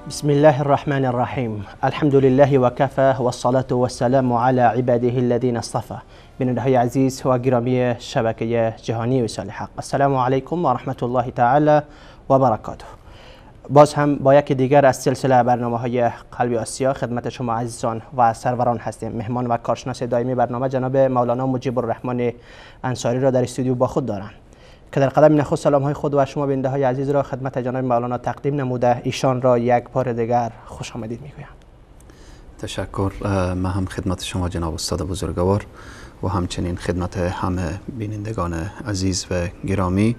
بسم الله الرحمن الرحیم. الحمد لله وكفى والصلاة والسلام على عباده الذين اصطفى. بیننده عزیز و گرامی شبکه جهانی وصال حق، السلام علیکم و رحمت الله تعالی و برکاته. باز هم با یکی دیگر از سلسله برنامه های قلب آسیا خدمت شما عزیزان و سروران هستیم. مهمان و کارشناس دائمی برنامه جناب مولانا مجیب الرحمن انصاری را در استودیو با خود دارند که در قدم نخست سلام های خود و شما بیننده های عزیز را خدمت جناب مولانا تقدیم نموده ایشان را یک بار دیگر خوش آمدید میگویم. تشکر. من هم خدمت شما جناب استاد بزرگوار و همچنین خدمت همه بینندگان عزیز و گرامی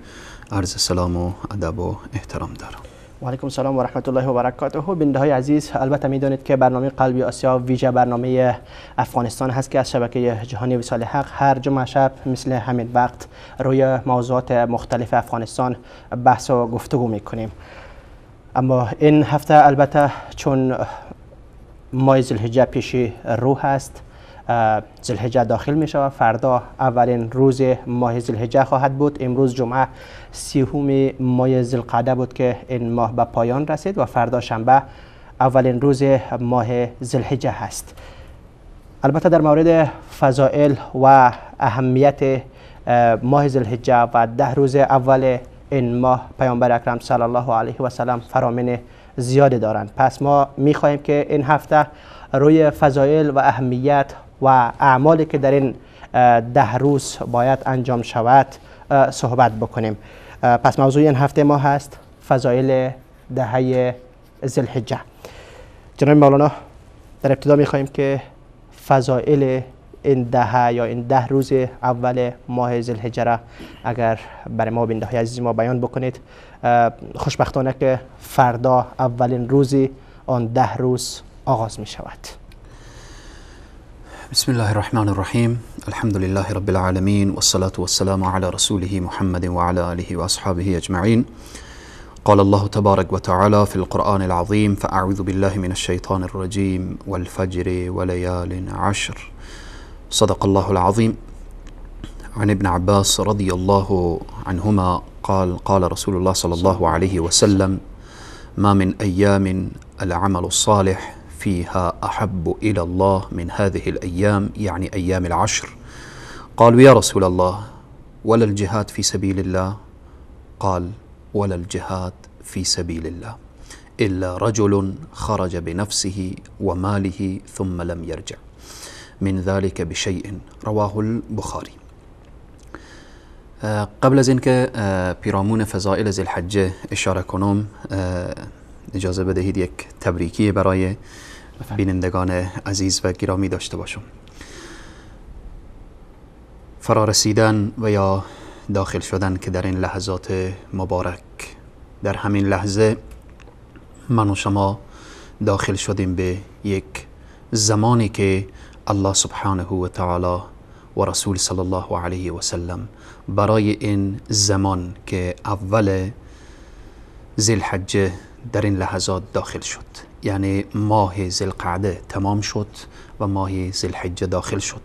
عرض سلام و ادب و احترام دارم. و علیکم السلام و رحمت الله و برکاته. بیننده های عزیز، البته میدانید که برنامه قلبی آسیا ویژه برنامه افغانستان هست که از شبکه جهانی وصال حق هر جمعه شب مثل همین وقت روی موضوعات مختلف افغانستان بحث و گفتگو میکنیم. اما این هفته البته چون ماه ذوالحجه پیش رو هست، ذوالحجه داخل می شود، فردا اولین روز ماه ذوالحجه خواهد بود. امروز جمعه 30 ماه ذوالقعده بود که این ماه به پایان رسید و فردا شنبه اولین روز ماه ذوالحجه هست. البته در مورد فضائل و اهمیت ماه ذوالحجه و 10 روز اول این ماه پیامبر اکرم صلی الله علیه و سلم فرامین زیادی دارند. پس ما می خواهیم که این هفته روی فضایل و اهمیت و اعمالی که در این 10 روز باید انجام شود صحبت بکنیم. پس موضوع این هفته ما هست فضایل دهه ذوالحجه. جناب مولانا، در ابتدا میخواهیم که فضایل این دهه یا این 10 روز اول ماه ذوالحجه را اگر برای ما بیننده های عزیز ما بیان بکنید. خوشبختانه که فردا اولین روز آن 10 روز آغاز می شود. بسم الله الرحمن الرحیم. الحمد لله رب العالمین والصلاة والسلام على رسوله محمد وعلى آله وأصحابه أجمعین. قال الله تبارك وتعالى في القرآن العظيم: فأعوذ بالله من الشيطان الرجيم والفجر وليال عشر. صدق الله العظيم. عن ابن عباس رضي الله عنهما قال: قال رسول الله صلى الله عليه وسلم: ما من أيام العمل الصالح فيها أحب إلى الله من هذه الأيام، يعني أيام العشر. قالوا: يا رسول الله، ولا الجهاد في سبيل الله؟ قال: ولا الجهاد في سبيل الله إلا رجل خرج بنفسه وماله ثم لم يرجع من ذلك بشيء. رواه البخاري. قبل از اینکه پیرامون فضائل ذوالحجه اشاره کنم، اجازه بدهید یک تبریکی برای بینندگان عزیز و گرامی داشته باشم. فرارسیدن و یا داخل شدن که در این لحظات مبارک، در همین لحظه من و شما داخل شدیم به یک زمانی که الله سبحانه و تعالی و رسول صلی الله علیه و سلم برای این زمان که اول ذوالحجه در این لحظات داخل شد، یعنی ماه ذوالقعده تمام شد و ماه ذوالحجه داخل شد.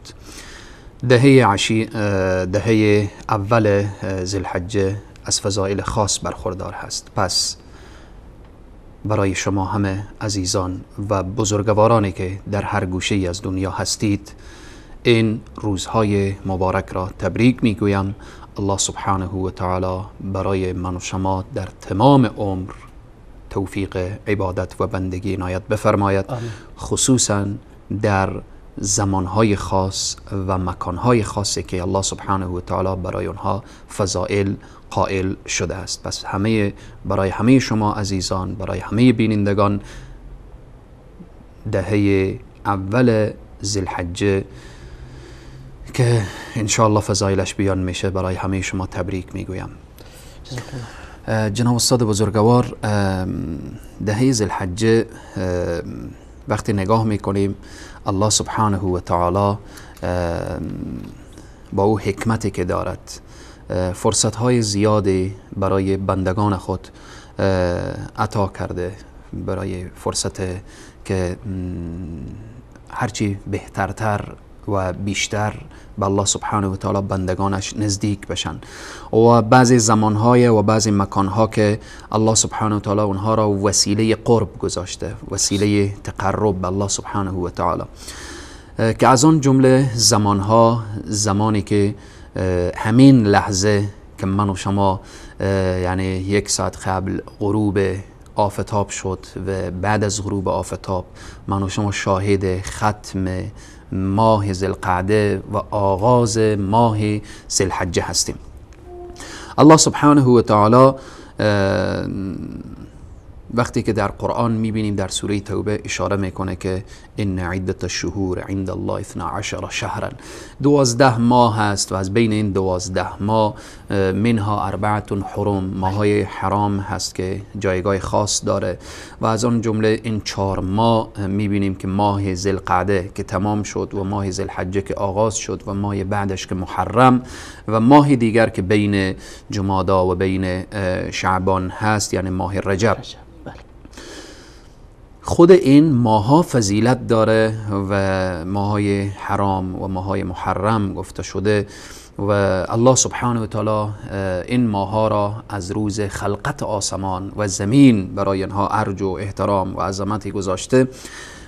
دهه اول ذوالحجه از فضائل خاص برخوردار هست. پس برای شما همه عزیزان و بزرگوارانی که در هر گوشه از دنیا هستید، این روزهای مبارک را تبریک میگویم. الله سبحانه و تعالی برای من و شما در تمام عمر توفیق عبادت و بندگی عنایت بفرماید، خصوصا در زمانهای خاص و مکانهای خاصی که الله سبحانه و تعالی برای آنها فضائل قائل شده است. پس برای همه شما عزیزان، برای همه بینندگان، دهه اول ذوالحجه که انشاءالله فضایلش بیان میشه، برای همه شما تبریک میگویم. جناب استاد بزرگوار، دهه ذوالحجه وقتی نگاه میکنیم، الله سبحانه و تعالی با او حکمتی که دارد فرصتهای زیادی برای بندگان خود عطا کرده، برای فرصت که هرچی بهترتر و بیشتر به الله سبحانه و تعالی بندگانش نزدیک بشن و بعضی زمانهای و بعضی مکانها که الله سبحانه و تعالی اونها را وسیله قرب گذاشته، وسیله تقرب به الله سبحانه و تعالی، که از آن جمله زمانها زمانی که همین لحظه که من و شما یعنی یک ساعت قبل غروب آفتاب شد و بعد از غروب آفتاب من و شما شاهد ختم ماه ذوالقعده و آغاز ماه ذوالحجه هستیم. الله سبحانه و تعالی وقتی که در قرآن میبینیم در سوره توبه اشاره میکنه که ان عدت الشهور عند الله 12 شهرا، 12 ماه هست و از بین این 12 ماه منها اربعه حرم، ماهای حرام هست که جایگاه خاص داره و از آن جمله این 4 ماه میبینیم که ماه ذوالقعده که تمام شد و ماه ذوالحجه که آغاز شد و ماه بعدش که محرم و ماه دیگر که بین جمادا و بین شعبان هست، یعنی ماه رجب. خود این ماها فضیلت داره و ماهای حرام و ماهای محرم گفته شده و الله سبحانه و تعالی این ماها را از روز خلقت آسمان و زمین برای اینها ارج و احترام و عظمتی گذاشته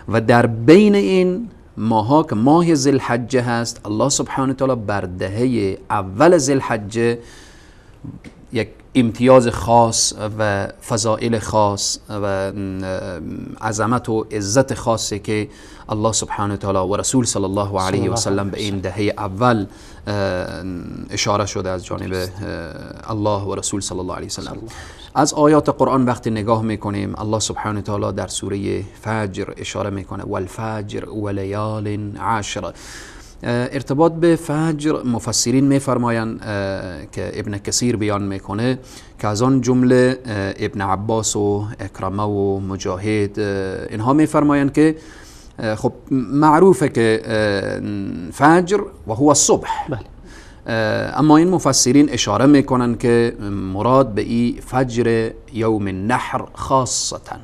و در بین این ماها که ماه ذوالحجه هست، الله سبحانه و تعالی بر دهه اول ذوالحجه یک امتیاز خاص و فضائل خاص و عظمت و عزت خاصی که الله سبحانه و تعالی و رسول صلی الله علیه و سلم به این دهه اول اشاره شده از جانب الله و رسول صلی الله علیه و سلم. از آیات قرآن وقتی نگاه میکنیم الله سبحانه و تعالی در سوره فجر اشاره میکنه والفجر ولیال عشر. ارتباط به فجر مفسرین میفرمایند که ابن کثیر بیان میکنه که از آن جمله ابن عباس و اکرمه و مجاهد اینها میفرمایند که خب معروفه که فجر و هو الصبح، بله. اما این مفسرین اشاره میکنن که مراد به این فجر یوم النحر خاصتا،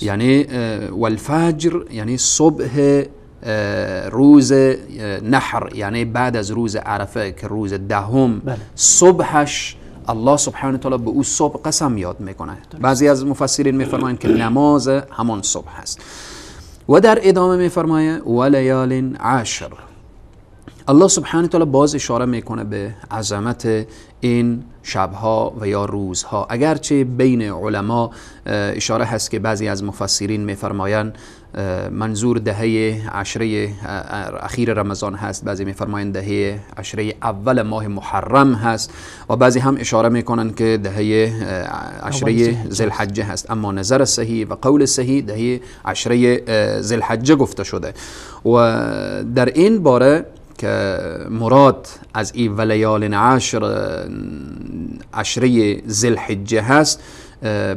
یعنی والفجر یعنی صبح روز نحر، یعنی بعد از روز عرفه که روز دهم، بله. صبحش الله سبحانه و تعالی به او صبح قسم یاد میکنه. بعضی از مفسرین میفرمایند که نماز همان صبح هست و در ادامه میفرمایه ولیال عشر. الله سبحانه و تعالی باز اشاره میکنه به عظمت این شبها و یا روزها، اگرچه بین علما اشاره هست که بعضی از مفسرین میفرمایند منظور دهه عشره اخیر رمضان هست، بعضی میفرمایند دهه عشره اول ماه محرم هست و بعضی هم اشاره میکنن که دهه عشره ذوالحجه هست، اما نظر صحیح و قول صحیح دهه عشره ذوالحجه گفته شده و در این باره که مراد از این ولیال عشر عشره ذوالحجه هست،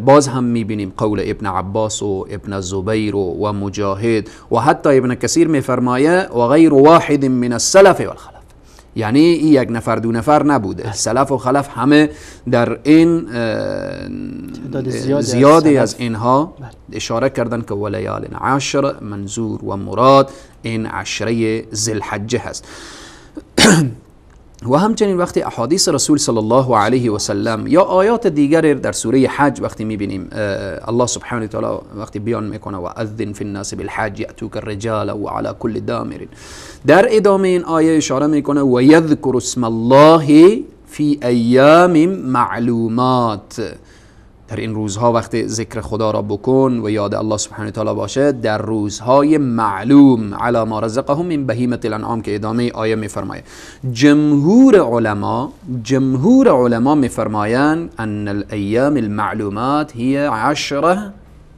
باز هم میبینیم قول ابن عباس و ابن زبیر و مجاهد و حتی ابن کثیر میفرمایه و غیر واحد من السلف والخلف، یعنی یک نفر دو نفر نبوده، سلف و خلف همه در این زیادی از اینها اشاره کردن که ولیال عشر منظور و مراد این عشره ذوالحجه هست. و همچنین وقتی احادیث رسول صلی الله علیه و سلم یا آیات دیگر در سوره حج وقتی میبینیم الله سبحانه و تعالی وقتی بیان میکنه و اذن فی الناس بالحج یأتوک الرجال و علی کل دامر، در ادامه این آیه اشاره میکنه و یذکر اسم الله فی ایام معلومات، در این روزها وقتی ذکر خدا را بکن و یاد الله سبحانه و تعالی باشه در روزهای معلوم، علی ما رزقهم من بهیمة الانعام که ادامه آیه میفرمایه. جمهور علما میفرمایند ان الایام المعلومات هي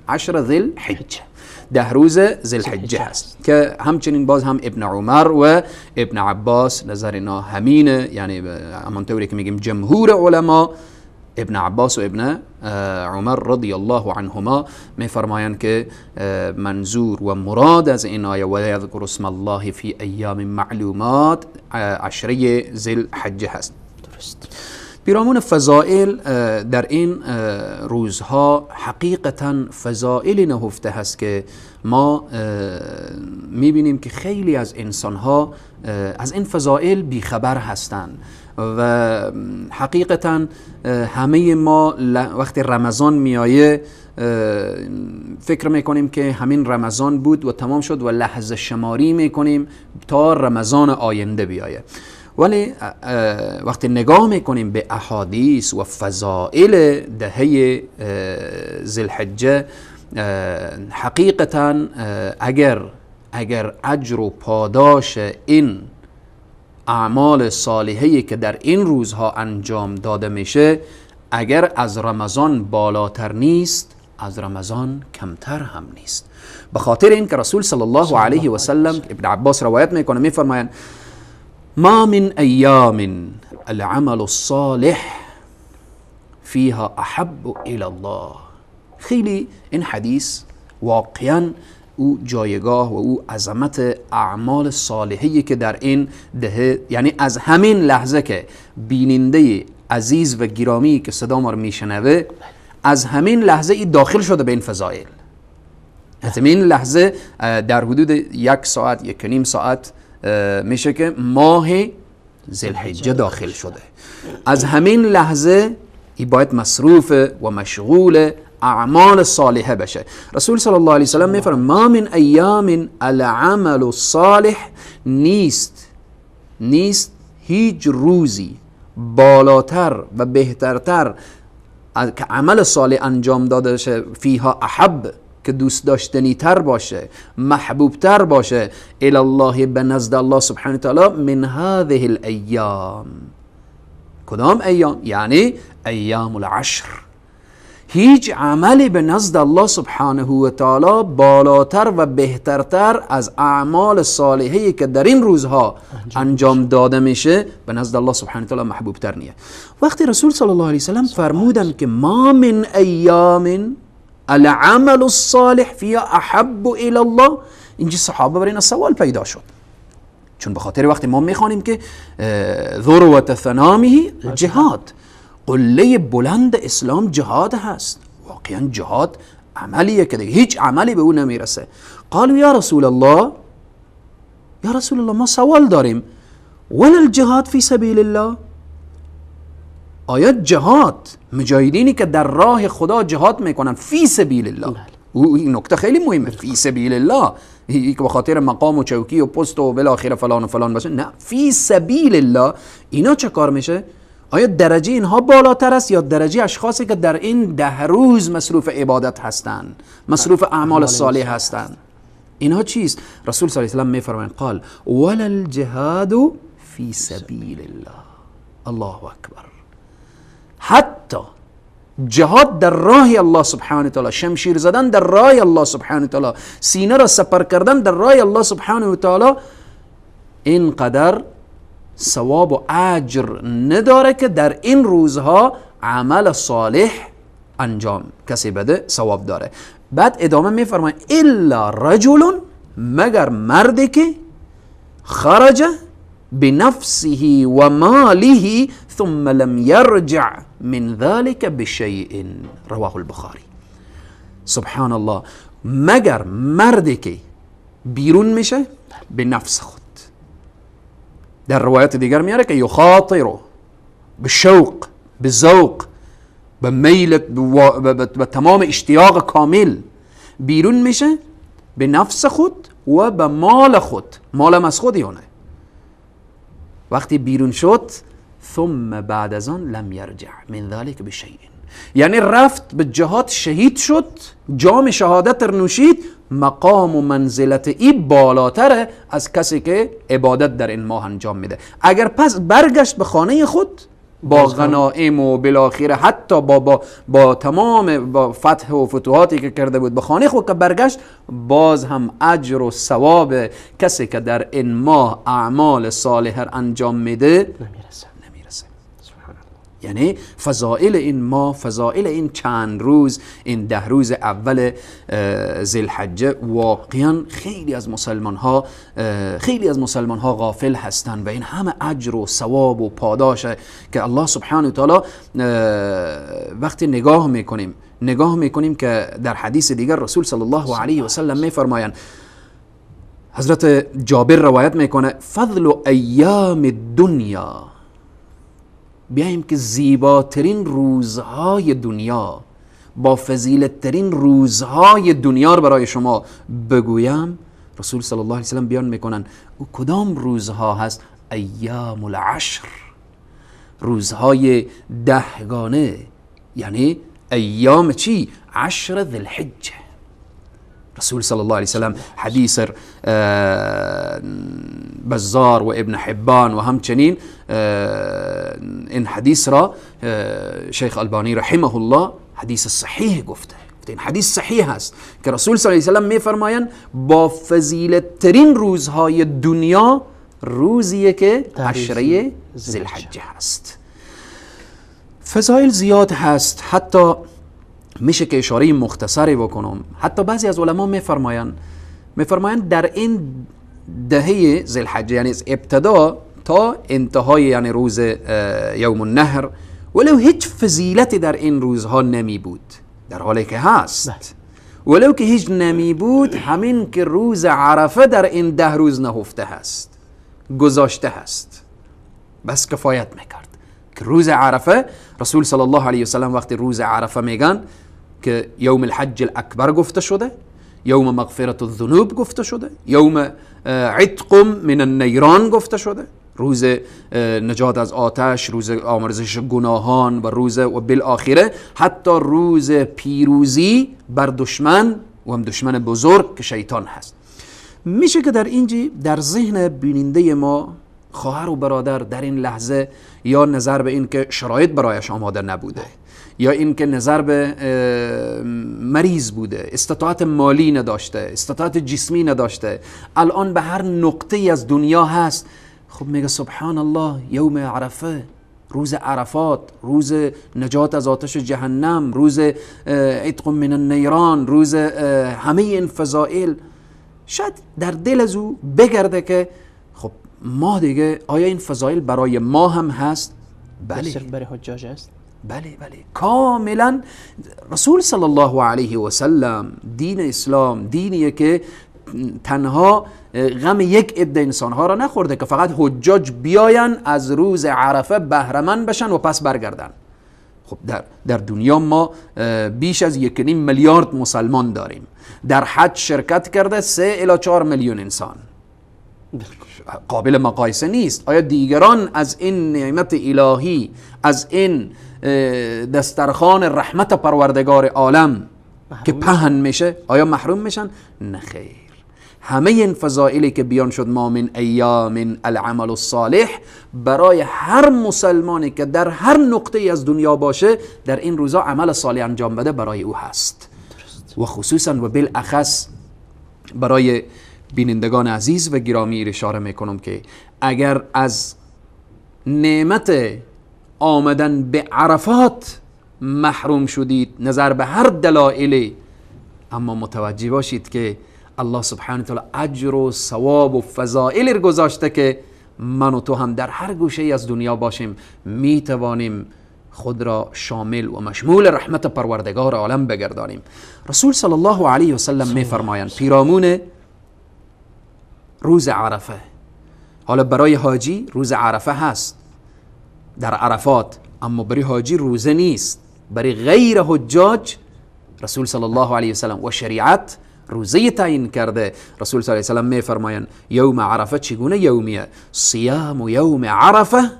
عشر ذی الحجه، 10 روز ذی الحجه هست که همچنین باز هم ابن عمر و ابن عباس نظر اینا همینه، یعنی همانطوری که میگیم جمهور علما ابن عباس و ابن عمر رضی الله عنهما میفرمایند که منظور و مراد از این آیه و یذکر اسم الله فی ایام معلومات عشره ذی الحجه هست. درست. پیرامون فضائل در این روزها حقیقتا فضائل نهفته هست که ما میبینیم که خیلی از انسانها از این فضائل بیخبر هستند و حقیقتا همه ما وقتی رمضان میایه فکر میکنیم که همین رمضان بود و تمام شد و لحظه شماری میکنیم تا رمضان آینده بیایه. ولی وقتی نگاه میکنیم به احادیث و فضائل دهه ذوالحجه، حقیقتا اگر اجر و پاداش این اعمال صالحه‌ای که در این روزها انجام داده میشه اگر از رمضان بالاتر نیست، از رمضان کمتر هم نیست. به خاطر اینکه رسول صلی الله علیه و سلم، ابن عباس روایت میکنه، میفرمایند ما من ایام العمل الصالح فيها احب الى الله. خیلی این حدیث واقعا او جایگاه و او عظمت اعمال صالحی که در این دهه، یعنی از همین لحظه که بیننده عزیز و گرامی که صدا ما رو میشنوه، از همین لحظه ای داخل شده به این فضائل. از همین لحظه در حدود 1 ساعت 1.5 ساعت میشه که ماه ذوالحجه داخل شده. از همین لحظه ای باید مصروف و مشغول اعمال صالحه بشه. رسول صلی الله علیه وسلم میفرماید ما من ایام العمل الصالح، نیست هیچ روزی بالاتر و بهترتر که عمل صالح انجام داده شه، فیها احب، که دوست داشتنی تر باشه، محبوب تر باشه، الی الله، به نزد الله سبحانه وتعالی، من هذه الایام. کدام ایام؟ یعنی ایام العشر. هیچ عملی به نزد الله سبحانه و تعالی بالاتر و بهترتر از اعمال صالحه‌ای که در این روزها انجام داده میشه به نزد الله سبحانه و تعالی محبوب تر نیه. وقتی رسول صلی الله علیه وسلم فرمودن که ما من ایام العمل الصالح فيها احب الى الله، اینجا صحابه برای اینا سوال پیدا شد، چون به خاطر وقتی ما میخوانیم که ذروة ثنامه جهاد، قله بلند اسلام جهاد هست. واقعا جهاد عملیه که دیگه هیچ عملی به او نمیرسه. قالوا یا رسول الله، یا رسول الله ما سوال داریم، ولا الجهاد فی سبیل الله، آیا جهاد، مجاهدینی که در راه خدا جهاد میکنن فی سبیل الله، این نکته خیلی مهمه، فی سبیل الله، که به خاطر مقام و چوکی و پست و بالاخره فلان و فلان باشه، نه، فی سبیل الله، اینا چه کار میشه؟ آیا درجه اینها بالاتر است یا درجه اشخاصی که در این 10 روز مصروف عبادت هستند، مصروف اعمال صالح هستند؟ اینها چیست؟ رسول صلی الله علیه و سلم میفرمایند قال ولا الجهاد فی سبیل الله. الله اکبر. حتی جهاد در راه الله سبحانه و تعالی، شمشیر زدن در راه الله سبحانه و تعالی، سینه را سپر کردن در راه الله سبحانه و تعالی، اینقدر ثواب و اجر نداره که در این روزها عمل صالح انجام کسی بده ثواب داره. بعد ادامه میفرماید الا رجل، مگر مردی که خرج بنفسه و ماله ثم لم يرجع من ذلك بشيء، رواه البخاری. سبحان الله. مگر مردی که بیرون میشه به نفس خود، در روایت دیگر میاره که یخاطر به شوق، به ذوق، به میل، به تمام اشتیاق کامل بیرون میشه به نفس خود و به مال خود، مالم از خود یونه. وقتی بیرون شد ثم بعد از آن لم یرجع من ذلك بشیء، یعنی رفت به جهاد، شهید شد، جام شهادت رو نوشید، مقام و منزلت ای بالاتره از کسی که عبادت در این ماه انجام میده. اگر پس برگشت به خانه خود با غنائم و بالاخره حتی با تمام با فتح و فتوحاتی که کرده بود به خانه خود که برگشت، باز هم اجر و ثواب کسی که در این ماه اعمال صالح انجام میده نمیرسه. یعنی فضائل این ماه، فضائل این چند روز، این 10 روز اول ذوالحجه، واقعا خیلی از مسلمان ها غافل هستند و این همه اجر و ثواب و پاداش که الله سبحانه و تعالی وقتی نگاه میکنیم که در حدیث دیگر رسول صلی الله علیه و سلم میفرمایند، حضرت جابر روایت میکنه فضل ایام الدنیا، بیاییم که زیباترین روزهای دنیا، با فضیلت ترین روزهای دنیا رو برای شما بگویم. رسول صلی الله علیه وسلم بیان میکنن او کدام روزها هست؟ ایام العشر، روزهای دهگانه، یعنی ایام چی؟ عشر ذی الحجه. رسول صلی الله علیه وسلم حدیث بزار و ابن حبان و همچنین این حدیث را شیخ البانی رحمه الله حدیث صحیح گفته. این حدیث صحیح است که رسول صلی الله علیه وسلم میفرمایند با فضیلت ترین روزهای دنیا روزیه که عشره ذی الحجه هست. فضایل زیاد هست، حتی میشه که اشاره مختصری بکنم. حتی بعضی از علما میفرمایند در این دهه ذی الحجه، یعنی از ابتدا تا انتهای، یعنی روز یوم النهر، ولو هیچ فضیلتی در این روزها نمی بود، در حالی که هست، ولو که هیچ نمی بود، همین که روز عرفه در این 10 روز نهفته هست، گذاشته هست، بس کفایت میکرد که روز عرفه رسول صلی الله علیه وسلم وقتی روز عرفه میگن که یوم الحج الاکبر گفته شده، یوم مغفرت الذنوب گفته شده، یوم عتق من النیران گفته شده، روز نجات از آتش، روز آمرزش گناهان و روز و بالآخره حتی روز پیروزی بر دشمن و هم دشمن بزرگ که شیطان هست. میشه که در اینجی در ذهن بیننده ما خواهر و برادر در این لحظه یا نظر به این که شرایط برایش آماده نبوده، یا این که نظر به مریض بوده، استطاعت مالی نداشته، استطاعت جسمی نداشته، الان به هر نقطه از دنیا هست، خب میگه سبحان الله، یوم عرفه، روز عرفات، روز نجات از آتش جهنم، روز عتق من النیران، روز همه این فضائل، شاید در دل از او بگرده که خب ما دیگه آیا این فضایل برای ما هم هست؟ بله. صرف برای حجاج است؟ بله بله، کاملا. رسول صلی الله علیه و سلم، دین اسلام دینیه که تنها غم یک عده انسانها را نخورده که فقط حجاج بیاین از روز عرفه بهره‌مند بشن و پس برگردن. خب در دنیا ما بیش از 1.5 میلیارد مسلمان داریم، در حج شرکت کرده 3 الی 4 میلیون انسان، قابل مقایسه نیست. آیا دیگران از این نعمت الهی، از این دسترخوان رحمت پروردگار عالم که پهن میشه، آیا محروم میشن؟ نه خیر. همه این فضائلی که بیان شد، ما من ایام العمل الصالح، برای هر مسلمانی که در هر نقطه از دنیا باشه در این روزا عمل صالح انجام بده برای او هست. و خصوصا و بالاخص برای بینندگان عزیز و گرامی اشاره میکنم که اگر از نعمت آمدن به عرفات محروم شدید نظر به هر دلایلی، اما متوجه باشید که الله سبحانه و تعالی اجر و ثواب و فضائل گذاشته که من و تو هم در هر گوشه ای از دنیا باشیم میتوانیم خود را شامل و مشمول رحمت پروردگار عالم بگردانیم. رسول صلی الله علیه و سلم میفرمایند پیرامون روز عرفه، حالا برای حاجی روز عرفه هست در عرفات، اما برای حاجی روزه نیست. برای غیر حجاج رسول صلی الله علیه و سلم و شریعت روزه تعیین کرده. رسول صلی الله علیه و سلم میفرمایند یوم عرفه چگونه یومیه؟ صیام یوم عرفه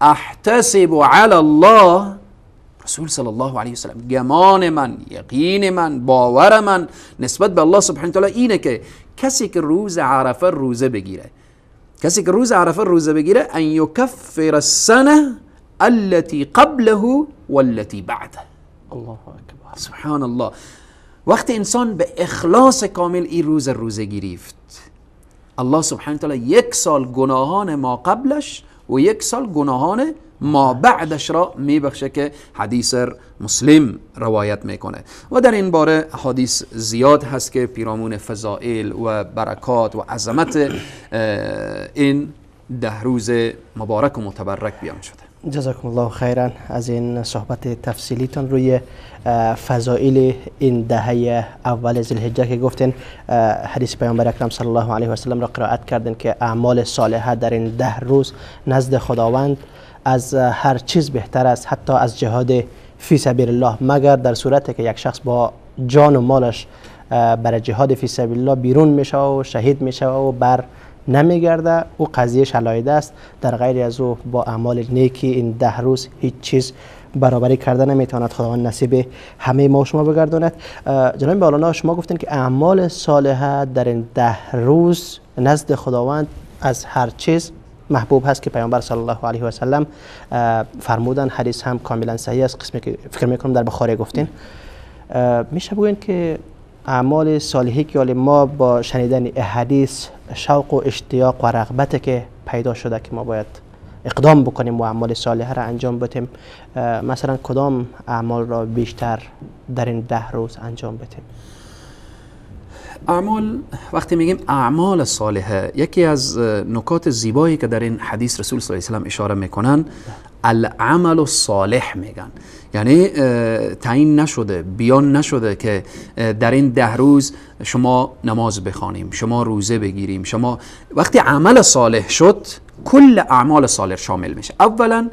احتسب علی الله. رسول صلی الله علیه و سلم گمان من، یقین من، باور من نسبت به الله سبحانه و تعالی اینه که کسی که روز عرفه روزه بگیره، کسی که روز عرفه روزه بگیره، ان یکفر السنه التي قبله والتي بعده. الله اکبر، سبحان الله. وقتی انسان به اخلاص کامل این روز روزه گرفت، الله سبحانه و تعالی 1 سال گناهان ما قبلش و 1 سال گناهان ما بعدش را میبخشه که حدیث مسلم روایت میکنه. و در این باره حدیث زیاد هست که پیرامون فضائل و برکات و عظمت این 10 روز مبارک و متبرک بیان شده. جزاکم الله خیرا از این صحبت تفصیلیتون روی فضائل این دهه اول ذوالحجه که گفتین حدیث پیامبر اکرم صلی الله علیه و سلم را قرائت کردین که اعمال صالحه در این 10 روز نزد خداوند از هر چیز بهتر است، حتی از جهاد فی سبیل الله، مگر در صورتی که یک شخص با جان و مالش برای جهاد فی سبیل الله بیرون میشه و شهید میشه و بر نمیگرده، او قضیه شلایده است. در غیر از او با اعمال نیکی این 10 روز هیچ چیز برابری کرده نمیتواند. خداوند نصیب همه ما شما بگرداند. جناب مولانا، شما گفتین که اعمال صالحه در این 10 روز نزد خداوند از هر چیز محبوب هست که پیامبر صلی الله علیه و سلم فرمودن. حدیث هم کاملا صحیح است، قسمی که فکر میکنم در بخاری گفتین. میشه بگوین که اعمال صالحی که ما با شنیدن حدیث شوق و اشتیاق و رغبت که پیدا شده که ما باید اقدام بکنیم و اعمال صالحه را انجام بدیم، مثلا کدام اعمال را بیشتر در این 10 روز انجام بدیم؟ اعمال، وقتی میگیم اعمال صالحه، یکی از نکات زیبایی که در این حدیث رسول صلی الله علیه و سلم اشاره میکنن العمل الصالح میگن، یعنی تعیین نشده، بیان نشده که در این 10 روز شما نماز بخوانیم، شما روزه بگیریم، شما وقتی عمل صالح شد کل اعمال صالح شامل میشه. اولا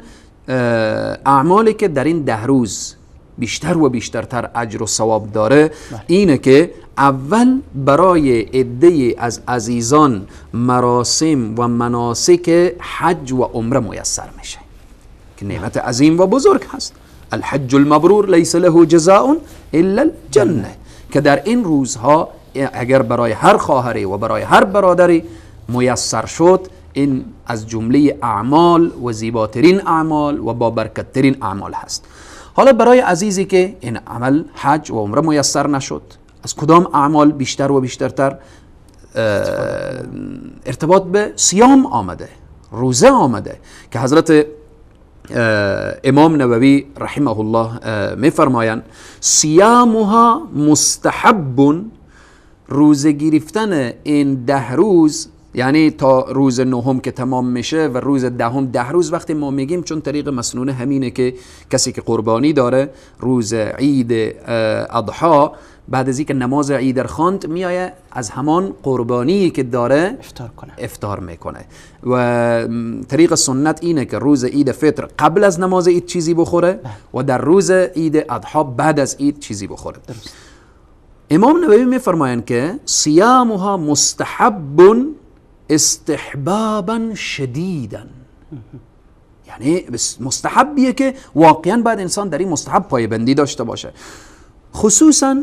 اعمالی که در این 10 روز بیشتر و بیشترتر اجر و ثواب داره اینه که اول برای عده از عزیزان مراسم و مناسک حج و عمره میسر میشه که نعمت عظیم و بزرگ هست. الحج المبرور لیس له جزاء الا الجنه، که در این روزها اگر برای هر خواهری و برای هر برادری میسر شد، این از جمله اعمال و زیباترین اعمال و بابرکتترین اعمال هست. حالا برای عزیزی که این عمل حج و عمره میسر نشد، از کدام اعمال بیشتر و بیشترتر ارتباط به صیام آمده، روزه آمده که حضرت امام نووی رحمه الله میفرمایند صیامها مستحب، روزه گرفتن این 10 روز، یعنی تا روز نهم که تمام میشه و روز دهم، 10 روز وقتی ما میگیم، چون طریق مسنونه همینه که کسی که قربانی داره روز عید اضحی بعد از اینکه نماز عید خواند میایه از همان قربانی که داره افطار میکنه. و طریق سنت اینه که روز عید فطر قبل از نماز عید چیزی بخوره و در روز عید اضحی بعد از عید چیزی بخوره. درست. امام نووی میفرمایند که صیامها مستحب استحبابا شدیدا، یعنی مستحبیه که واقعا باید انسان در این مستحب پایبندی داشته باشه. خصوصا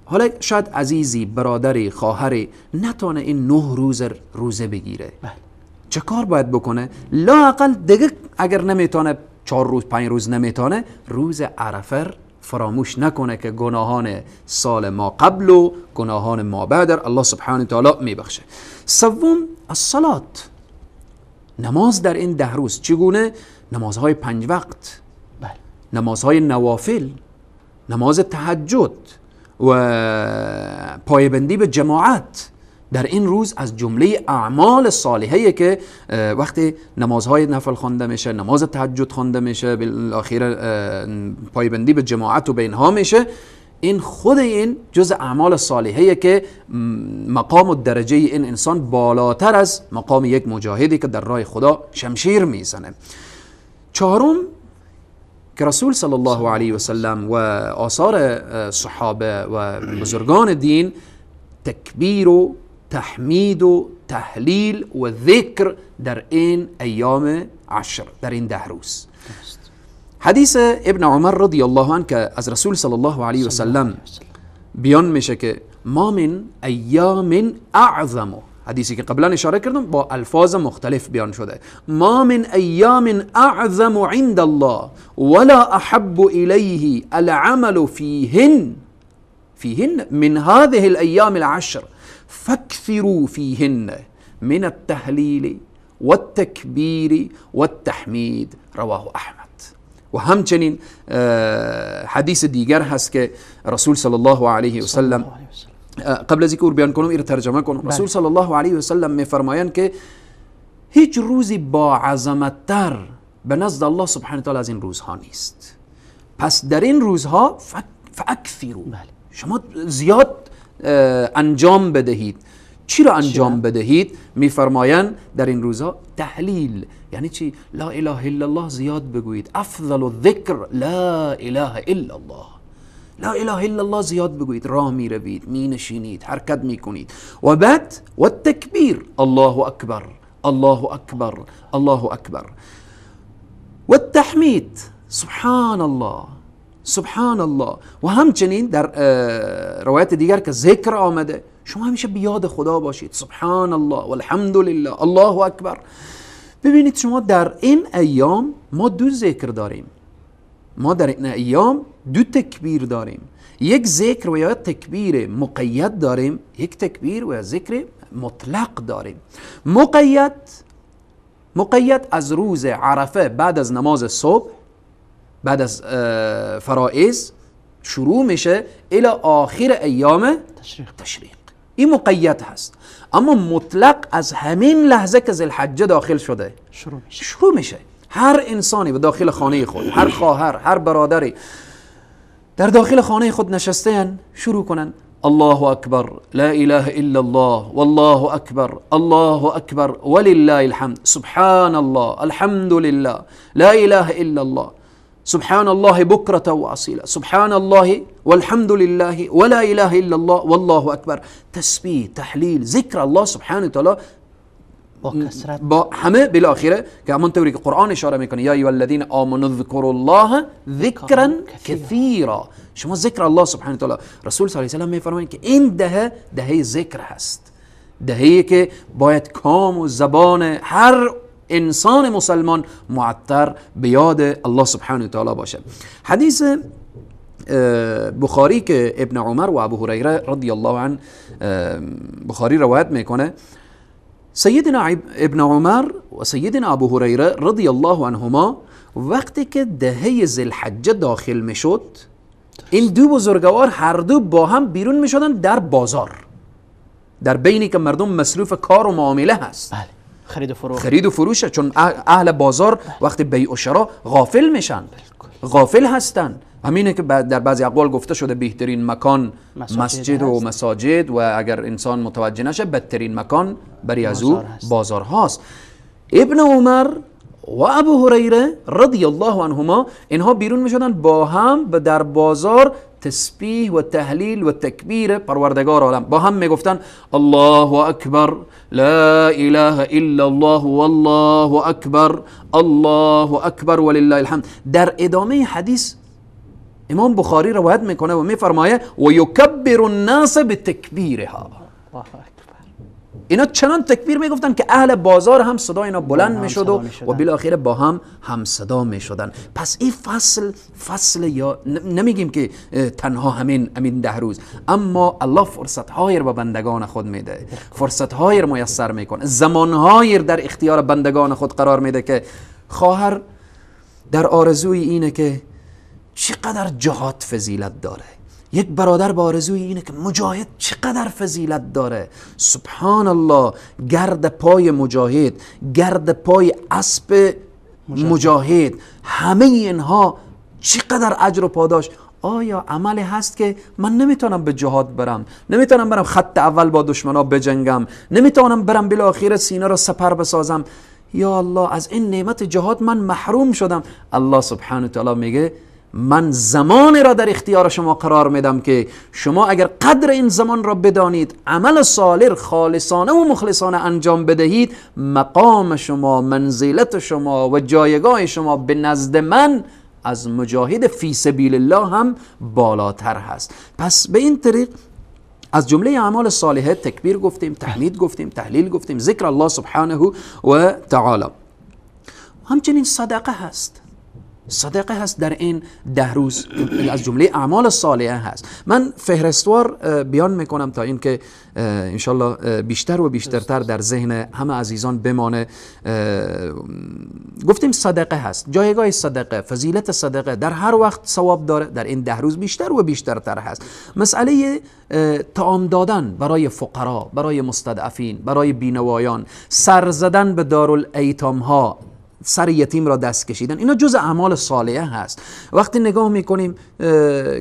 حالا شاید عزیزی، برادری، خواهری نتونه این 9 روز روزه بگیره، چه کار باید بکنه؟ لااقل دیگه اگر نمیتونه 4 روز 5 روز نمیتونه، روز عرفه فراموش نکنه که گناهان سال ما قبل و گناهان ما بعد الله سبحانه تعالی میبخشه. سوم الصلات، نماز در این 10 روز. چگونه؟ نمازهای 5 وقت، نمازهای نوافل، نماز تهجد و پایبندی به جماعت در این روز از جمله اعمال صالحه که وقتی نمازهای نفل خوانده میشه، نماز تهجد خوانده میشه، بالاخره پایبندی به جماعت و بینها میشه، این خود این جز اعمال صالحه که مقام و درجه این انسان بالاتر از مقام یک مجاهدی که در راه خدا شمشیر میزنه. چهارم که رسول صلی الله علیه و سلم و آثار صحابه و بزرگان دین تکبیر و تحمید و تحلیل و ذکر در این ایام عشر، در این 10 روز. حدیث ابن عمر رضی الله عنه که از رسول صلی الله علیه و سلم بیان میشه که ما من ایام اعظم، حدیثی که قبلا اشاره کردم با الفاظ مختلف بیان شده، ما من ایام اعظم عند الله ولا احب الیه العمل فيهن من هذه الأيام العشر فاكثروا فيهن من التهليل والتكبير والتحمید رواه احمد. و همچنین حدیث دیگر هست که رسول صلی الله علیه و سلم، قبل از اینکه او بیان کنم این ترجمه کنم، رسول صلی الله علیه و سلم میفرمایند که هیچ روزی با عظمت‌تر به نزد الله سبحانه تعالی از این روزها نیست. پس در این روزها فاکثروا، شما زیاد انجام بدهید. چی را انجام بدهید؟ میفرمایند در این روزها تحلیل، یعنی چی؟ لا اله الا الله زیاد بگویید. افضل الذکر لا اله الا الله، لا اله الا الله زیاد بگویید، راه میروید، مینشینید، حرکت میکنید. و بعد و التکبیر، الله اکبر الله اکبر الله اکبر. و التحمید، سبحان الله سبحان الله. و همچنین در روایت دیگر که ذکر آمده، شما همیشه بیاد خدا باشید، سبحان الله والحمد لله الله اکبر. ببینید شما در این ایام ما دو ذکر داریم، ما در این ایام دو تکبیر داریم، یک ذکر و یا تکبیر مقید داریم، یک تکبیر و یا ذکر مطلق داریم. مقید از روز عرفه بعد از نماز صبح، بعد از فرائض شروع میشه الى آخر ایام تشریق، این مقید هست. اما مطلق از همین لحظه که ذوالحجه داخل شده شروع میشه. هر انسانی به داخل خانه خود، هر خواهر، هر برادری در داخل خانه خود نشستن شروع کنن الله اکبر لا اله الا الله والله اکبر الله اکبر ولله الحمد سبحان الله الحمد لله لا اله الا الله سبحان الله بكرة وأصيلا سبحان الله والحمد لله ولا إله إلا الله والله أكبر. تسبیح، تحلیل، ذکر الله سبحانه وتعالی با همه بالاخره که همانطوری که قرآن اشاره میکنه یا ایها الذین آمنوا اذکروا الله ذکرا کثیرا. شما ذکر الله سبحانه وتعالی، رسول صلی الله علیه و سلم میفرمایند که این دهه دهه ذکر هست، دهه‌ای که باید کام و زبان هر انسان مسلمان معطر به یاد الله سبحانه و تعالی باشه. حدیث بخاری که ابن عمر و ابو هریره رضی الله عنه بخاری روایت میکنه، سیدنا ابن عمر و سیدنا ابو هریره رضی الله عنهما وقتی که دهه ذوالحجه داخل میشد، این دو بزرگوار هر دو با هم بیرون میشدن در بازار، در بینی که مردم مصروف کار و معامله هست، بله، خرید و فروش، خرید و فروشه، چون اهل بازار وقتی بیع و شرا غافل میشن، غافل هستن. همینه که در بعضی اقوال گفته شده بهترین مکان مسجد و مساجد، و اگر انسان متوجه نشه بدترین مکان برای از او بازار هاست. ابن عمر و ابو هریره رضی الله عنهما اینها بیرون میشدن با هم در بازار تسبیح و تهلیل و تکبیر پروردگار عالم، با هم میگفتن الله اکبر لا اله الا الله والله اکبر الله اکبر ولله الحمد. در ادامه حدیث امام بخاری روایت میکنه و میفرمایه و یکبر الناس بتکبیرها. اینا چنان تکبیر میگفتن که اهل بازار هم صدای اینا بلند میشد و بالاخره با هم هم صدا میشدن. پس این فصل فصل یا نمیگیم که تنها همین 10 روز، اما الله فرصت های رو به بندگان خود میده، فرصت های رو میسر میکنه، زمان های در اختیار بندگان خود قرار میده که خواهر در آرزوی اینه که چقدر جهاد فضیلت داره، یک برادر با آرزوی اینه که مجاهد چقدر فضیلت داره. سبحان الله، گرد پای مجاهد، گرد پای اسب مجاهد، همه اینها چقدر اجر و پاداش. آیا عملی هست که من نمیتونم به جهاد برم، نمیتونم برم خط اول با دشمنا بجنگم، نمیتونم برم بالاخره سینه را سپر بسازم، یا الله از این نعمت جهاد من محروم شدم. الله سبحانه و تعالی میگه من زمان را در اختیار شما قرار میدم که شما اگر قدر این زمان را بدانید، عمل صالح خالصانه و مخلصانه انجام بدهید، مقام شما، منزلت شما و جایگاه شما به نزد من از مجاهد فی سبیل الله هم بالاتر هست. پس به این طریق از جمله اعمال صالحه تکبیر گفتیم، تحمید گفتیم، تهلیل گفتیم، ذکر الله سبحانه و تعالی. همچنین صدقه هست. صدقه هست در این 10 روز از جمله اعمال صالحه هست. من فهرستوار بیان میکنم تا اینکه انشالله بیشتر و بیشترتر در ذهن همه عزیزان بمانه. گفتیم صدقه هست، جایگاه صدقه، فضیلت صدقه در هر وقت ثواب داره، در این 10 روز بیشتر و بیشترتر هست. مسئله طعام دادن برای فقرا، برای مستضعفین، برای بینوایان، سر زدن به دارالایتام ها، سر یتیم را دست کشیدن، اینا جز اعمال صالحه هست. وقتی نگاه میکنیم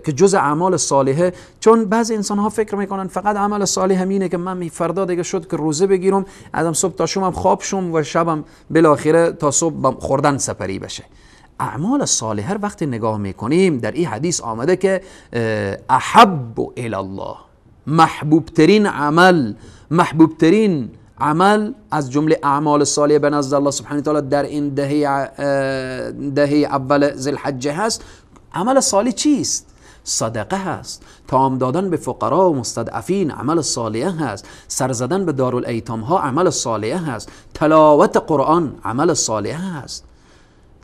که جز اعمال صالحه، چون بعضی انسان ها فکر میکنن فقط عمل صالح همینه که من فردا دیگه شد که روزه بگیرم، ازم صبح تا شبم خواب شم و شبم بالاخره تا صبح خوردن سپری بشه. اعمال صالحه وقتی نگاه میکنیم در این حدیث آمده که احب الی الله، محبوب ترین عمل، محبوب ترین عمل از جمله اعمال صالحه به نزد الله سبحانه وتعالی در این دهه اول ذی الحجه هست. عمل صالح چیست؟ صدقه هست، طعام دادن به فقرا و مستضعفین عمل صالحه هست، سر زدن به دارالایتام ها عمل صالحه هست، تلاوت قرآن عمل صالحه هست،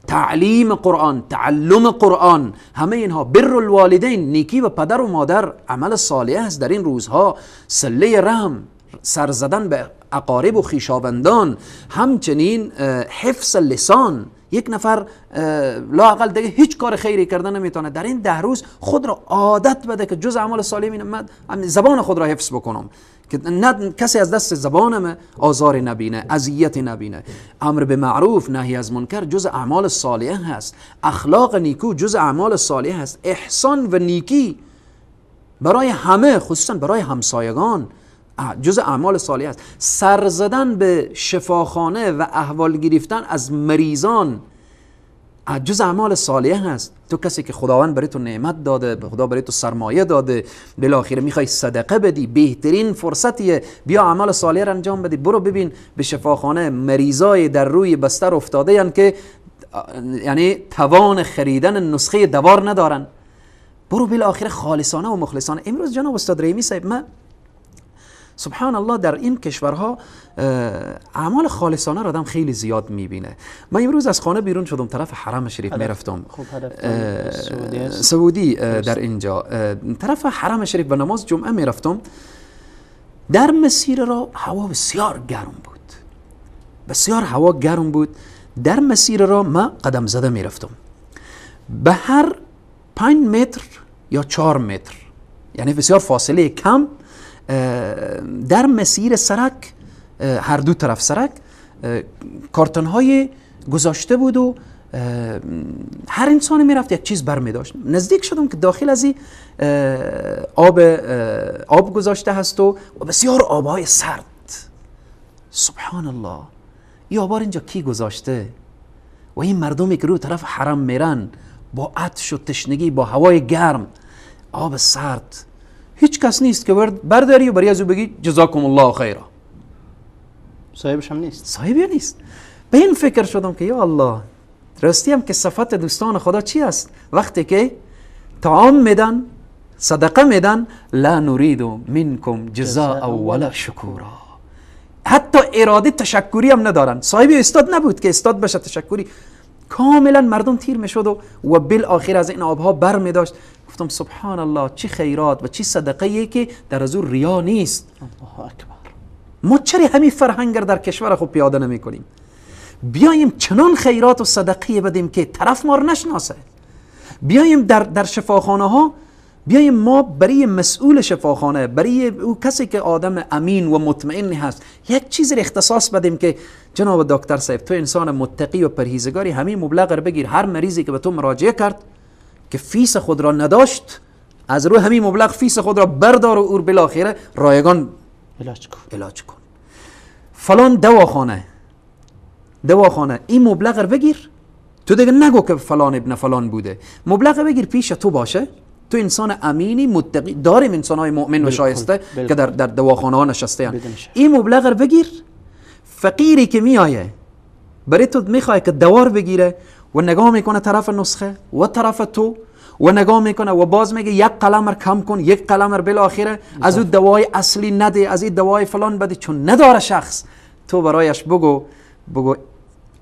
تعلیم قرآن، تعلم قرآن، همه اینها، بر الوالدین، نیکی و پدر و مادر عمل صالحه هست در این روزها، صله رحم، سر زدن به اقارب و خویشاوندان، همچنین حفظ لسان. یک نفر لااقل دیگه هیچ کار خیری کردن نمیتونه، در این 10 روز خود را عادت بده که جز اعمال صالح اینه من زبان خود را حفظ بکنم که نه کسی از دست زبانم آزار نبینه، اذیت نبینه. امر به معروف، نهی از منکر جز اعمال صالحه هست، اخلاق نیکو جز اعمال صالحه هست، احسان و نیکی برای همه، خصوصا برای همسایگان جز اعمال صالحه است. سر زدن به شفاخانه و احوال گرفتن از مریضان جز اعمال صالحه هست. تو کسی که خداوند برای تو نعمت داده، خدا برای تو سرمایه داده، بالاخره میخوای صدقه بدی، بهترین فرصتیه، بیا اعمال صالحه را انجام بدی. برو ببین به شفاخانه مریضای در روی بستر افتاده یعنی که یعنی توان خریدن نسخه دوار ندارن. برو بالاخره خالصانه و مخلصانه. امروز جناب استاد رحیمی صاحب، من سبحان الله در این کشورها اعمال خالصانه را آدم خیلی زیاد میبینه. من امروز از خانه بیرون شدم، طرف حرم شریف میرفتم، سعودی در اینجا طرف حرم شریف به نماز جمعه میرفتم. در مسیر را هوا بسیار گرم بود، بسیار هوا گرم بود. در مسیر را من قدم زده میرفتم، به هر 5 متر یا 4 متر، یعنی بسیار فاصله کم، در مسیر سرک، هر دو طرف سرک کارتن های گذاشته بود و هر انسان میرفت یک چیز بر می داشت. نزدیک شدم که داخل از این آب گذاشته هست و بسیار آبهای سرد. سبحان الله، این آبار اینجا کی گذاشته؟ و این مردمی که رو طرف حرم میرن با عطش و تشنگی، با هوای گرم، آب سرد، هیچ کس نیست که برداری و برای از او بگی جزاکم الله خیرا. صاحبش هم نیست، صاحبی نیست. به این فکر شدم که یا الله، راستی هم که صفت دوستان خدا چی است؟ وقتی که طعام میدن، صدقه میدن، لا نرید منکم جزاء ولا شکورا، حتی اراده تشکری هم ندارن. صاحبی استاد نبود که استاد بشه تشکری، کاملا مردم تیر میشد و بالآخر از این آبها بر می داشت. گفتم سبحان الله، چه خیرات و چه صدقه که در از او ریا نیست. الله اکبر. ما چرا همین فرهنگ در کشور خود پیاده نمی کنیم؟ بیایم چنان خیرات و صدقه بدیم که طرف ما رو نشناسه. بیایم در شفاخانه ها، بیایم ما برای مسئول شفاخانه، برای او کسی که آدم امین و مطمئن هست، یک چیز رو اختصاص بدیم که جناب دکتر صاحب تو انسان متقی و پرهیزگاری، همین مبلغ رو بگیر، هر مریضی که به تو مراجعه کرد که فیس خود را نداشت، از روی همین مبلغ فیس خود را بردار و او بالاخره رایگان علاج کن. فلان دواخانه این مبلغ رو بگیر، تو دیگه نگو که فلان ابن فلان بوده، مبلغ بگیر پیش تو باشه، تو انسان امینی متقی، داریم انسان های مؤمن و شایسته که در دواخانه ها نشسته هستند. این مبلغ رو بگیر، فقیری که میایه برای تو میخواد که دوار بگیره و نگاه میکنه طرف نسخه و طرف تو و نگاه میکنه و باز میگه یک قلم رو کم کن، یک قلم رو بالاخره از اون دوای اصلی نده، از این دوای فلان بده، چون نداره شخص. تو برایش بگو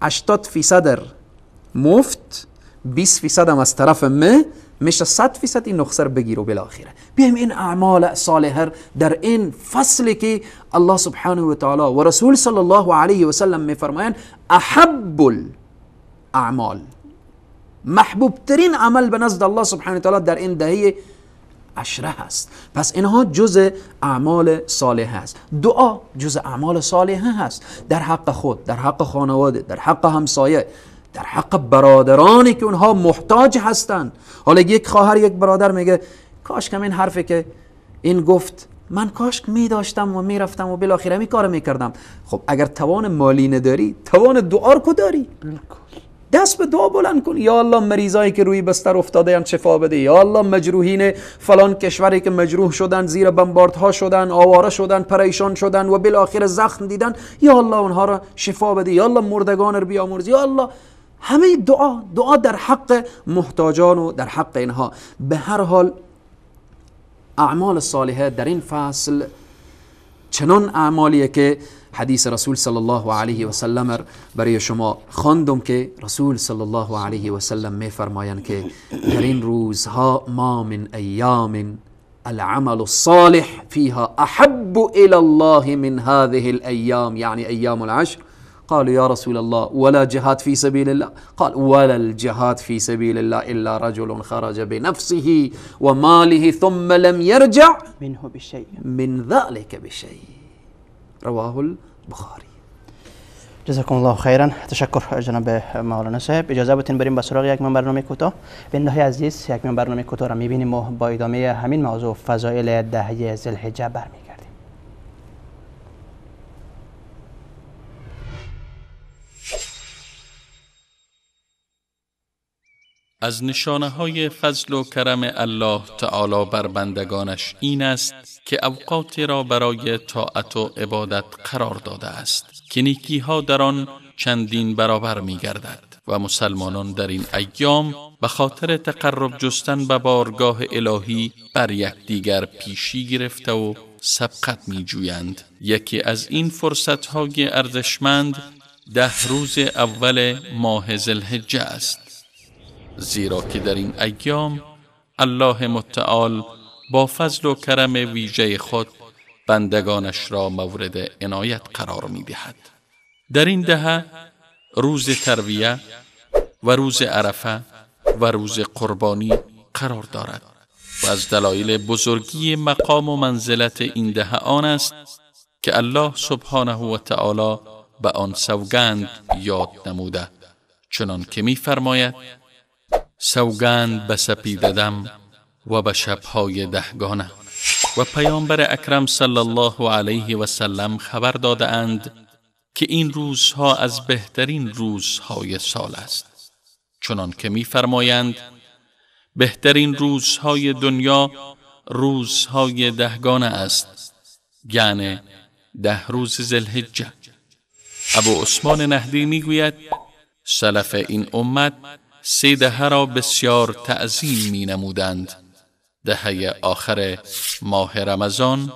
80% مفت، 20% هم از طرف من میشه 100% این نقصه رو بگیر و بالاخره بیایم این اعمال صالحه در این فصلی که الله سبحانه و تعالی و رسول صلی الله علیه و سلم میفرمایند احب الاعمال، محبوب ترین عمل به نزد الله سبحانه و تعالی در این دهه عشره هست. پس اینها جز اعمال صالحه هست. دعا جز اعمال صالحه هست، در حق خود، در حق خانواده، در حق همسایه، در حق برادرانی که اونها محتاج هستند. حالا یک خواهر یک برادر میگه کاش که این حرفی که این گفت من کاش می داشتم و میرفتم و بالاخره می کار میکردم. خب اگر توان مالی نداری، توان دعا رو داری، دست به دعا بلند کن، یا الله مریضایی که روی بستر افتاده اند شفا بده، یا الله مجروحین فلان کشوری که مجروح شدن، زیر بمباردها شدن، آواره شدن، پریشان شدن و بالاخره زخم دیدن، یا الله اونها را شفا بده، یا الله مردگان رو بیامرز، یا الله. همه دعا، دعا در حق محتاجان و در حق اینها. به هر حال اعمال صالحه در این فصل چنان اعمالیه که حدیث رسول صلی الله علیه و سلم برای شما خواندم که رسول صلی الله علیه و سلم میفرمایند که در این روزها ما من ایام العمل الصالح فيها احب الى الله من هذه الايام، يعني ایام العشر. قالوا يا رسول الله ولا جهاد في سبيل الله؟ قال ولا الجهاد في سبيل الله إلا رجل خرج بنفسه وماله ثم لم يرجع منه بشيء، من ذلك بشيء. رواه البخاری. جزاکم الله خیرا. تشکر جناب مولانا صاحب. اجازه بدین بریم به سراغ یک من برنامه کوتاه. بیننده‌های عزیز، یک من برنامه کوتاه را می‌بینیم و با ادامه همین موضوع فضایل دهه ذوالحجه برمی‌گردیم. از نشانه های فضل و کرم الله تعالی بر بندگانش این است که اوقاتی را برای طاعت و عبادت قرار داده است که نیکی ها در آن چندین برابر می گردد و مسلمانان در این ایام به خاطر تقرب جستن به بارگاه الهی بر یکدیگر پیشی گرفته و سبقت می جویند. یکی از این فرصت های ارزشمند 10 روز اول ماه ذوالحجه است، زیرا که در این ایام الله متعال با فضل و کرم ویژه خود بندگانش را مورد عنایت قرار می دهد. در این دهه روز ترویه و روز عرفه و روز قربانی قرار دارد و از دلایل بزرگی مقام و منزلت این دهه آن است که الله سبحانه و تعالی به آن سوگند یاد نموده، چنان که می فرماید: سوگند به سپیددم و به شبهای دهگانه. و پیامبر اکرم صلی الله علیه و سلم خبر داده اند که این روزها از بهترین روزهای سال است، چنان که می فرمایند: بهترین روزهای دنیا روزهای دهگانه است، یعنی 10 روز ذوالحجه. ابو عثمان نهدی می گوید: سلف این امت 3 دهه را بسیار تعظیم می نمودند: دهه آخر ماه رمضان،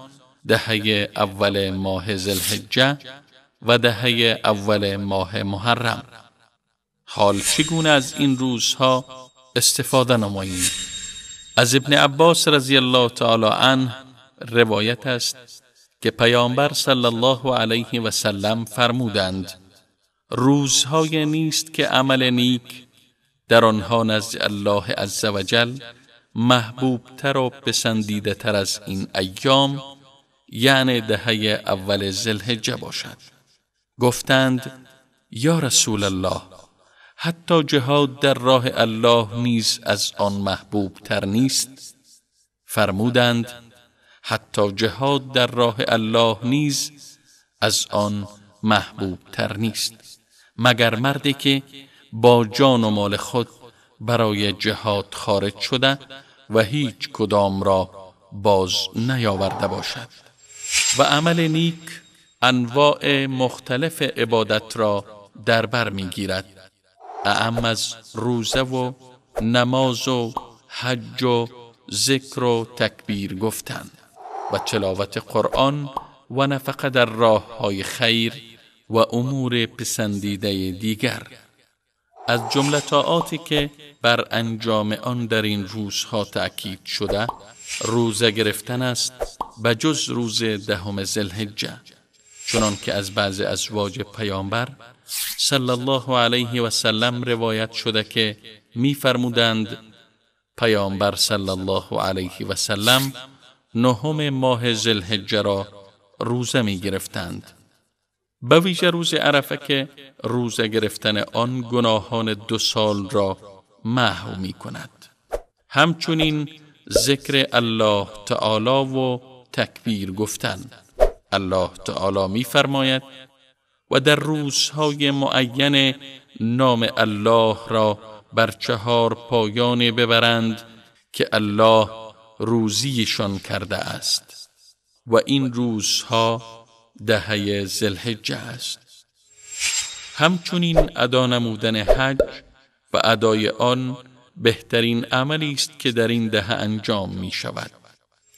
دهه اول ماه ذوالحجه و دهه اول ماه محرم. حال چگونه از این روزها استفاده نماییم؟ از ابن عباس رضی الله تعالی عنه روایت است که پیامبر صلی الله علیه و سلم فرمودند: روزهای نیست که عمل نیک در آنها نزد الله عزوجل محبوب تر و پسندیده تر از این ایام، یعنی دهه اول ذوالحجه باشد. گفتند: یا رسول الله، حتی جهاد در راه الله نیز از آن محبوب تر نیست؟ فرمودند: حتی جهاد در راه الله نیز از آن محبوب تر نیست، مگر مردی که با جان و مال خود برای جهاد خارج شده و هیچ کدام را باز نیاورده باشد. و عمل نیک انواع مختلف عبادت را در بر میگیرد، اعم از روزه و نماز و حج و ذکر و تکبیر گفتن و تلاوت قرآن و نفقه در راه های خیر و امور پسندیده دیگر. از جمله طاعاتی که بر انجام آن در این روزها تأکید شده روزه گرفتن است، به جز روز دهم ذوالحجه، چنان که از بعض ازواج پیامبر صلی الله علیه و سلم روایت شده که می فرمودند پیامبر صلی الله علیه و سلم نهم ماه ذوالحجه را روزه می گرفتند، به ویژه روز عرفه که روزه گرفتن آن گناهان 2 سال را محو می کند. همچنین ذکر الله تعالی و تکبیر گفتن. الله تعالی می فرماید و در روزهای معین نام الله را بر 4 پایان ببرند که الله روزیشان کرده است و این روزها دهه ذوالحجه است. همچنین ادا نمودن حج و ادای آن بهترین عملی است که در این دهه انجام می شود،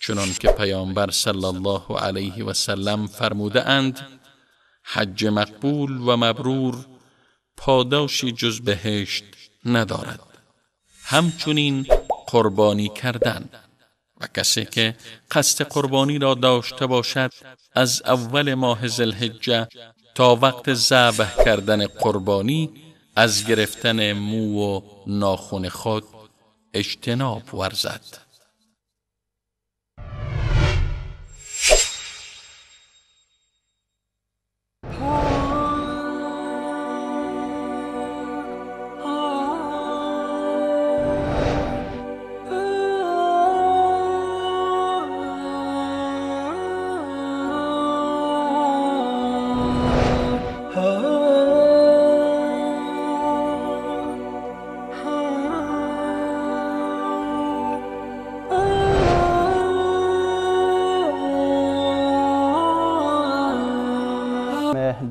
چنان که پیامبر صلی الله علیه و سلم فرموده اند حج مقبول و مبرور پاداشی جز بهشت ندارد. همچنین قربانی کردن و کسی که قصد قربانی را داشته باشد از اول ماه ذوالحجه تا وقت ذبح کردن قربانی از گرفتن مو و ناخن خود اجتناب ورزد.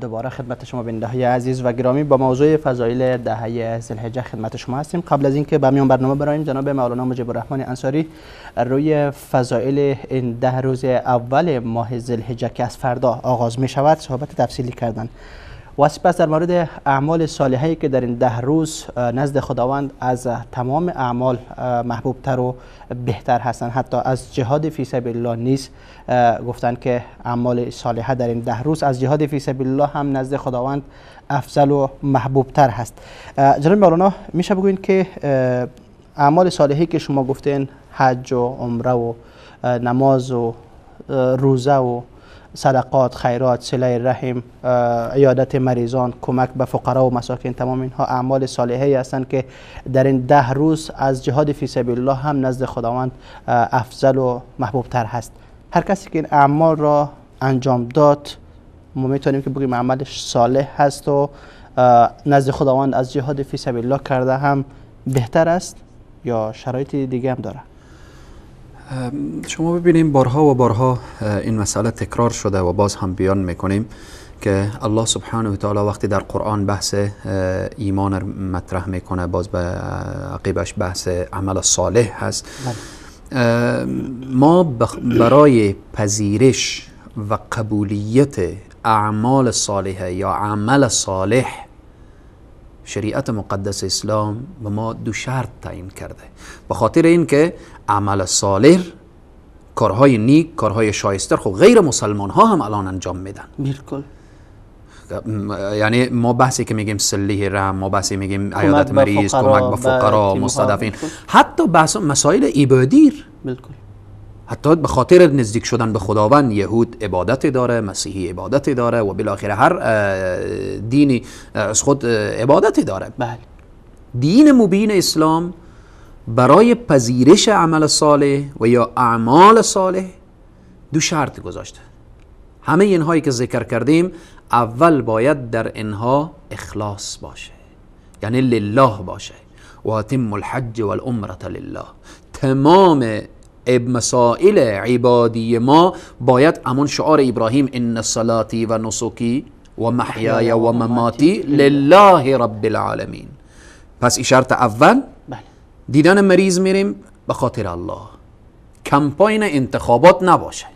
دوباره خدمت شما بیننده‌های عزیز و گرامی با موضوع فضایل دهه ذوالحجه خدمت شما هستیم. قبل از اینکه به میان برنامه برایم، جناب مولانا مجیب الرحمن انصاری روی فضایل این 10 روز اول ماه ذوالحجه که از فردا آغاز می شود صحبت تفصیلی کردند و سپس در مورد اعمال صالحه‌ای که در این 10 روز نزد خداوند از تمام اعمال محبوبتر و بهتر هستند، حتی از جهاد فی سبیل الله نیز گفتند که اعمال صالحه در این 10 روز از جهاد فی سبیل الله هم نزد خداوند افضل و محبوبتر هست. جناب مولانا، میشه بگویید که اعمال صالحه‌ای که شما گفتین، حج و عمره و نماز و روزه و صدقات، خیرات، صله رحم، عیادت مریضان، کمک به فقرا و مساکین، تمام اینها اعمال صالحه هستند که در این 10 روز از جهاد فی سبیل الله هم نزد خداوند افضل و محبوب تر هست. هر کسی که این اعمال را انجام داد، ما میتونیم که بگیم عملش صالح هست و نزد خداوند از جهاد فی سبیل الله کرده هم بهتر است یا شرایط دیگه هم داره؟ شما ببینیم بارها و بارها این مسئله تکرار شده و باز هم بیان میکنیم که الله سبحانه و تعالی وقتی در قرآن بحث ایمان مطرح میکنه، باز به عقیبش بحث عمل صالح هست. ما برای پذیرش و قبولیت اعمال صالحه یا عمل صالح، شریعت مقدس اسلام به ما 2 شرط تعیین کرده، به خاطر اینکه عمل صالح، کارهای نیک، کارهای شایسته خب غیر مسلمان ها هم الان انجام میدن. بالکل. یعنی ما بحثی که میگیم صله رحم، ما بحثی میگیم عیادت مریض، کمک به فقرا، مستضعفین، حتی بحث مسائل عبادی. بالکل. حتی به خاطر نزدیک شدن به خداوند، یهود عبادت داره، مسیحی عبادت داره و بالاخره هر دینی از خود عبادت داره. بله. دین مبین اسلام برای پذیرش عمل صالح و یا اعمال صالح 2 شرط گذاشته. همه اینهایی که ذکر کردیم اول باید در اینها اخلاص باشه، یعنی لله باشه. و اتم الحج والعمره لله. تمام مسائل عبادی ما باید همون شعار ابراهیم، ان صلاتی و نسکی و محیای و مماتی لله رب العالمین. پس این شرط اول. دیدن مریض میریم به خاطر الله، کمپاین انتخابات نباشه.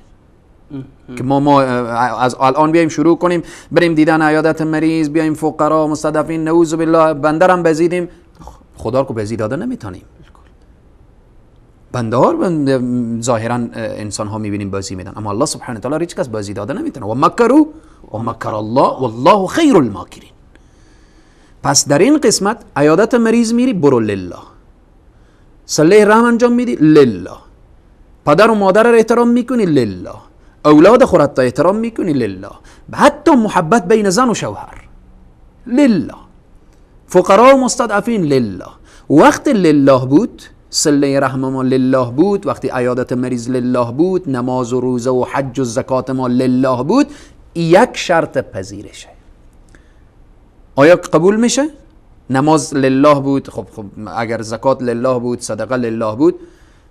که ما از الان بیایم شروع کنیم بریم دیدن عیادت مریض، بیایم فقرا مستضعفین، نعوذ بالله بندرم بزیدیم، خدا رو که بزید داده نمیتونیم. بنده ها ظاهرا انسان ها میبینیم بازی میدن، اما الله سبحانه و تعالی هیچ کس بازی داده نمیتونه. و مکروا و مکر الله والله خیر الماکرین. پس در این قسمت عیادت مریض میری، برو لله، صله رحم انجام میدی لله، پدر و مادر را احترام میکنی لله، اولاد خودت احترام میکنی لله، حتی محبت بین زن و شوهر لله، فقرا و مستضعفین لله. وقت لله بود، صله رحم ما لله بود، وقتی عیادت مریض لله بود، نماز و روزه و حج و زکات ما لله بود، یک شرط پذیرشه. آیا قبول میشه؟ نماز لله بود، خب اگر زکات لله بود، صدقه لله بود،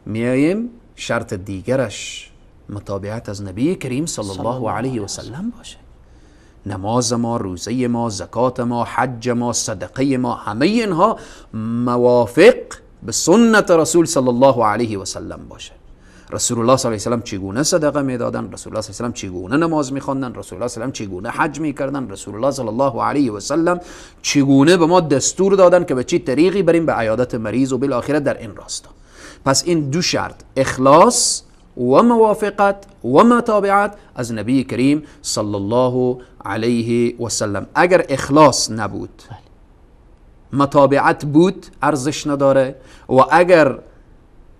میاییم شرط دیگرش متابعت از نبی کریم صلی الله علیه و سلم باشه. نماز ما، روزه ما، زکات ما، حج ما، صدقه ما، همه اینها موافق به سنت رسول صلی الله علیه و سلم باشه. رسول الله صلی الله علیه و سلم چگونه صدقه میدادن، رسول الله صلی الله علیه و سلم چگونه نماز میخواندن، رسول الله صلی الله علیه و سلم چگونه حج میکردن، رسول الله صلی الله علیه و سلم چگونه به ما دستور دادن که به چه طریقی بریم به عیادت مریض و بالاخره در این راستا. پس این دو شرط، اخلاص و موافقت و متابعت از نبی کریم صلی الله علیه و سلم. اگر اخلاص نبود، متابعت بود، ارزش نداره، و اگر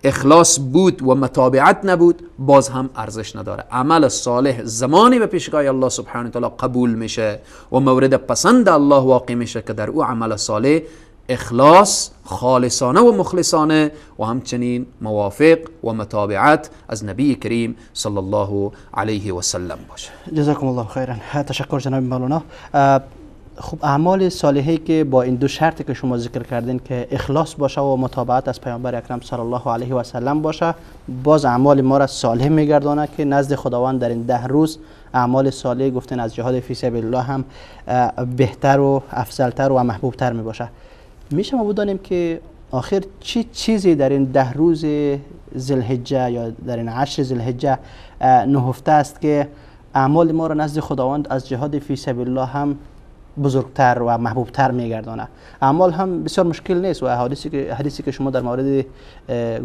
اخلاص بود و متابعت نبود، باز هم ارزش نداره. عمل صالح زمانی به پیشگاه الله سبحانه و تعالی قبول میشه و مورد پسند الله واقع میشه که در او عمل صالح اخلاص خالصانه و مخلصانه و همچنین موافق و متابعت از نبی کریم صلی الله علیه و سلم باشه. جزاکم الله خیرا. تشکر جناب مولانا. خب اعمال صالحی که با این دو شرط که شما ذکر کردین که اخلاص باشه و متابعت از پیامبر اکرم صلی الله علیه و سلم باشه، باز اعمال ما را صالح میگردانه که نزد خداوند در این 10 روز اعمال صالح گفتن از جهاد فی سبیل الله هم بهتر و افضلتر و محبوبتر می باشه. میشه ما بدانیم که آخر چی چیزی در این 10 روز ذوالحجه یا در این 10 ذوالحجه نهفته است که اعمال ما را نزد خداوند از جهاد فی سبیل الله هم بزرگتر و محبوبتر میگردانه؟ اعمال هم بسیار مشکل نیست و حدیثی که شما در مورد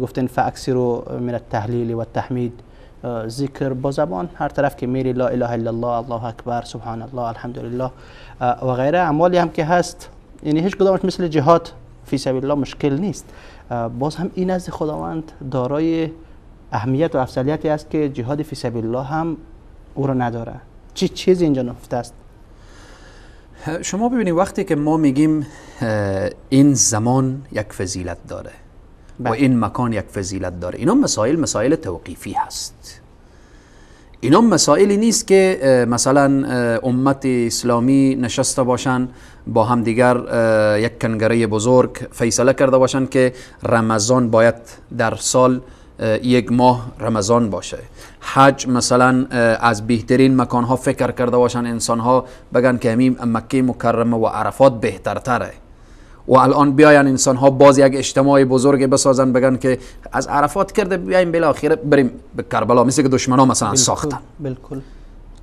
گفتن فاکثروا من التهلیل و التحمید، ذکر با زبان هر طرف که میری لا اله الا الله، الله اکبر، سبحان الله، الحمدلله و غیره، اعمالی هم که هست یعنی هیچ کدامش مثل جهاد فی سبیل الله مشکل نیست. باز هم این از خداوند دارای اهمیت و افضلیتی است که جهاد فی سبیل الله هم او را نداره. چی چیزی اینجا نهفته است؟ شما ببینید وقتی که ما میگیم این زمان یک فضیلت داره و این مکان یک فضیلت داره، اینا مسائل توقیفی هست. اینا مسائلی نیست که مثلا امت اسلامی نشسته باشن با هم دیگر یک کنگره بزرگ فیصله کرده باشن که رمضان باید در سال یک ماه رمضان باشه، حج مثلا از بهترین مکانها فکر کرده باشن انسانها بگن که همین مکه مکرمه و عرفات بهترتره، و الان بیاین انسانها باز یک اجتماع بزرگ بسازن بگن که از عرفات کرده بیایم بالاخره بریم به کربلا، مثل که دشمنا مثلا ساختن، بالکل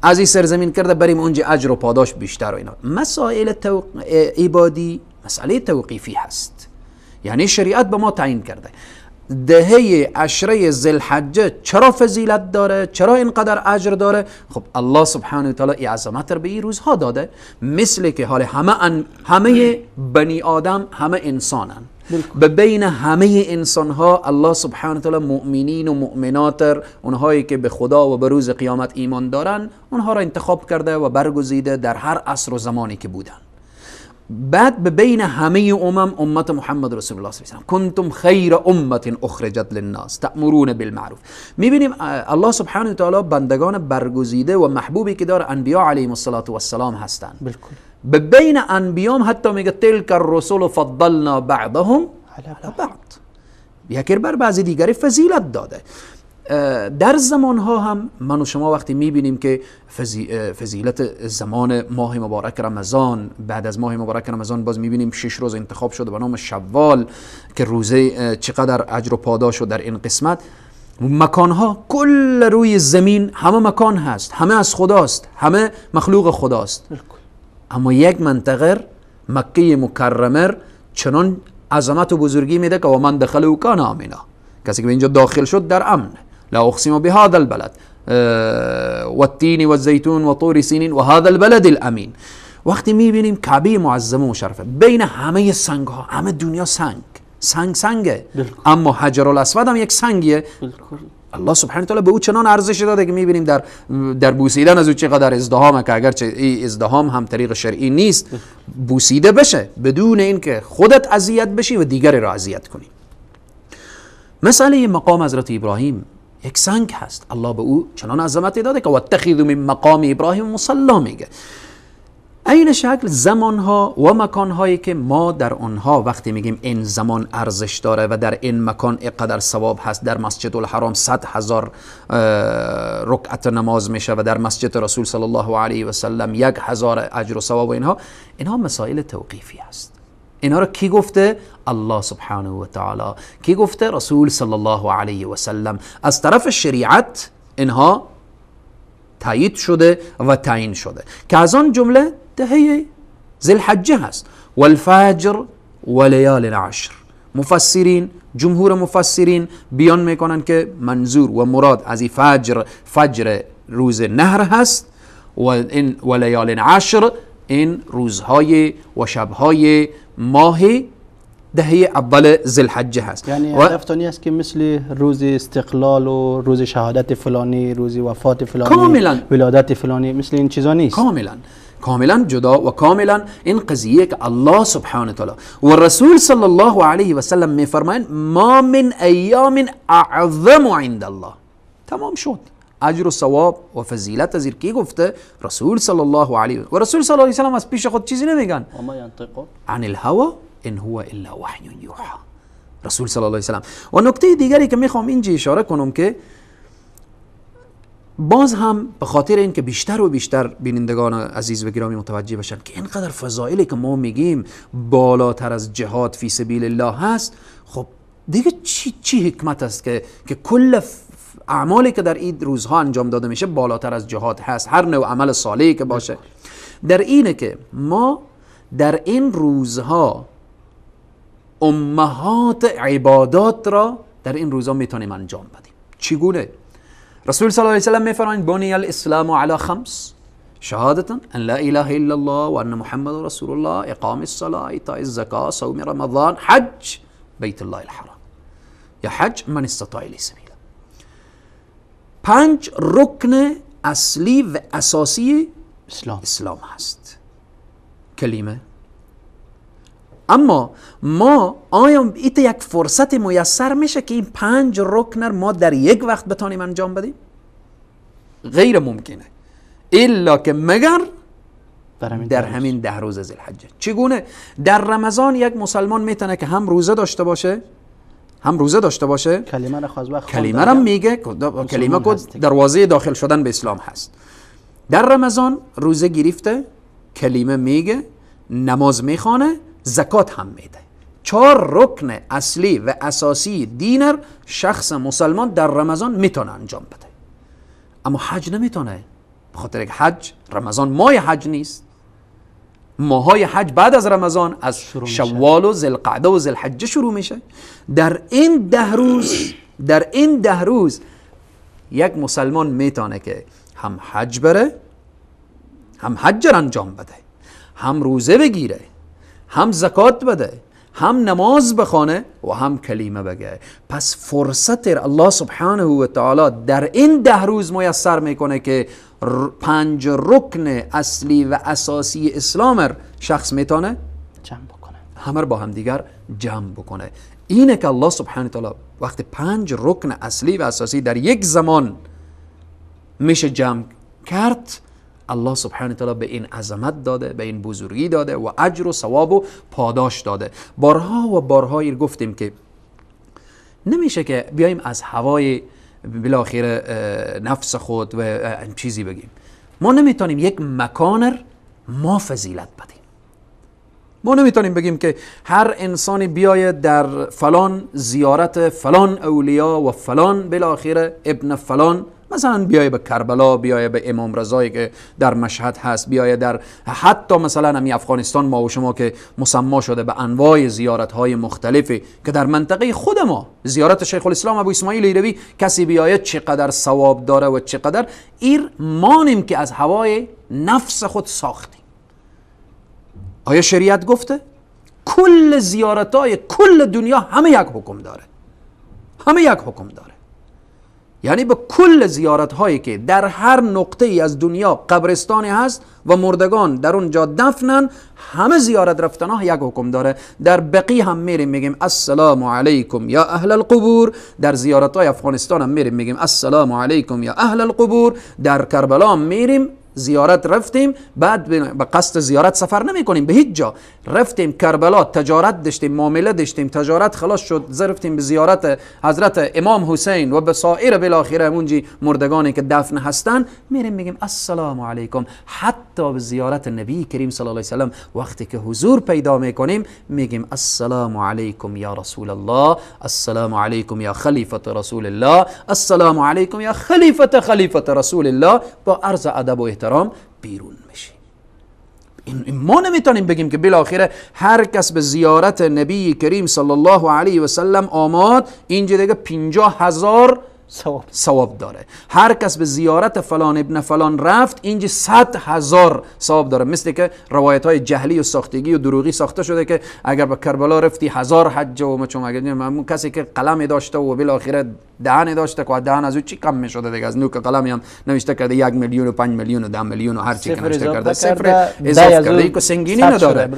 از این سرزمین کرده بریم اونجا اجر و پاداش بیشتر و اینا. مسائل عبادی مسئله توقیفی هست، یعنی شریعت به ما تعیین کرده. دهه عشره ذوالحجه چرا فضیلت داره، چرا اینقدر اجر داره؟ خب الله سبحانه و تعالی ای عظمت رو به این روزها داده، مثل که حال همه بنی آدم همه انسانن، به بین همه انسان ها الله سبحانه و تعالی مؤمنین و مؤمنات، اونهایی که به خدا و به روز قیامت ایمان دارن، اونها را انتخاب کرده و برگزیده در هر عصر و زمانی که بودن. بعد به بین همه امم امت محمد رسول الله صلی الله علیه و سلم، کنتم خیر امت اخرجت للناس تأمرون بالمعروف. میبینیم الله سبحانه و تعالی بندگان برگزیده و محبوبی که داره انبیا علیهم الصلاة والسلام هستند. بالکل به بین انبیام حتی میگه تلک الرسل فضلنا بعضهم علی بعض، یکی بر بعضی دیگری فضیلت داده. در زمان ها هم من و شما وقتی میبینیم که فضیلت زمان ماه مبارک رمضان، بعد از ماه مبارک رمضان باز میبینیم 6 روز انتخاب شده به نام شوال که روزه چقدر اجر و پاداش در این قسمت. مکانها کل روی زمین همه مکان هست، همه از خداست، همه مخلوق خداست. اما یک منطقه مکه مکرمه چنان عظمت و بزرگی میده که و من دخله کان آمنا، کسی که به اینجا داخل شد در امن. لا اقسم بهذا البلد والتین والزیتون وطور سینین وهذا البلد الامین. وقتی میبینیم کعبه معظمه و مشرفه بین همه سنگ ها، همه دنیا سنگ سنگ سنگه، اما حجر الاسود هم یک سنگیه. الله سبحانه وتعالی به او چنان ارزش داده که میبینیم در بوسیدن از او چقدر ازدحامه، که اگرچه این ازدحام هم طریق شرعی نیست، بوسیده بشه بدون اینکه خودت اذیت بشی و دیگری را اذیت کنی. مسئله مقام حضرت ابراهیم یک سنگ هست، الله به او چنان عظمت داده که واتخذوا من مقام ابراهیم مصلی میگه. این شکل زمانها و مکانهایی که ما در آنها وقتی میگیم این زمان ارزش داره و در این مکان اینقدر ثواب هست، در مسجد الحرام 100,000 رکعت نماز میشه و در مسجد رسول صلی الله علیه و سلم 1000 اجر و ثواب و اینها مسائل توقیفی هست. اینها را کی گفته؟ الله سبحانه و تعالی. کی گفته؟ رسول صلی الله علیه و سلم. از طرف شریعت اینها تایید شده و تعیین شده که از آن جمله دهه ذوالحجه هست. والفجر ولیال عشر. مفسرین، جمهور مفسرین بیان میکنن که منظور و مراد از این فجر، فجر روز نهر هست و این ولیال عشر این روزهای و شبهای ماه دهه اول ذوالحجه هست. یعنی هدفتان است که مثل روز استقلال و روز شهادت فلانی، روز وفات فلانی، کاملا ولادت فلانی، مثل این چیزا نیست. کاملا جدا و کاملا این قضیه که الله سبحانه وتعالی و رسول صلی الله علیه و سلم میفرمایند ما من ایام اعظم عند الله. تمام شد. اجر و ثواب و فضیلت از کی گفته؟ رسول صلی الله علیه و رسول صلی الله علیه و سلم از پیش خود چیزی نمیگن. و ما ینطق عن الهوى ان هو الا وحی یوحى. رسول صلی الله علیه و سلم. و نکته دیگری که میخوام اینجا اشاره کنم که باز هم به خاطر اینکه بیشتر و بیشتر بینندگان عزیز و گرامی متوجه بشن که اینقدر فضایلی که ما میگیم بالاتر از جهاد فی سبیل الله هست، خب دیگه چی حکمت است که کل اعمالی که در این روزها انجام داده میشه بالاتر از جهاد هست، هر نوع عمل صالحی که باشه. در اینه که ما در این روزها امهات عبادات را در این روزها میتونیم انجام بدیم. چگونه؟ رسول صلی الله علیه وسلم میفرمایند بنی الاسلام علی خمس، شهادة ان لا اله الا الله و ان محمد رسول الله، اقام الصلاة، ایتاء الزکاة، صوم رمضان، حج بیت الله الحرام یا حج من استطاع الیه سبیلا. 5 رکن اصلی و اساسی اسلام هست. کلمه. اما ما آیا ایت یک فرصت میسر میشه که این 5 رکن ما در یک وقت بتانیم انجام بدیم؟ غیر ممکنه، الا که مگر در همین 10 روز ذوالحجه. چگونه؟ در رمضان یک مسلمان میتونه که هم روزه داشته باشه، کلمه را کلمه را میگه، کلمه که دروازه داخل شدن به اسلام هست. در رمضان روزه گرفته، کلمه میگه، نماز میخوانه، زکات هم میده. 4 رکن اصلی و اساسی دینر شخص مسلمان در رمضان میتونه انجام بده. اما حج نمیتونه، به خاطر که حج رمضان ماه حج نیست. ماهای حج بعد از رمضان از شوال و ذوالقعده و ذوالحجه شروع میشه. در این 10 روز، یک مسلمان میتونه که هم حج بره، هم حج را انجام بده، هم روزه بگیره، هم زکات بده، هم نماز بخوانه و هم کلمه بگه. پس فرصت الله سبحانه و تعالی در این 10 روز میسر میکنه که 5 رکن اصلی و اساسی اسلام شخص میتونه جمع بکنه، همه با هم دیگر جمع بکنه. اینه که الله سبحانه و تعالی وقتی 5 رکن اصلی و اساسی در یک زمان میشه جمع کرد، الله سبحانه و تعالی به این عظمت داده، به این بزرگی داده و اجر و ثواب و پاداش داده. بارها و بارها ایر گفتیم که نمیشه که بیایم از هوای بالاخره نفس خود و چیزی بگیم. ما نمیتونیم یک مکان ما فضیلت بدیم. ما نمیتونیم بگیم که هر انسانی بیاید در فلان زیارت فلان اولیا و فلان بالاخره ابن فلان، مثلا بیای به کربلا، بیای به امام رضایی که در مشهد هست، بیای در حتی مثلا همی افغانستان ما و شما که مسما شده به انواع زیارت های مختلفی که در منطقه خود ما زیارت شیخ الاسلام ابو اسماعیل ایروی کسی بیاید چقدر ثواب داره و چقدر ایر مانیم که از هوای نفس خود ساختیم. آیا شریعت گفته؟ کل زیارت های کل دنیا همه یک حکم داره، همه یک حکم داره. یعنی به کل زیارت هایی که در هر نقطه ای از دنیا قبرستانی هست و مردگان در اونجا دفنن، همه زیارت رفتن ها یک حکم داره. در بقیع هم میریم میگیم السلام علیکم یا اهل القبور، در زیارت های افغانستان هم میریم میگیم السلام علیکم یا اهل القبور، در کربلا هم میریم زیارت رفتیم، بعد به قصد زیارت سفر نمی کنیم به هیچ جا، رفتیم کربلا تجارت داشتیم، معامله داشتیم، تجارت خلاص شد، رفتیم به زیارت حضرت امام حسین و به سایر بالاخره اونجی مردگانی که دفن هستن، میریم میگیم السلام علیکم. حتی به زیارت نبی کریم صلی الله علیه و سلم وقتی که حضور پیدا میکنیم میگیم السلام علیکم یا رسول الله، السلام علیکم یا خلیفت رسول الله، السلام علیکم یا خلیفت خلیفت رسول الله، با عرض ادب و احترام بیرون میشیم. این ما نمیتونیم بگیم که بالاخره هر کس به زیارت نبی کریم صلی الله علیه و سلم آمد اینجا دیگه 50,000 ثواب داره، هر کس به زیارت فلان ابن فلان رفت اینجا 100,000 ثواب داره. مثل که روایت های جهلی و ساختگی و دروغی ساخته شده که اگر به کربلا رفتی 1000 حج و چون اگر کسی که قلم داشته و بالاخره دهن داشته که دهن از او چی کم میشده دیگه، از نوک قلمی هم نوشته کرده 1 میلیون و 5 میلیون و 10 میلیون و هر چی که نوشته کرده صفر اضافه کرده، که سنگینی نداره.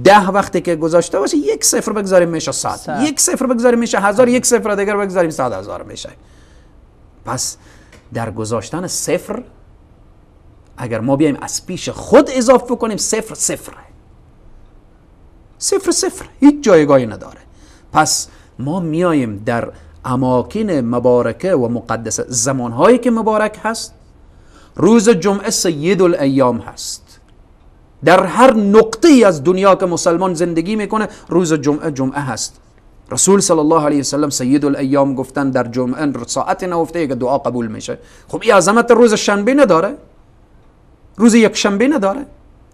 10 وقتی که گذاشته باشه یک صفر بگذاریم میشه 100، یک صفر بگذاریم میشه 1000، یک صفر دیگر بگذاریم 100,000 میشه. پس در گذاشتن صفر اگر ما بیایم از پیش خود اضافه کنیم صفر صفر صفر صفر هیچ جایگاهی نداره. پس ما میاییم در اماکن مبارکه و مقدسه، زمانهایی که مبارک هست، روز جمعه سید الایام هست، در هر نقطه ای از دنیا که مسلمان زندگی میکنه روز جمعه جمعه هست. رسول صلی الله علیه وسلم سید الایام گفتن در جمعه ساعت نهفته که دعا قبول میشه. خب این عظمت روز شنبه نداره، روز یک شنبه نداره.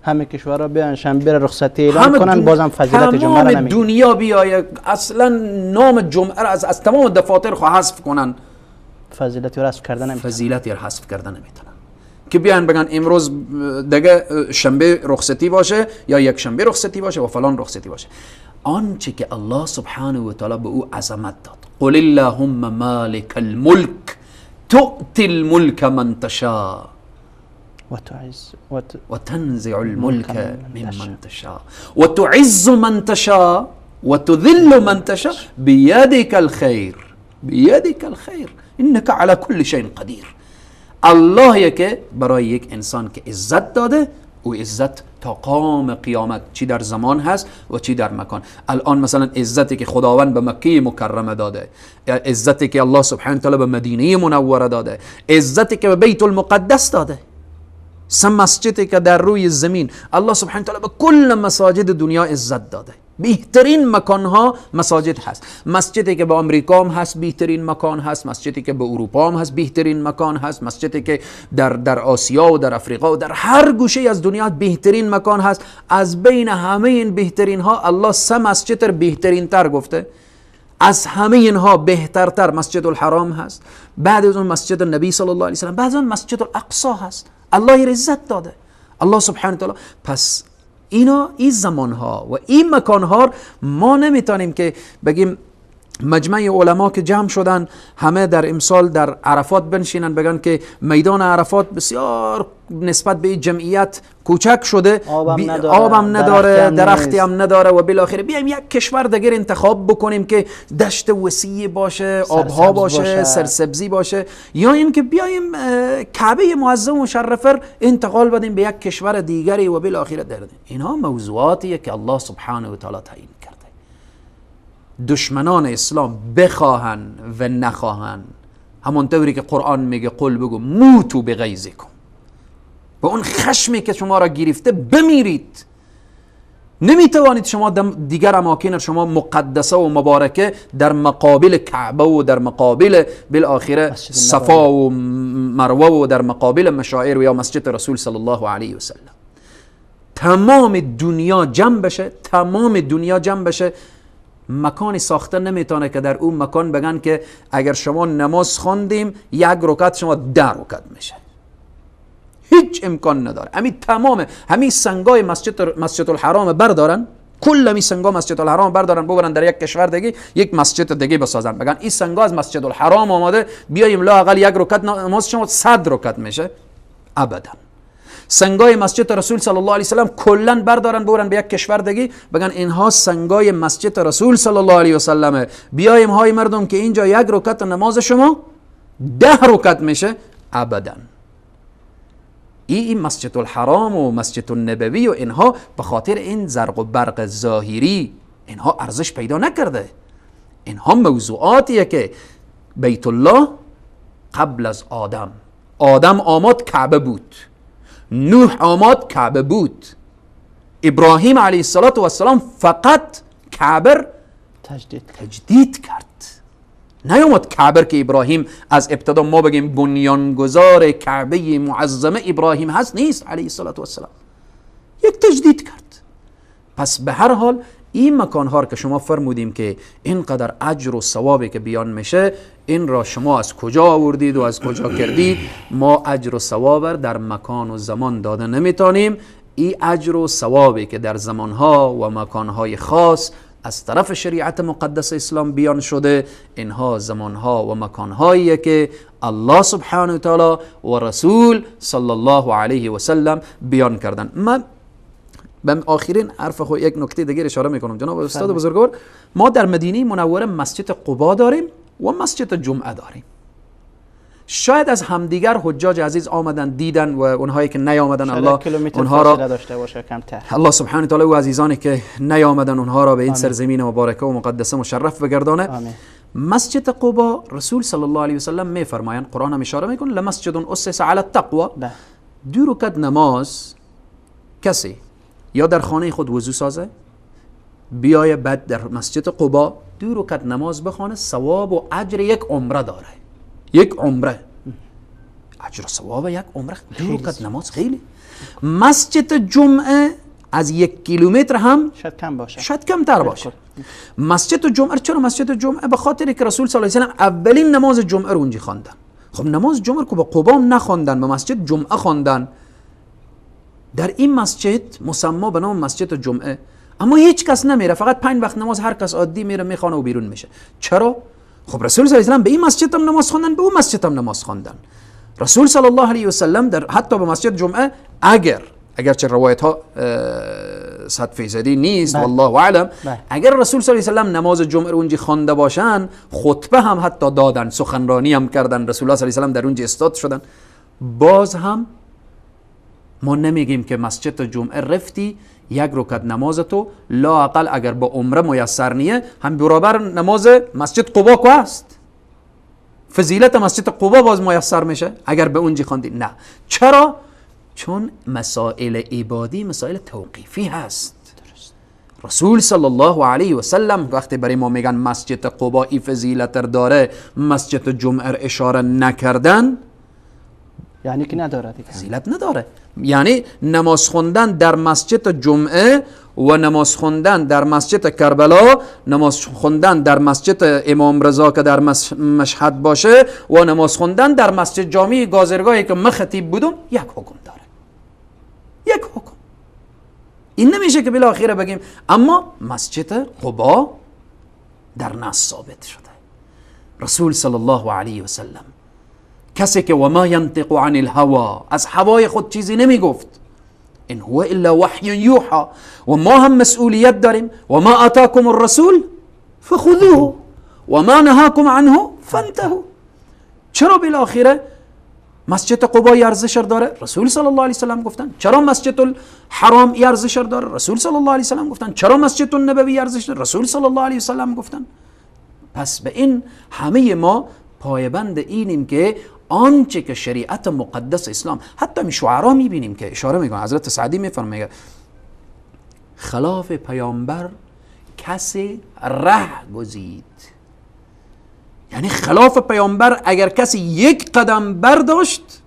همه کشورها بیان شنبه رخصتی اعلام کنن بازم فضیلت جمعه را نمیگن. دنیا بیای اصلا نام جمعه را از تمام دفاتر خو حذف کنن، فضیلت را حذف کردن نمیتونن، فضیلت را حذف کردن نمیتونن که بیان بگن امروز دیگه شنبه رخصتی باشه یا یک شنبه رخصتی باشه و فلان رخصتی باشه. آنچه که الله سبحانه و تعالی به او عظمت داد، قل اللهم مالک الملک تؤتی الملک من تشاء وتنزع الملک ممن تشاء وتعز من تشاء وتذل من تشاء بيدك الخير بيدك الخير انك على كل شيء قدیر. الله که برای یک انسان که عزت داده، او عزت تا قام قیامت چی در زمان هست و چی در مکان. الان مثلا عزتی که خداوند به مکه مکرمه داده، عزتی که الله سبحانه وتعالی به مدینه منوره داده، عزتی که به بیت المقدس داده، سه مسجدی که در روی زمین الله سبحانه وتعالی به کل مساجد دنیا عزت داده. بهترین مکان ها مساجد هست. مسجدی که به آمریکا هم هست بهترین مکان هست، مسجدی که به اروپا هم هست بهترین مکان هست، مسجدی که در آسیا و در افریقا و در هر گوشه از دنیا بهترین مکان هست. از بین همه این بهترین ها الله سه مسجد بهترین تر گفته، از همه اینها بهترتر مسجد الحرام هست، بعد از اون مسجد النبی صلی الله علیه و سلم، بعد از اون مسجد الاقصا هست. الله عزت داده، الله سبحانه و تعالی. پس اینا این زمانها و این مکانها ما نمیتونیم که بگیم مجمع علما که جمع شدن همه در امسال در عرفات بنشینن بگن که میدان عرفات بسیار نسبت به جمعیت کوچک شده، آبم نداره، درختی هم نداره و بالاخره بیایم یک کشور دیگر انتخاب بکنیم که دشت وسیع باشه، آبها باشه، سرسبزی باشه، یا اینکه بیایم کعبه معظم و مشرفه انتقال بدیم به یک کشور دیگری و بالاخره دردیم. اینها موضوعاتیه که الله سبحانه و تعالی تعیین کرده. دشمنان اسلام بخواهن و نخواهن، همونطوری که قرآن میگه قل بگو موتو بغیظکم، با اون خشمی که شما را گرفته بمیرید. نمیتوانید شما دیگر اماکن شما مقدسه و مبارکه در مقابل کعبه و در مقابل بالاخره صفا و مروه و در مقابل مشاعر و یا مسجد رسول صلی الله علیه و سلم. تمام دنیا جمع بشه، تمام دنیا جمع بشه، مکانی ساخته نمیتونه که در اون مکان بگن که اگر شما نماز خواندیم یک رکعت شما 10 رکعت میشه. هیچ امکان نداره. همین تمام همین سنگای مسجد الحرام بردارن، کل همین سنگا مسجد الحرام بردارن ببرن در یک کشور دیگه یک مسجد دیگه بسازن، بگن این سنگا از مسجد الحرام آماده، بیایم لااقل یک رکعت نماز شما 100 رکعت میشه. ابدا. سنگای مسجد رسول صلی الله علیه و سلم کلا بردارن ببرن به یک کشور دیگه، بگن اینها سنگای مسجد رسول صلی الله علیه و سلمه، بیایم های مردم که اینجا یک رکعت نماز شما 10 رکعت میشه. ابدا. این مسجد الحرام و مسجد النبوی و اینها به خاطر این زرق و برق ظاهری اینها ارزش پیدا نکرده. اینها موضوعاتیه که بیت الله قبل از آدم، آدم آمد کعبه بود، نوح آمد کعبه بود، ابراهیم علیه السلام فقط کعبه تجدید کرد، نیامد کعبه که ابراهیم از ابتدا ما بگیم بنیانگذار کعبه معظمه ابراهیم هست، نیست علیه السلام، یک تجدید کرد. پس به هر حال این مکانها که شما فرمودیم که اینقدر اجر و ثوابی که بیان میشه، این را شما از کجا آوردید و از کجا کردید؟ ما اجر و ثواب در مکان و زمان داده نمیتونیم. این اجر و ثوابی که در زمانها و مکانهای خاص از طرف شریعت مقدس اسلام بیان شده، اینها زمانها و مکانهایی که الله سبحانه و تعالی و رسول صلی الله علیه و سلم بیان کردن. من به آخرین حرف خود یک نکته دیگر اشاره میکنم جناب استاد بزرگوار. ما در مدینه منوره مسجد قبا داریم و مسجد جمعه داریم. شاید از همدیگر حجاج عزیز آمدن دیدن و اونهایی که نیامدن الله اونها را داشته باشه کمتر. الله سبحانه و تعالی و عزیزانی که نیامدن اونها را به این سرزمین مبارکه و مقدسه مشرف بگردانه. آمین. مسجد قبا رسول صلی الله علیه و سلم میفرمایند، قرآن هم اشاره میکنه، لمسجد اسس علی التقوی. دو رکعت نماز کسی یا در خانه خود وضو سازه بیای بعد در مسجد قبا دو رکعت نماز بخونه، ثواب و اجر یک عمره داره. یک عمره، اجر و ثواب یک عمره، دو رکعت نماز خیلی. مسجد جمعه از 1 کیلومتر هم شاید کم باشه، شاید کمتر باشه. مسجد جمعه چرا مسجد جمعه؟ به خاطر که رسول صلی الله علیه و سلم اولین نماز جمعه رو اونجا خواندن. خب نماز جمعه که با قبا نخواندن، به مسجد جمعه خواندن. در این مسجد مسما به نام مسجد جمعه، اما هیچ کس نمیره، فقط 5 وقت نماز هر کس عادی میره میخوانه و بیرون میشه. چرا؟ خب رسول صلی الله علیه و سلم به این مسجد هم نماز خواندن، به اون مسجد هم نماز خواندن. رسول صلی الله علیه و سلم در حتی به مسجد جمعه اگرچه روایت ها 100% نیست، والله اعلم، اگر رسول صلی الله علیه و سلم نماز جمعه رو اونجا خوانده باشن، خطبه هم حتی دادن، سخنرانی هم کردن، رسول الله صلی الله علیه و سلم در اونجا استاد شدن، باز هم ما نمیگیم که مسجد جمعه رفتی یک رکعت نماز تو لااقل اگر با عمره میسر نیه هم برابر نماز مسجد قبا کو است، فضیلت مسجد قبا باز میسر میشه اگر به اونجا خواندی. نه، چرا؟ چون مسائل عبادی مسائل توقیفی هست. درست. رسول صلی الله علیه و سلم وقتی برای ما میگن مسجد قبا ای فضیلت داره، مسجد جمعه اشاره نکردن، یعنی که نداره، فضیلت نداره. یعنی نماز خوندن در مسجد جمعه و نماز خوندن در مسجد کربلا، نماز خوندن در مسجد امام رضا که در مشهد باشه و نماز خوندن در مسجد جامع گازرگاهی که من خطیب بودم یک حکم داره، یک حکم. این نمیشه که بالاخره بگیم. اما مسجد قبا در نص ثابت شده. رسول صلی الله علیه و سلم کسی که و ما ینطق عن الهوا، از هوای خود چیزی نمی گفت، ان هو الا وحی یوحى، و ما هم مسئولیت داریم، و ما آتاکم الرسول فخذوه و ما نهاکم عنه فانتهوا. چرا بالاخره مسجد قبا ارزش داره؟ رسول صلی الله علیه و سلم گفتن. چرا مسجد الحرام ارزش داره؟ رسول صلی الله علیه و سلم گفتن. چرا مسجد النبوی ارزش داره؟ رسول صلی الله علیه و سلم گفتن. پس به این همه ما پایبند اینیم که آنچه که شریعت مقدس اسلام، حتی می شعرا میبینیم که اشاره میکنه، حضرت سعدی میفرمایه خلاف پیامبر کسی ره گزید. یعنی خلاف پیامبر اگر کسی یک قدم برداشت،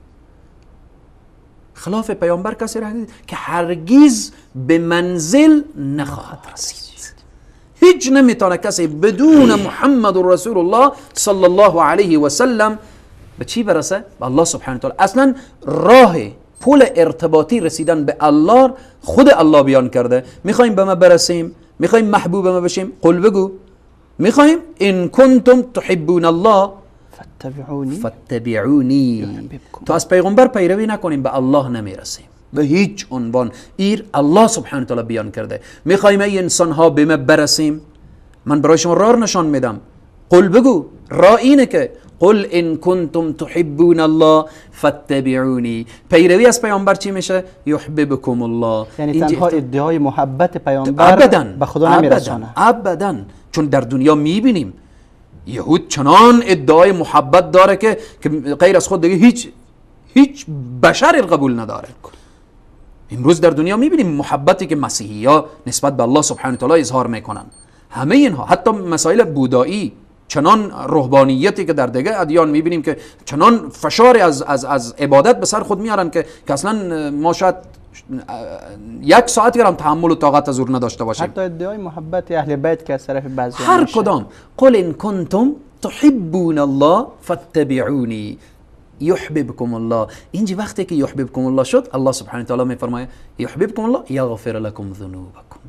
خلاف پیامبر کسی ره گزید که هرگز به منزل نخواهد رسید. هیچ نمیتونه کسی بدون محمد رسول الله صلی الله علیه و سلم به چی برسه؟ به الله سبحانه و تعالی. اصلا راه پل ارتباطی رسیدن به الله خود الله بیان کرده. میخوایم به ما برسیم، میخوایم محبوب ما بشیم، قل بگو میخوایم ان کنتم تحبون الله فاتبعونی. تا از پیغمبر پیروی نکنیم به الله نمیرسیم به هیچ عنوان. ایر الله سبحانه و تعالی بیان کرده. میخوایم ای انسان ها به ما برسیم، من برای شما راه نشان میدم، قل بگو راه اینه که قل ان کنتم تحبون الله فاتبعونی. پیروی از پیامبر چی میشه؟ یحببکم الله. یعنی تنها ادعای محبت پیامبر ابداً به خدا نمیرسانه، ابداً. چون در دنیا میبینیم یهود چنان ادعای محبت داره که غیر از خود دیگه هیچ بشری قبول نداره. امروز در دنیا میبینیم محبتی که مسیحی ها نسبت به الله سبحانه و تعالی اظهار میکنن، همه اینها، حتی مسائل بودایی، چنان رهبانیتی که در دیگه ادیان میبینیم که چنان فشار از عبادت به سر خود میارن که اصلا ما شاید یک ساعت هم تحمل و طاقت از او نداشته باشیم. حتی ادعای محبت اهل بیت که از طرف بعضی هر کدام. قل ان کنتم تحبون الله فاتبعونی یحببکم الله. اینجا وقتی که یحببکم الله شد، الله سبحانه و تعالی میفرمایه یحببکم الله یغفر لکم ذنوبکم.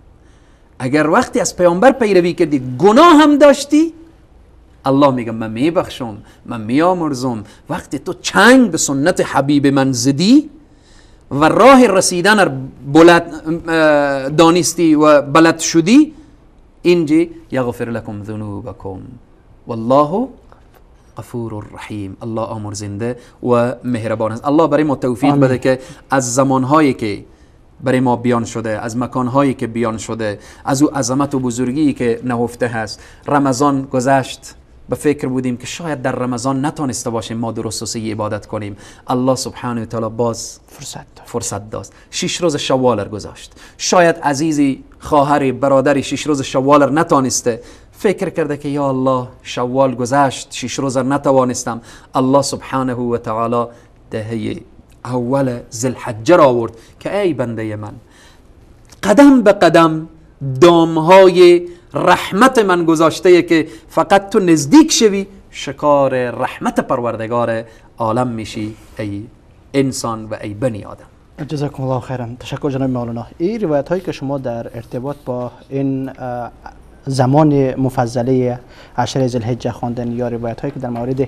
اگر وقتی از پیامبر پیروی کردی گناه هم داشتی، الله میگه من میبخشم، من میامرزم. وقتی تو چنگ به سنت حبیب من زدی و راه رسیدن بلد دانستی و بلد شدی، اینجا یغفر لکم ذنوبکم والله غفور رحیم. الله آمرزنده و مهربان است. الله برای ما توفیق بده که از زمانهایی که برای ما بیان شده، از مکانهایی که بیان شده، از او عظمت و بزرگی که نهفته هست. رمضان گذشت، به فکر بودیم که شاید در رمضان نتانسته باشیم ما درست و صحیح عبادت کنیم. الله سبحانه و تعالی باز فرصت داد. 6 روز شوال گذاشت. شاید عزیزی، خواهری، برادری 6 روز شوال نتانسته، فکر کرده که یا الله شوال گذشت، 6 روز نتوانستم. الله سبحانه و تعالی دهه اول ذوالحجه را آورد که ای بنده من، قدم به قدم دامهای رحمت من گذاشته که فقط تو نزدیک شوی، شکار رحمت پروردگار عالم میشی ای انسان و ای بنی آدم. جزاکم الله خیرا. تشکر جناب مولانا. این روایت هایی که شما در ارتباط با این زمان مفضله عشر ذوالحجه خواندن، یا روایت هایی که در مورد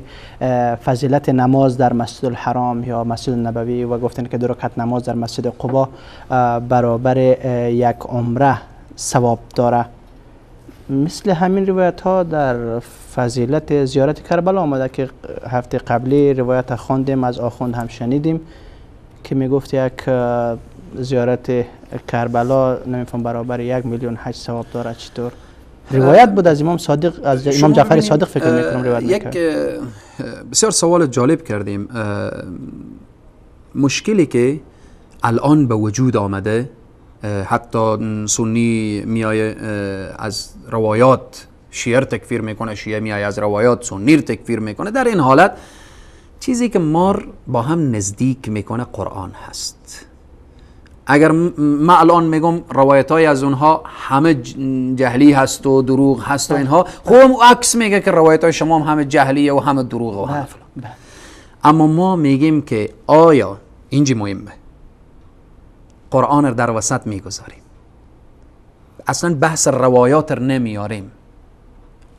فضیلت نماز در مسجد الحرام یا مسجد النبوی و گفتن که 2 رکعت نماز در مسجد قبا برابر یک عمره ثواب داره، مثل همین روایت ها در فضیلت زیارت کربلا آمده که هفته قبلی روایت خواندیم، از آخوند هم شنیدیم که میگفت یک زیارت کربلا نمیفهم برابر 1,000,000 حج ثواب داره. چطور روایت بود از امام صادق، از امام جعفر صادق فکر میکنم روایت یک بسیار سوال جالب کردیم. مشکلی که الان به وجود آمده، حتی سنی میای از روایات شیعه تکفیر میکنه، شیعه میای از روایات سنی تکفیر میکنه. در این حالت چیزی که ما با هم نزدیک میکنه قرآن هست. اگر ما الان میگم روایت های از اونها همه جهلی هست و دروغ هست و اینها، خب عکس میگه که روایت های شما هم همه جهلیه و همه دروغ و همه فلان. اما ما میگیم که آیا اینجی مهمه، قرآن رو در وسط میگذاریم، اصلا بحث روایات رو نمیاریم،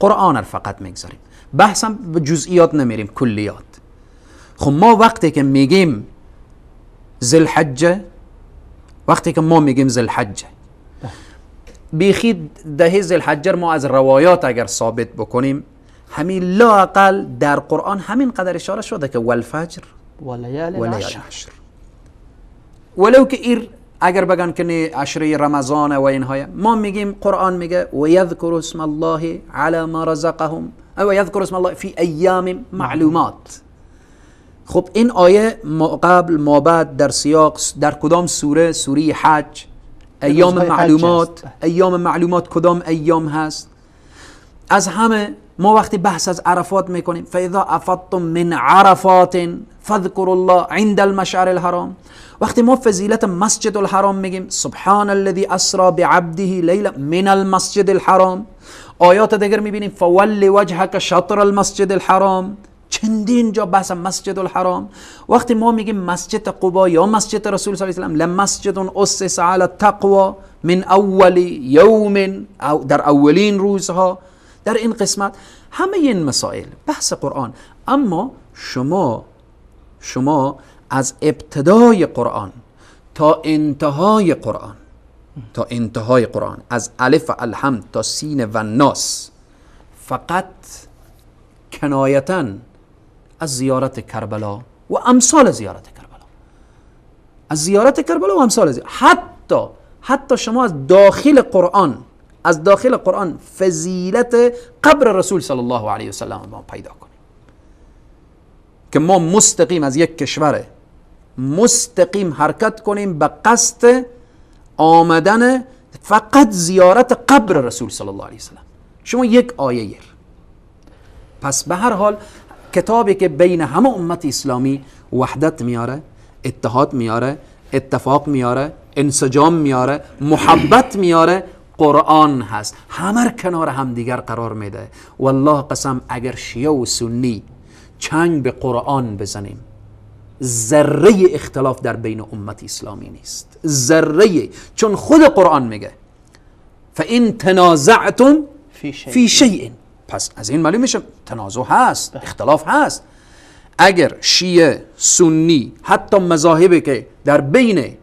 قرآن رو فقط میگذاریم، بحث هم به جزئیات نمیریم، کلیات. خب ما وقتی که میگیم ذوالحجه، وقتی که ما میگیم ذوالحجه، بیخی دهه ذوالحجه ما از روایات اگر ثابت بکنیم، همین لااقل در قرآن همین قدر اشاره شده که والفجر ولیال عشر. ولو که ایر اگر بگن که نه عشره رمضان و اینهای، ما میگیم قرآن میگه و یذکر اسم الله علی ما رزقهم و یذکر اسم الله فی ایام معلومات. خب این آیه ما قبل ما بعد در سیاق در کدام سوره؟ سوره حج. ایام معلومات، ایام معلومات کدام ایام هست؟ از همه ما وقتی بحث از عرفات میکنیم، فاذا افضتم من عرفات فاذكروا الله عند المشعر الحرام. وقتی ما فضیلت مسجد الحرام میگیم، سبحان الذي اسرا بعبده لیلا من المسجد الحرام. آیات دیگر میبینیم فول وجهک شطر المسجد الحرام. چندین جا بحث مسجد الحرام. وقتی ما میگیم مسجد قبا یا مسجد رسول صلی الله علیه و سلم، لمسجد اسس علی التقوی من اول یوم، او در اولین روزها، در این قسمت همه این مسائل بحث قرآن. اما شما از ابتدای قرآن تا انتهای قرآن، تا انتهای قرآن، از الف الحمد تا سین و ناس، فقط کنایتاً از زیارت کربلا و امثال زیارت کربلا، از زیارت کربلا و امثال زیارت، حتی شما از داخل قرآن، از داخل قرآن فضیلت قبر رسول صلی الله علیه و سلم ما پیدا کنیم که ما مستقیم از یک کشور مستقیم حرکت کنیم به قصد آمدن فقط زیارت قبر رسول صلی الله علیه و سلم. شما یک آیه یر. پس به هر حال کتابی که بین همه امت اسلامی وحدت میاره، اتحاد میاره، اتفاق میاره، انسجام میاره، محبت میاره، قرآن هست. همه کنار هم دیگر قرار میده. والله قسم اگر شیعه و سنی چنگ به قرآن بزنیم، ذره اختلاف در بین امت اسلامی نیست، ذره. چون خود قرآن میگه فإن تنازعتم فی شیء. پس از این معلوم میشه تنازع هست، اختلاف هست. اگر شیعه، سنی، حتی مذاهبی که در بین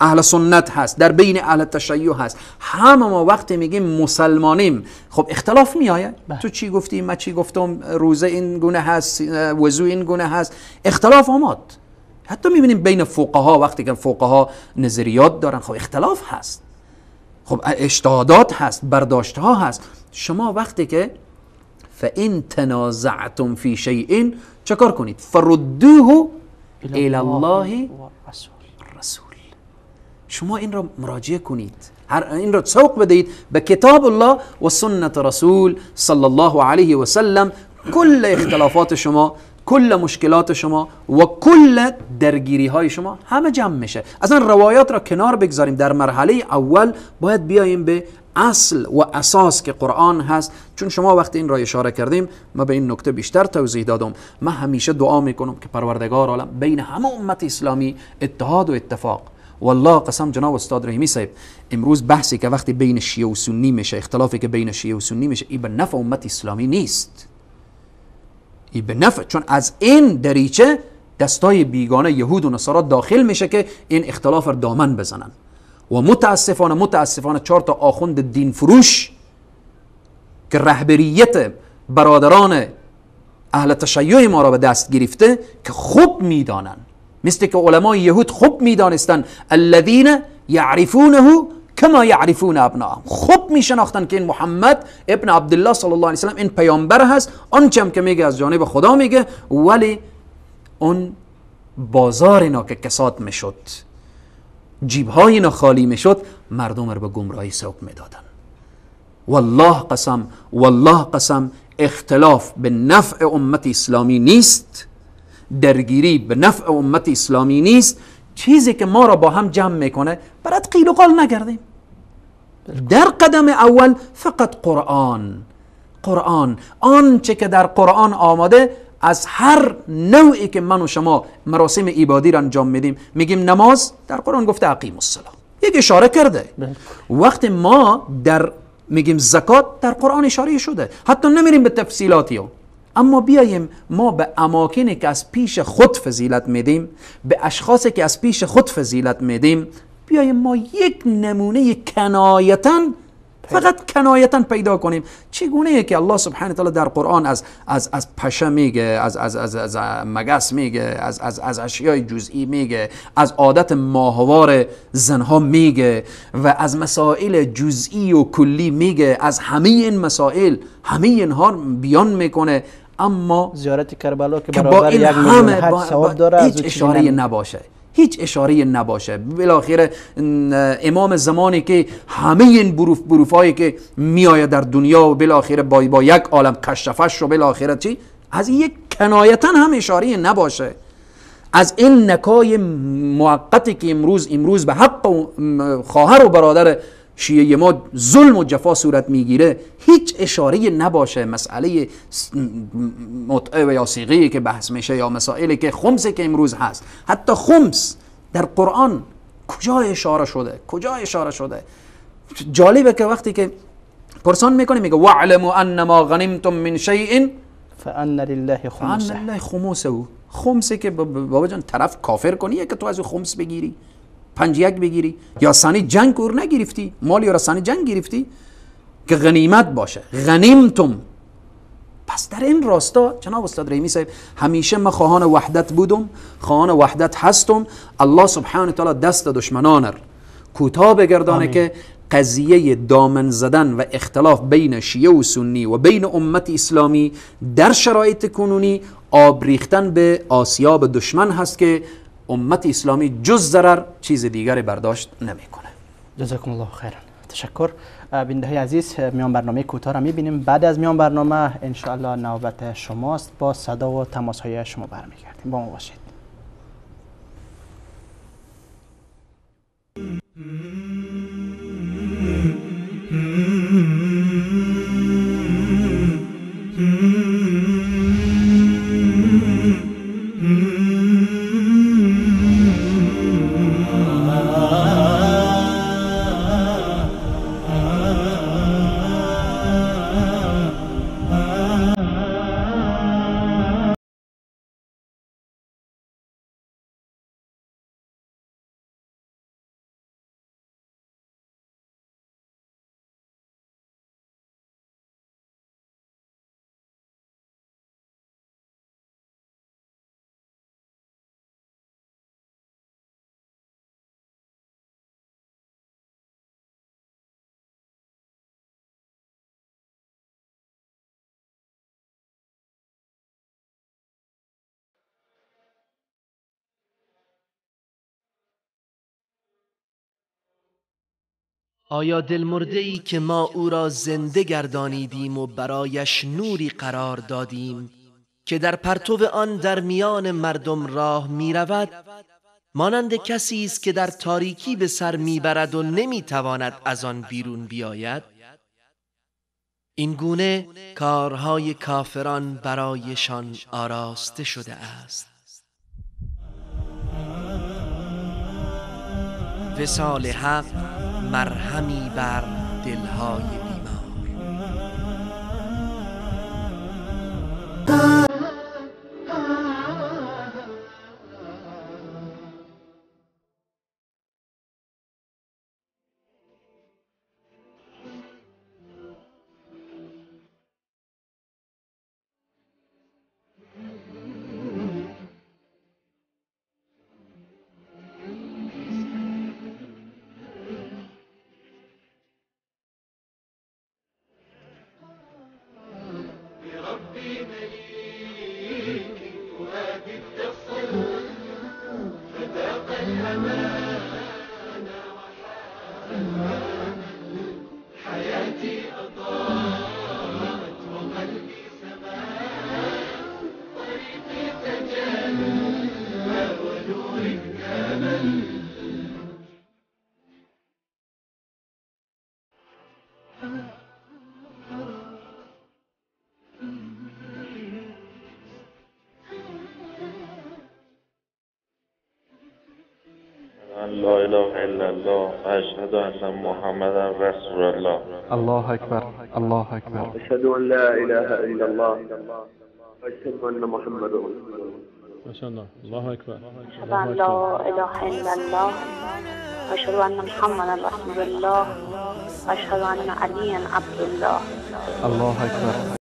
اهل سنت هست، در بین اهل تشیع هست، همه ما وقتی میگیم مسلمانیم، خب اختلاف میآید. تو چی گفتی، من چی گفتم، روزه این گونه هست، وضو این گونه هست، اختلاف آمد. حتی میبینیم بین فقها وقتی که فقها نظریات دارن، خب اختلاف هست، خب اجتهادات هست، برداشت ها هست. شما وقتی که فإن تنازعتم فی شیء چه کار کنید؟ فردوه الی الله رسول. شما این را مراجعه کنید، این را سوق بدهید به کتاب الله و سنت رسول صلی الله علیه و سلم. کل اختلافات شما، کل مشکلات شما و کل درگیری های شما همه جمع میشه. اصلا روایات را کنار بگذاریم، در مرحله اول باید بیاییم به اصل و اساس که قرآن هست. چون شما وقتی این را اشاره کردیم، ما به این نکته بیشتر توضیح دادم. من همیشه دعا میکنم که پروردگار عالم بین همه امت اسلامی اتحاد و اتفاق. والله قسم جناب استاد رحیمی صاحب، امروز بحثی که وقتی بین شیعه و سنی میشه، اختلافی که بین شیعه و سنی میشه، این به نفع امت اسلامی نیست، این به نفع، چون از این دریچه دستای بیگانه یهود و نصارا داخل میشه که این اختلاف را دامن بزنن. و متاسفانه 4 تا آخوند دین فروش که رهبریت برادران اهل تشیع ما را به دست گرفته، که خوب میدانن، مثل که علمای یهود خوب میدانستن الذین یعرفونه کما یعرفون ابناهم، خوب میشناختن که این محمد ابن عبدالله صلی الله علیه وسلم این پیامبر هست، آنچه هم که میگه از جانب خدا میگه، ولی اون بازار اینا که کساد میشد، جیبهای اینا خالی میشد، مردم رو به گمراهی سوق میدادن. والله قسم، والله قسم، اختلاف به نفع امت اسلامی نیست، درگیری به نفع امت اسلامی نیست. چیزی که ما را با هم جمع میکنه برات قیل و قال نگردیم. در قدم اول فقط قرآن، قرآن، آنچه که در قرآن آماده، از هر نوعی که من و شما مراسم عبادی را انجام میدیم، میگیم نماز در قرآن گفته اقیم الصلاه، یک اشاره کرده. وقتی ما در میگیم زکات، در قرآن اشاره شده، حتی نمیریم به تفصیلاتی. اما بیاییم ما به اماکنی که از پیش خود فضیلت میدیم، به اشخاصی که از پیش خود فضیلت میدیم، بیاییم ما یک نمونه کنایتاً، فقط کنایتاً پیدا کنیم. چگونه که الله سبحانه تعالی در قرآن از از از پشه میگه، از از از از مگس میگه، از از از اشیای جزئی میگه، از عادت ماهوار زنها میگه و از مسائل جزئی و کلی میگه، از همه این مسائل، همه اینها بیان میکنه. اما زیارت کربلا که برابر 1 میلیون حج ثواب داره، هیچ اشاره نباشه، هیچ اشاره نباشه. بالاخره امام زمانی که همه این بروفایی که میآید در دنیا و بالاخره با یک عالم کشفش و بالاخره چی، از یک کنایتا هم اشاره نباشه. از این نکای موقتی که امروز به حق خواهر و برادر شیعه ما ظلم و جفا صورت میگیره هیچ اشاره نباشه. مسئله متعه و یا صیغه که بحث میشه یا مسائلی که خمسه که امروز هست، حتی خمس در قرآن کجا اشاره شده؟ کجا اشاره شده؟ جالبه که وقتی که پرسان میکنه میگه واعلموا انما غنمتم من شیء فان لله خمسه، فان لله خمسه. خمسه که بابا جان طرف کافر کنیه که تو از خمس بگیری، 5-1 بگیری، یا ثانی جنگ اور نگرفتی، مالی یا ثانی جنگ گرفتی که غنیمت باشه، غنیمتم. پس در این راستا جناب استاد رحیمی صاحب همیشه ما خواهان وحدت بودم، خواهان وحدت هستم. الله سبحانه تعالی دست دشمنان را کوتاه بگردانه که قضیه دامن زدن و اختلاف بین شیعه و سنی و بین امت اسلامی در شرایط کنونی آب ریختن به آسیاب دشمن هست که امت اسلامی جز ضرر چیز دیگری برداشت نمیکنه. جزاکم الله خیرا. تشکر. بیننده های عزیز، میان برنامه کوتاه را میبینیم. بعد از میان برنامه انشاءالله نوبت شماست، با صدا و تماس های شما برمیگردیم. با ما باشید. آیا دلمرده‌ای که ما او را زنده گردانیدیم و برایش نوری قرار دادیم که در پرتو آن در میان مردم راه می رود، مانند کسی است که در تاریکی به سر می برد و نمی تواند از آن بیرون بیاید؟ این گونه کارهای کافران برایشان آراسته شده است. وصال حق مرهمی بر دلهای بیمار. لا اله الا الله اشهد ان محمدا رسول الله. الله اکبر، الله اکبر. اشهد ان لا اله الا الله اشهد ان محمدا رسول الله. ما شاء الله، الله اکبر. اشهد ان لا اله الا الله اشهد ان محمدا رسول الله اشهد ان علیا عبد الله. الله اکبر.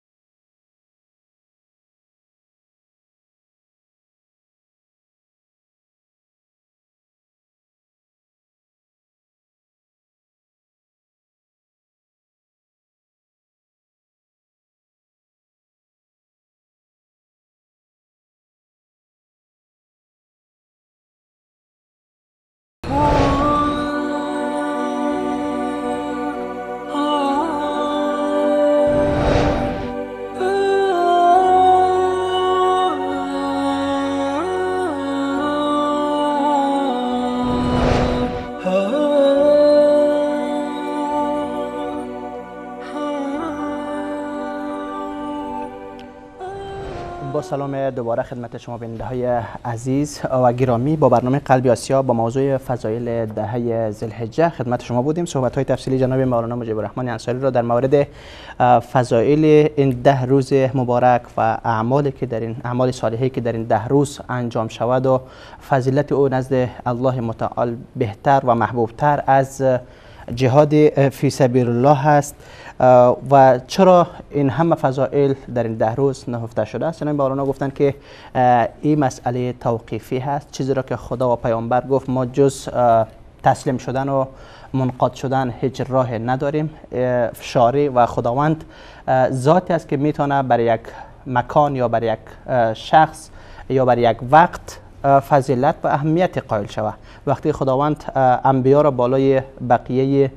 با سلام دوباره خدمت شما بیننده های عزیز و گرامی با برنامه قلب آسیا با موضوع فضایل دهه ذوالحجه خدمت شما بودیم. صحبت های تفصیلی جناب مولانا مجیب الرحمن انصاری را در مورد فضایل این 10 روز مبارک و اعمالی که در این اعمال صالحه که در این 10 روز انجام شود و فضیلت او نزد الله متعال بهتر و محبوبتر از جهاد فی سبیل الله است و چرا این همه فضائل در این 10 روز نهفته شده است. جناب مولانا گفتند که این مسئله توقیفی هست، چیزی را که خدا و پیامبر گفت ما جز تسلیم شدن و منقاد شدن هیچ راه نداریم. شارع و خداوند ذاتی است که میتونه برای یک مکان یا برای یک شخص یا برای یک وقت فضیلت و اهمیت قائل شود. وقتی خداوند انبیا را بالای بقیه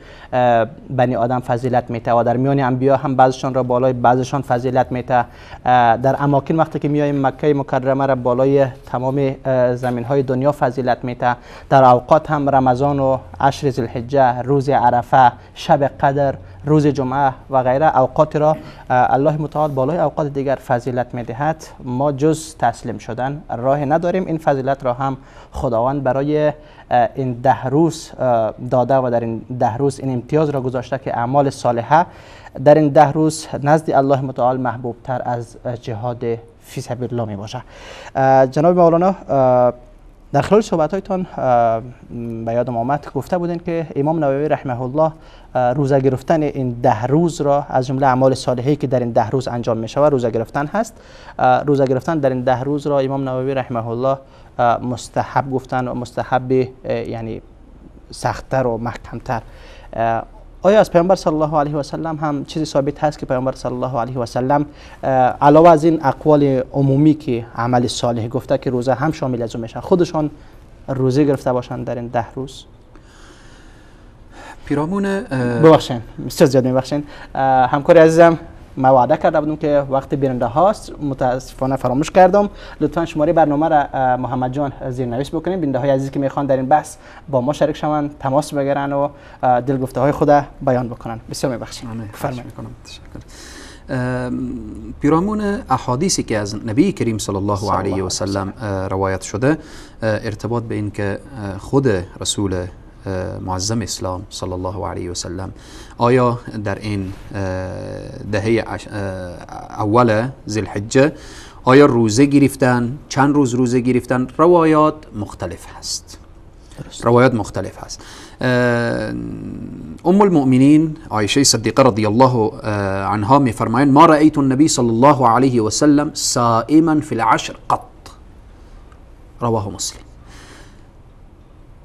بنی آدم فضیلت میته و در میان انبیا هم بعضشان را بالای بعضشان فضیلت میته، در اماکن وقتی که میایم مکه مکرمه را بالای تمام زمین های دنیا فضیلت میته، در اوقات هم رمضان و عشر ذوالحجه، روز عرفه، شب قدر، روز جمعه و غیره اوقات را الله متعال بالای اوقات دیگر فضیلت میدهد. ما جز تسلیم شدن راه نداریم. این فضیلت را هم خداوند برای این 10 روز داده و در این 10 روز این امتیاز را گذاشته که اعمال صالحه در این 10 روز نزد الله متعال محبوب تر از جهاد فی سبیل الله می باشه. جناب مولانا در خلال صحبت‌هایتان به یادم آمد گفته بودین که امام نووی رحمه الله روزه گرفتن این 10 روز را از جمله اعمال صالحی که در این 10 روز انجام می شود روزه گرفتن هست. روزه گرفتن در این 10 روز را امام نووی رحمه الله مستحب گفتن و مستحب یعنی سخت‌تر و محکم‌تر. آیا از پیامبر صلی الله علیه و سلم هم چیزی ثابت هست که پیامبر صلی الله علیه و سلم علاوه از این اقوال عمومی که عمل صالح گفته که روزه هم شامل از اون میشه، خودشان روزه گرفته باشند در این 10 روز؟ پیرامون ببخشین بسیار زیاد میبخشین، همکار عزیزم ما وعده کرده بودم که وقت بیننده هاست، متاسفانه فراموش کردم. لطفا شماره برنامه را محمد جان زیرنویس بکنیم. بیننده های عزیزی که میخوان در این بحث با ما شریک شوند تماس بگیرن و دلگفته های خود بیان بکنن. بسیار میبخشید. فرمایید. تشکر. پیرامون احادیثی که از نبی کریم صلی الله علیه و سلم روایت شده ارتباط به این که خود رسول معظم اسلام صلی الله علیه و سلم آیا در این دهه اول ذوالحجه آیا روزه گرفتن، چند روز روزه گرفتن، روایات مختلف هست. روایات مختلف هست. ام المؤمنین عایشه صدیقه رضی الله عنها میفرمایند ما رأیت النبی صلی الله علیه و سلم صائما فی العشر قط، رواه مسلم.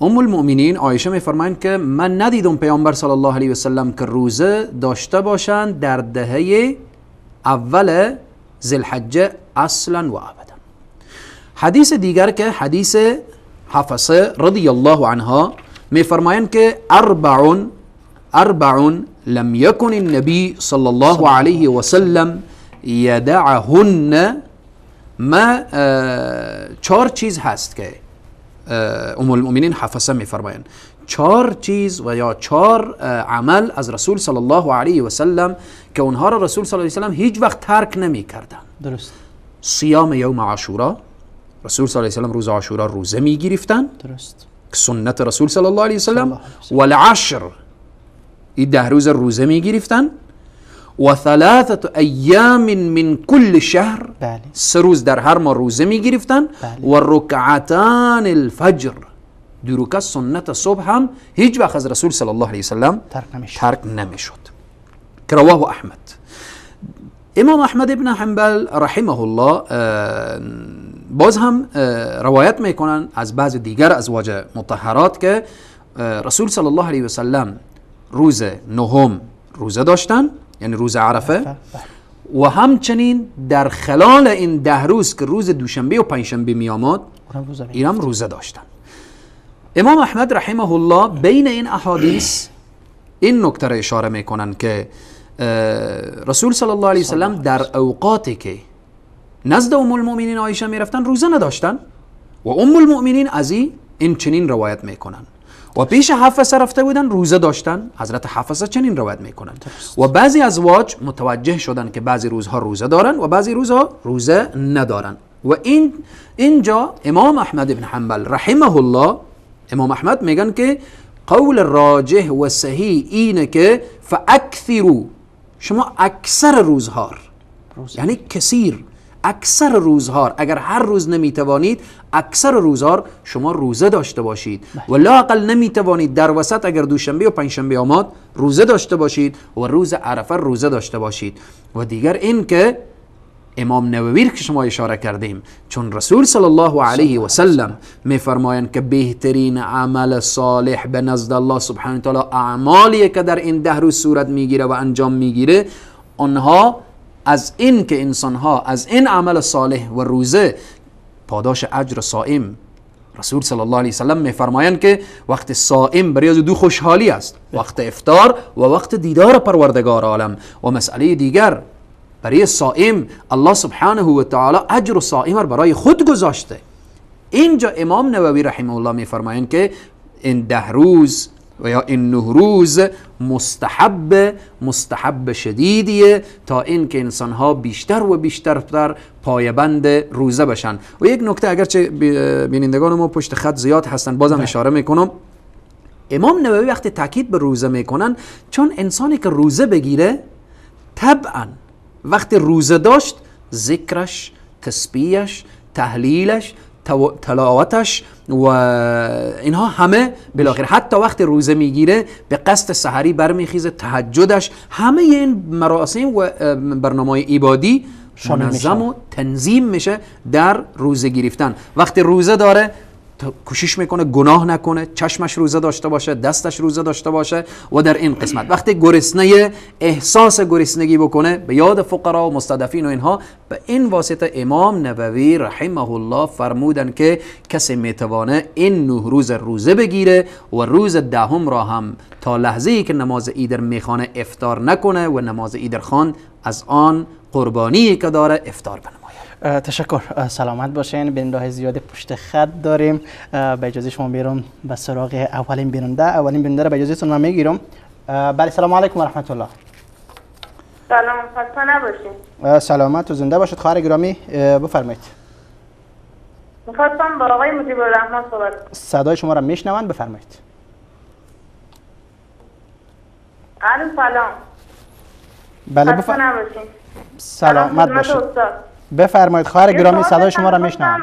ام المؤمنین عایشه میفرمایند که من ندیدم پیامبر صلی الله علیه و سلم که روزه داشته باشند در دهه اول ذوالحجه اصلا و ابدا. حدیث دیگر که حدیث حفصه رضی الله عنها میفرمایند که اربع لم يكن النبي صلی الله علیه و سلم یدعهن. ما 4 چیز هست که ام المؤمنین حفصه میفرمایند 4 چیز و یا 4 عمل از رسول صلی الله علیه و سلم که اونها را رسول صلی الله علیه و سلم هیچ وقت ترک نمی کردن. درست. صیام یوم عاشورا، رسول صلی الله علیه و سلم روز عاشورا روزه می گرفتن. درست. سنت رسول صلی الله علیه و سلم. والعشر، این 10 روز روزه می گرفتن. و 3 ایام من کل شهر، بله. 3 روز در هر ماه روزه می گرفتن. بله. و رکعتان الفجر، 2 رکعت سنت صبح هم هیچ وقت از رسول صلی الله علیه و سلم ترک نمیشد. که رواه احمد. امام احمد ابن حنبل رحمه الله باز هم روایت میکنن از بعض دیگر ازواج مطهرات که رسول صلی الله علیه و سلم روز 9 روزه داشتن، یعنی روز عرفه، و همچنین در خلال این 10 روز که روز دوشنبه و پنجشنبه می آمد اینم روزه داشتن. امام احمد رحمه الله بین این احادیث این نکته را اشاره میکنن که رسول صلی الله علیه وسلم در اوقاتی که نزد ام المؤمنین عایشه میرفتن روزه نداشتن و ام المؤمنین از این چنین روایت میکنن. و پیش حفصه رفته بودن روزه داشتن. حضرت حفصه چنین روایت میکنن و بعضی ازواج متوجه شدن که بعضی روزها روزه دارن و بعضی روزها روزه ندارن. و این اینجا امام احمد بن حنبل رحمه الله، امام احمد میگن که قول راجح و صحیح اینه که فاکثروا، شما اکثر روزها، یعنی کثیر، اکثر روزها، اگر هر روز نمیتوانید اکثر روزها شما روزه داشته باشید و لااقل نمیتوانید در وسط اگر دوشنبه و پنجشنبه آمد روزه داشته باشید و روز عرفه روزه داشته باشید. و دیگر این که امام نووی که شما اشاره کردیم، چون رسول صلی الله علیه و سلم میفرمایند که بهترین عمل صالح به نزد الله سبحانه و تعالی اعمالی که در این 10 روز صورت میگیره و انجام میگیره، آنها از این که انسانها از این عمل صالح و روزه پاداش اجر صائم، رسول صلی الله علیه وسلم میفرمایند که وقت صائم برای از دو خوشحالی است، وقت افطار و وقت دیدار پروردگار عالم. و مسئله دیگر برای صائم الله سبحانه و تعالی اجر صائم برای خود گذاشته. اینجا امام نووی رحمه الله میفرمایند که این 10 روز و یا این 9 روز مستحب شدیدیه تا اینکه انسانها بیشتر و بیشتر پایبند روزه بشن. و یک نکته، اگرچه بینندگان ما پشت خط زیاد هستن بازم اشاره میکنم، امام نووی وقتی تاکید به روزه میکنن، چون انسانی که روزه بگیره طبعا وقتی روزه داشت ذکرش، تسبیحش، تهلیلش، تلاوتش و اینها همه بالاخره حتی وقتی روزه میگیره به قصد سحری برمیخیزه، تهجدش، همه این مراسم و برنامه عبادی منظم و تنظیم میشه در روزه گرفتن. وقتی روزه داره کوشش میکنه گناه نکنه، چشمش روزه داشته باشه، دستش روزه داشته باشه و در این قسمت وقتی گرسنه احساس گرسنگی بکنه به یاد فقرا و مستضعفین و اینها. به این واسطه امام نووی رحمه الله فرمودن که کسی میتوانه این 9 روز روزه بگیره و روز دهم را هم تا لحظه ای که نماز ایدر میخوانه افطار نکنه و نماز ایدر خوان از آن قربانی که داره افطار بنماید. تشکر، سلامت باشین. بیننده زیاد پشت خط داریم، به اجازه شما میرم به سراغ اولین بیننده. اولین بیننده را به اجازه تون من میگیرم. بله، سلام علیکم و رحمت الله. سلام، خسته نباشین. سلامت و زنده باشید خواهر گرامی، بفرمایید. میخواستم با آقای مجیب الرحمن صحبت. صدای شما را میشنوند، بفرمایید. الو سلام. بله بفرمایید. سلامت باشید. بفرمایید خواهر گرامی، صدای شما را میشنوم.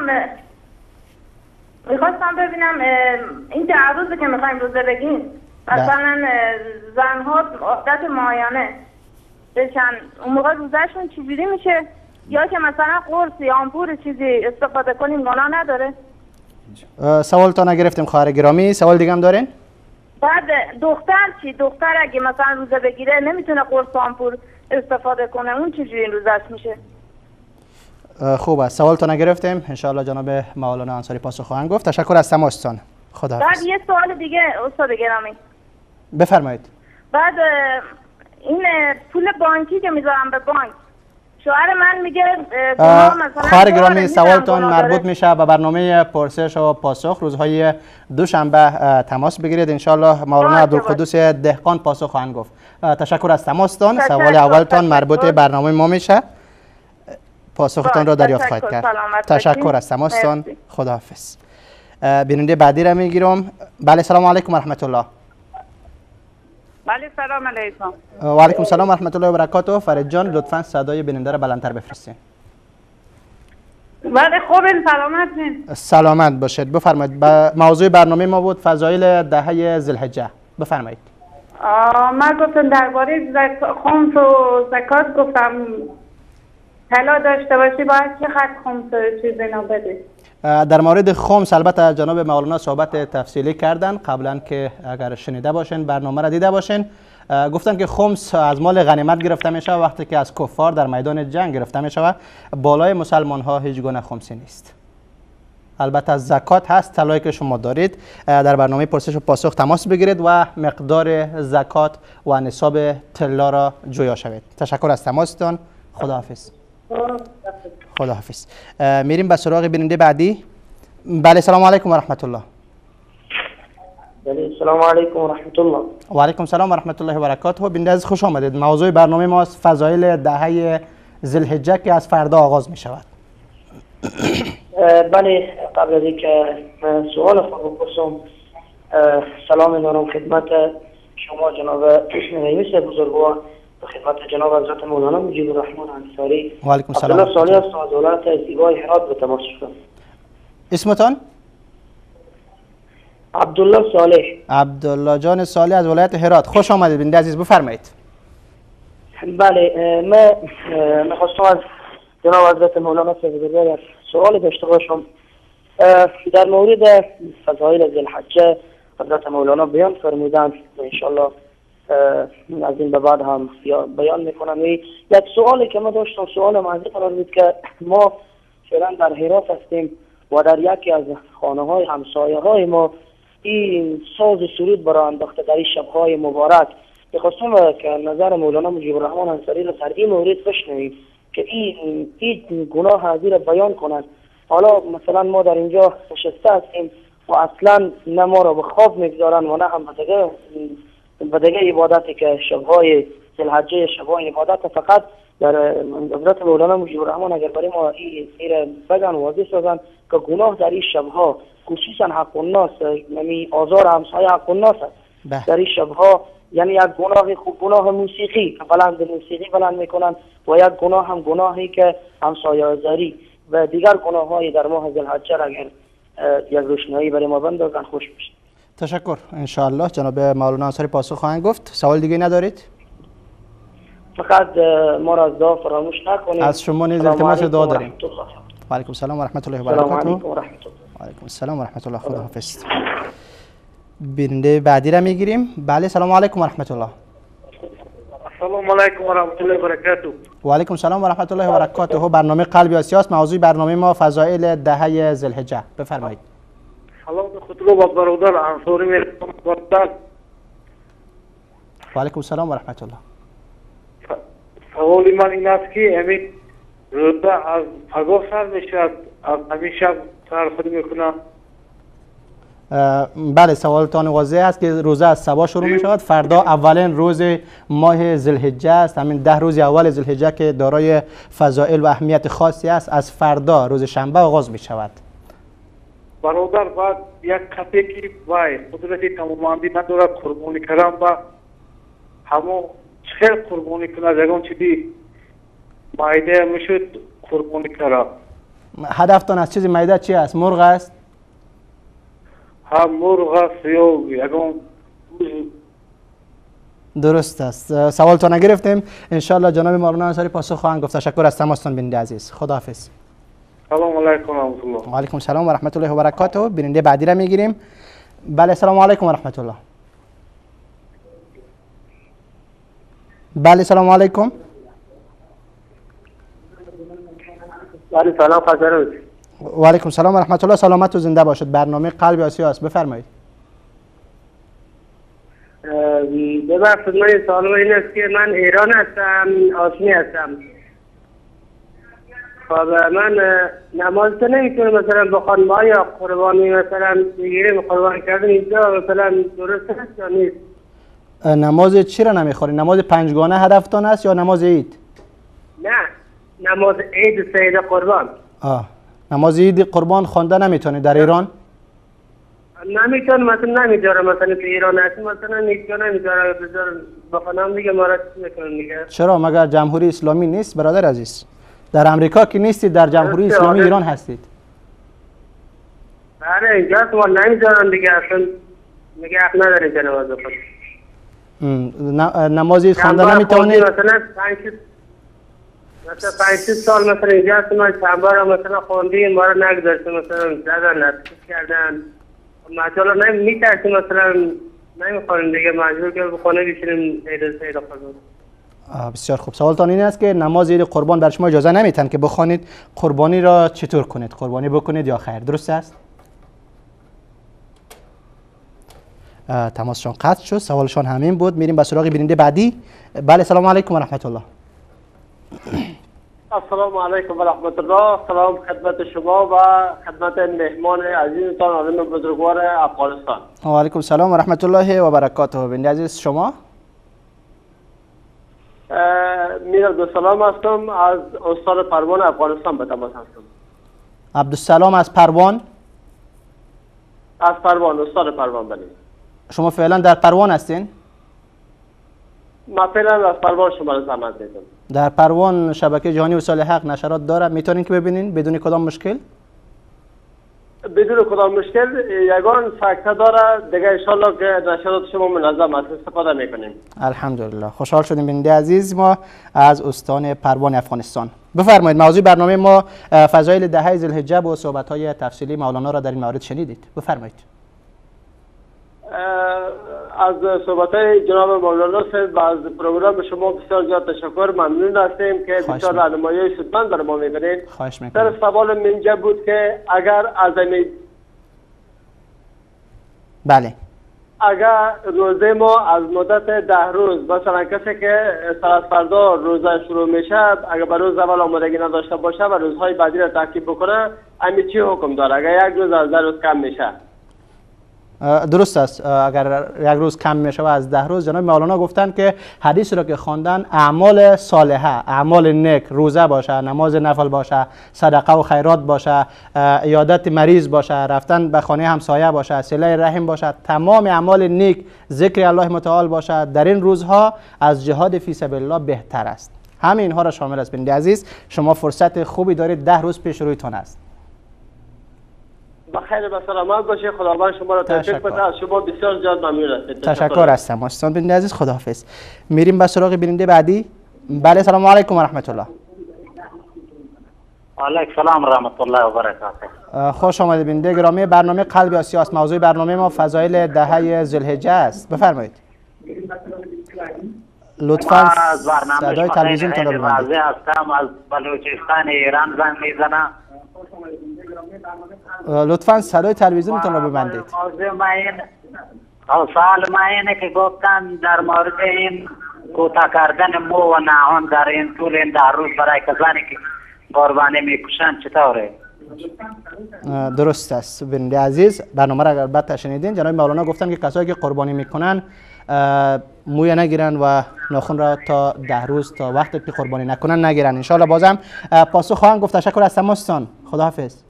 میخواستم ببینم این 10 روزی که میخوایم روزه بگیم، مثلا زنها عادت ماهیانه بشن، اون موقع روزهشون چجوری میشه؟ یا که مثلا قرص یا آمپول چیزی استفاده کنیم گناه نداره؟ سوال تا نگرفتیم خواهر گرامی، سوال دیگه هم دارین؟ بعد دختر چی؟ دختر اگه مثلا روزه بگیره نمیتونه قرص آمپول استفاده کنه، اون چجوری این روزش میشه؟ خوب است، سوال تا نگرفتیم، انشاءالله جناب مولانا انصاری پاسخ خواهند گفت. تشکر از تماستان، خداحافظ. بعد یه سوال دیگه استاد گرامی. بفرمایید. بعد این پول بانکی که میذارم به بانک، شوهر من میگه خواهر گرامی سوالتان مربوط میشه به برنامه پرسش و پاسخ روزهای دوشنبه تماس بگیرید، انشاءالله مولانا عبدالقدوس دهقان پاسخ خواهند گفت. تشکر از تماستان. سوال اولتان مربوط به برنامه ما میشه، پاسختان را دریافت خواهید کرد. تشکر از تماستان، خداحافظ. بیننده بعدی را میگیرم. بله، سلام علیکم و رحمت الله. بله، سلام علیکم. و علیکم سلام و رحمت الله و برکاته. فرید جان لطفا صدای بیننده را بلندتر بفرستین. بله خوبین، سلامتین. سلامت باشید. بفرمایید، موضوع برنامه ما بود فضایل دهه ذوالحجه، بفرمایید. من گفتم درباره خمس و زکات، گفتم طلا داشته باشی باید چقدر خمس چیز اینا بدی؟ در مورد خمس البته جناب مولانا صحبت تفصیلی کردن قبلا که اگر شنیده باشین برنامه را دیده باشین، گفتن که خمس از مال غنیمت گرفته میشه وقتی که از کفار در میدان جنگ گرفته میشه، بالای مسلمان ها هیچ گونه خمسی نیست. البته زکات هست، طلایی که شما دارید در برنامه پرسش و پاسخ تماس بگیرید و مقدار زکات و نصاب طلا را جویا شوید. تشکر از تماستان، خداحافظ. خداحافظ. میریم به سراغ بیننده بعدی. بله، سلام علیکم و رحمت الله. السلام علیکم و رحمت الله. و علیکم السلام و رحمت الله و برکاته. بیننده عزیز خوش آمدید. موضوع برنامه ما است فضایل دهه ذوالحجه که از فردا آغاز می شود. بله، قبل از اینکه سوال خود بپرسم سلام دارم خدمت شما جناب رئیس بزرگوار و خدمت جناب حضرت مولانا مجیب الرحمن انصاری. و علیکم السلام. عبدالله صالح است از ولایت زیبای هرات به تماس شدم. اسمتان؟ عبدالله صالح. عبدالله جان صالح از ولایت هرات، خوش آمدید بیننده عزیز، بفرمایید. بله، من میخواستم از جناب حضرت مولانا بزرگوار سوال داشته باشم در مورد فضایل ذوالحجه. حضرت مولانا بیان فرمودند و انشالله از این به بعد هم بیان میکنم. یک سوالی که ما داشتم، سوال از این قرار بود که ما فعلا در هرات هستیم و در یکی از خانه های همسایه های ما این ساز سرود برای انداخته در این شبهای مبارک. میخواستم که نظر مولانا مجیب الرحمن انصاری را در این مورد بشنویم که این گناه از را بیان کنند. حالا مثلا ما در اینجا نشسته هستیم و اصلا نه ما را به خواب میگذارن و نه هم به دیگه عبادتی که شبهای ذوالحجه، شبهای عبادت فقط در حضرت مولانا مجیب الرحمن اگر برای ما این بگن واضح سازن که گناه در این شبها خصوصا حق الناس، یعنی آزار همسایه حق الناس است در این شبها، یعنی یک گناه خوب گناه موسیقی که بلند موسیقی بلند میکنن و یک گناه هم گناهی که همسایه آزاری و دیگر گناه های در ماه ذوالحجه را اگر یک روشنایی برای ما بندازن خوش میشه. تشکر. انشاءالله جناب مولانا انصاری پاسخ خواهند گفت. سوال دیگه ندارید؟ فقط ما را از دعا فراموش نکنید. از شما نیز التماس دعا داریم. و علیکم السلام و رحمت الله و برکاته. و علیکم السلام و رحمت الله. خدا حافظ. بیننده بعدی را میگیریم. بله، سلام علیکم و رحمت الله. السلام علیکم و رحمت الله و برکاته. و علیکم السلام و رحمت الله و برکاته. برنامه قلب آسیاست. موضوع برنامه ما فضایل دهه ذوالحجه. بفرمایید. سلام خود رو با برادر انصاری میرسم. و علیکم السلام و رحمت الله. سوال من این است که همین روزه از پگاه سر میشد، از همین شب سر خود میکنم. بله، سوالتان واضح است که روزه از صبح شروع می شود. فردا اولین روز ماه ذوالحجه است، همین 10 روز اول ذوالحجه که دارای فضائل و اهمیت خاصی است، از فردا روز شنبه آغاز می شود. برادر بعد یک کسی که وای قدرت تماماندی ندارد قربانی کردن با همون چه قربانی کنه، یگان چیزی مایده میشد قربانی کرد. هدفتان از چیزی مایده چی است؟ مرغ است؟ ها، مرغ است یا یگان. درست است. سوالتان نگرفتیم. انشالله جناب مولانا انصاری پاسخ خواهند گفت. تشکر از تماستان بیننده عزیز. خداحافظ. سلام علیکم و رحمت الله. و علیکم السلام و رحمت الله و برکاته. بیننده بعدی را میگیریم. بله، سلام علیکم و رحمت الله. بله، سلام علیکم. بله، سلام خسرو. و علیکم السلام و رحمت الله. سلامت و زنده باشد. برنامه قلب آسیا است. بفرمایید. ببخشید من سوالم این است که من ایران هستم، آسمی هستم. خب من نماز تو نمیتونم مثلا بخوانم، آیا قربانی مثلا بگیریم قربانی کردن اینجا مثلا درست است یا نیست؟ نماز چی را نمیخوری؟ نماز پنجگانه هدفتان است یا نماز عید؟ نه، نماز عید سید قربان. نماز عید قربان خوانده نمیتونی در ایران؟ نمیتونم، مثلا نمیذارم، مثلا تو ایران هستم مثلا اینجا نمیذارم بذارم بخوانم دیگه، ما را چی میکنن دیگه. چرا؟ مگر جمهوری اسلامی نیست برادر عزیز؟ در امریکا که نیستید، در جمهوری اسلامی ایران هستید. بله، اینجا ما نمیذارم دیگه، اصلا میگه حق نداری که نماز بخوانی. نماز عید خوانده نمیتونید؟ مثلا 5 سال مثلا اینجا هستم، من چند بار مثلا خوندیم، ما رو نگذاشته، مثلا زدن نتیجه کردن، مثلا نمیترسیم، مثلا نمیخوانیم دیگه، مجبور که بخونه بشینیم عید سید قربان. بسیار خوب. سوالتان این است که نماز عید قربان بر شما اجازه نمیتن که بخوانید، قربانی را چطور کنید؟ قربانی بکنید یا خیر؟ درست است؟ تماسشان قطع شد. سوالشان همین بود. میریم به سراغ بیننده بعدی. بله، سلام علیکم و رحمت الله. السلام علیکم و رحمت الله. سلام خدمت شما و خدمت مهمان عزیزتان عالم بزرگوار افغانستان. و علیکم سلام و رحمت الله و برکاته. بنده عزیز شما؟ میر عبدالسلام هستم، از استان پروان افغانستان به تماس هستم. عبدالسلام از پروان؟ از پروان، استان پروان. بله. شما فعلا در پروان هستین؟ ما فعلا از پروان شما را زحمت میدم. در پروان شبکه جهانی وصال حق نشرات داره، میتونین که ببینین بدون کدام مشکل؟ بدون کدام مشکل، یگان فکت داره دیگه، ان شاءالله که نشرات شما منظم است استفاده میکنیم. الحمدلله، خوشحال شدیم بیننده عزیز ما از استان پروان افغانستان. بفرمایید، موضوع برنامه ما فضایل دهه ذوالحجه و صحبت‌های تفصیلی مولانا را در این مورد شنیدید. بفرمایید. از صحبت‌های جناب مولانا صاحب و از پروگرام شما بسیار زیاد تشکر، ممنون هستیم که بسیار راهنمایی سودمند بر ما می‌کنید. خواهش می‌کنم. در سوال منجا بود که اگر از بله اگر روزه ما از مدت 10 روز، مثلا کسی که سر فردا روزه شروع میشه، اگر بر روز اول آمادگی نداشته باشه و روزهای بعدی را تعقیب بکنه، همین چی حکم داره؟ اگر یک روز از 10 روز کم میشه؟ درست است. اگر یک روز کم میشه و از 10 روز، جناب مولانا گفتن که حدیث را که خواندن اعمال صالحه، اعمال نیک، روزه باشه، نماز نفل باشه، صدقه و خیرات باشه، عیادت مریض باشه، رفتن به خانه همسایه باشه، صله رحم باشه، تمام اعمال نیک، ذکر الله متعال باشه، در این روزها از جهاد فی سبیل الله بهتر است. همه اینها را شامل است. بنده عزیز شما فرصت خوبی دارید، 10 روز پیش رویتان است. بخیر و سلامت باشید، خداوند شما را توفیق بده. از شما بسیار زیاد ممنون هستم. تشکر هستم استاد بنده عزیز، خداحافظ. میریم به سراغ بیننده بعدی. بله، سلام علیکم و رحمت الله. علیک سلام و رحمت الله و برکاته. خوش آمدید بیننده گرامی. برنامه قلب آسیا است. موضوع برنامه ما فضایل دهه ذوالحجه است. بفرمایید. لطفاً صدای تلویزیونتون را ببندید. هستم از بلوچستان ایران زنگ میزنم. لطفاً صدای تلویزیونتون را ببندید. سوال ما اینه که گفتن در مورد این کوتاه کردن مو و ناخن در این طول این 10 روز برای کسانی که قربانی میکشن چطوره؟ درست است بیننده عزیز، برنامه را البته شنیدین. جناب مولانا گفتن که کسایی که قربانی میکنن موی نگیرن و ناخن را تا 10 روز تا وقتی که قربانی نکنن نگیرن. ان شاءالله بازم پاسخ خواهم گفت. تشکر از تماستان، خداحافظ.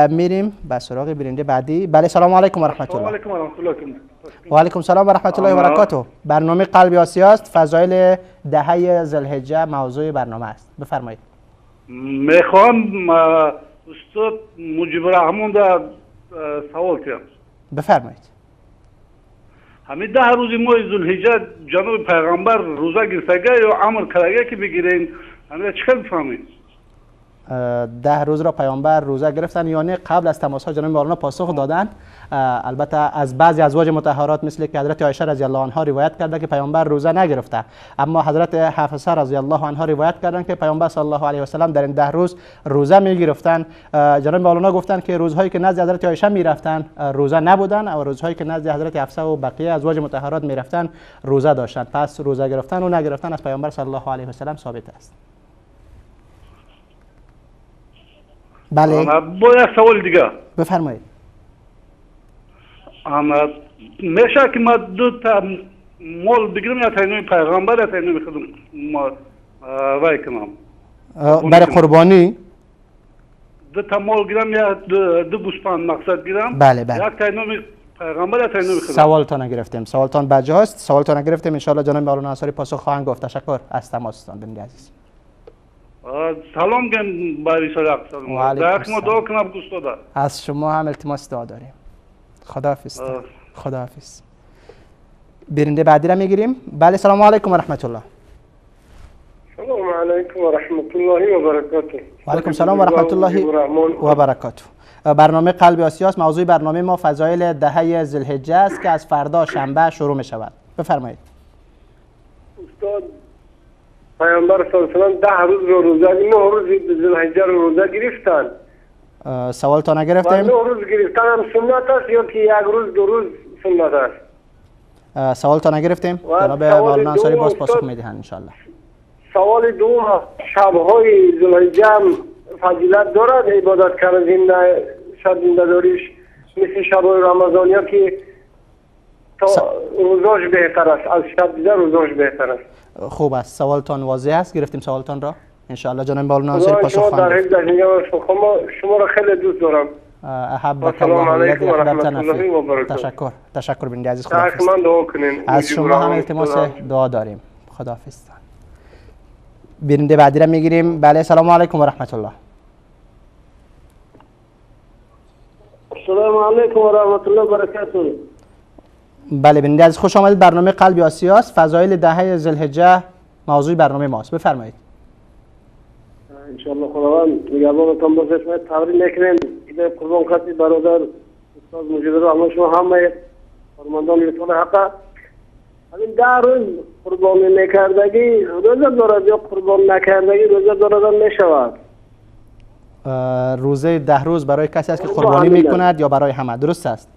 میریم به سراغ بیننده بعدی. بله، سلام علیکم و رحمت الله. علیکم و رحمت الله. و علیکم سلام و رحمت الله و برکاته. برنامه قلب آسیا است. فضایل دهه ذوالحجه موضوع برنامه است. بفرمایید. میخوام استاد مجیب الرحمن را سوال کنم. بفرمایید. همین 10 روز ماه ذوالحجه جناب پیغمبر روزه گرفته یا امر کرده که بگیرین، همین چه بفهمید؟ 10 روز را پیامبر روزه گرفتن یا نه؟ قبل از تماس ها جناب مولانا پاسخ دادن. البته از بعضی ازواج مطهرات مثل که حضرت عایشه رضی الله عنها روایت کرده که پیامبر روزه نگرفته، اما حضرت حفصه رضی الله عنها روایت کردن که پیامبر صلی الله علیه و سلم در این 10 روز روزه می گرفتن. جناب مولانا گفتن که روزهایی که نزد حضرت عایشه می رفتن روزه نبودن و روزهایی که نزد حضرت حفصه و بقیه ازواج مطهرات می رفتن روزه داشتن. پس روزه گرفتن و نگرفتن از پیامبر صلی الله علیه و سلم ثابت است. بله. با یک سوال دیگه. بفرمایید. میشه که ما 2 تا مال بگیرم یا تینوی پیغمبر یا تینوی خودم ما وای کنم برای قربانی؟ 2 تا مال گیرم یا 2 گوسفند مقصد گیرم. بله بله. یک تینوی پیغمبر یا تینوی خودم. سوالتان گرفتیم. سوالتان بجاست. سوالتان گرفتیم. ان شاء الله جناب مولانا انصاری پاسخ خواهند گفت. تشکر از تماستان بنده عزیز. سلام گم برای سلام. در شما دعا کنم استاد. از شما هم التماس دعا داریم. خداحافظ. خداحافظ. بیننده بعدی را میگیریم. بله، سلام علیکم و رحمت الله. سلام علیکم و رحمت الله و برکاته. و علیکم سلام و رحمت الله و برکاته. برنامه قلب آسیاست. موضوع برنامه ما فضایل دهه ذوالحجه است که از فردا شنبه شروع می شود. بفرمایید. استاد پیامبر صلی الله علیه و سلم 10 روز رو روزه، 9 روز ذوالحجه رو روزه گرفتن. سوال تا نگرفتیم. 9 روز گرفتن هم سنت است یا که 1 روز 2 روز سنت است؟ سوال تا نگرفتیم. جناب مولانا انصاری باز پاسخ میدهند ان شاء الله. سوال دوم، شب‌های ذوالحجه فضیلت دارد عبادت کردن زنده شب زنده داریش مثل شب‌های رمضانیا که تا روزاش بهتر است، از شب دیده روزاش بهتر است. خوب است، سوالتان واضح است، گرفتیم سوالتان را. انشاءالله جناب مولانا ناصر پاسخ خواهند گفت. شما را خیلی دوست دارم. احبک الله الذی احببتنا فیه. تشکر بیننده عزیز، خداحافظ. از شما هم التماس دعا داریم. خداحافظ. بیننده بعدی را میگیریم. بله، سلام علیکم و رحمت الله. السلام علیکم و رحمت الله و برکاته. بله بیننده عزیز، خوش آمدید. برنامه قلب آسیاست، فضایل دهه ذوالحجه موضوع برنامه ماست. بفرمایید. انشاءالله خداوند نگهبانتان باشه. شما تبریک میکنیم ایده قربان کسی برادر استاد مجیب الرحمن، شما همه کارمندان وصال حق. همین 10 روز قربانی نکردگی روزه دارد یا قربان نکردگی روزه دارد میشود؟ روزه 10 روز برای کسی است که قربانی میکند یا برای همه؟ درست است؟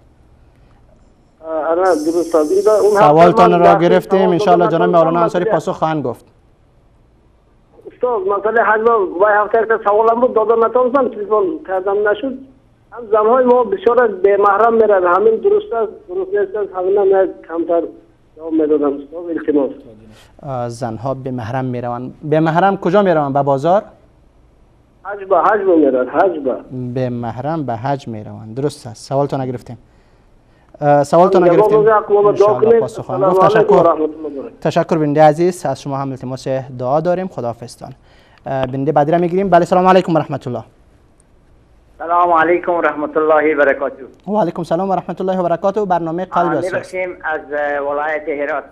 درست است. سوالتان را گرفتیم، انشاءالله جناب مولانا انصاری پاسخ خواهند گفت. استاد مسئله حج و هفته که سوالم بود دادم نتونستم، تلفن کردم نشد. هم زنهای ما بسیار به محرم میرن، همین درست است درست نیست؟ همین هم کمتر جواب میدادم استاد، التماس. زنها به محرم میروند. به محرم کجا میروند؟ به بازار؟ حج به حج میرن، حج به محرم به حج میروند. درست است. سوالتون گرفتیم. سوالتون گرفتیم. پاسخ خواهم گفت. تشکر بیننده عزیز، از شما هم التماس دعا داریم. خداحافظتان. بیننده بعدی را میگیریم. بله، سلام علیکم و رحمت الله. سلام علیکم و رحمت الله و برکاته. و علیکم سلام و رحمت الله و برکاته. برنامه قلب آسیا از ولایت هرات.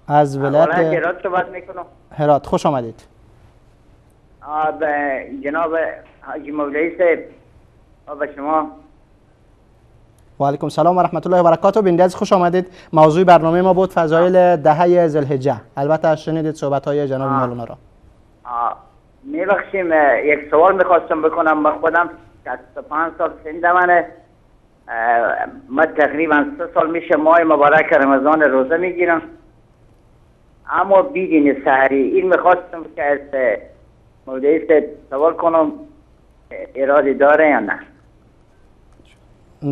از ولایت هرات صحبت میکنم. هرات، خوش آمدید. جناب حاجی مولوی صاحب و شما. و علیکم سلام و رحمت الله و برکاته. بیننده عزیز خوش آمدید. موضوع برنامه ما بود فضایل دهه ذوالحجه. البته شنیدید صحبت های جناب مولانا را. میبخشیم، یک سوال میخواستم بکنم. من خودم 65 سال سن منه، من تقریبا 3 سال میشه ماه مبارک رمضان روزه میگیرم، اما بیدین سحری. این میخواستم که از مولوی سوال کنم اراده داره یا نه؟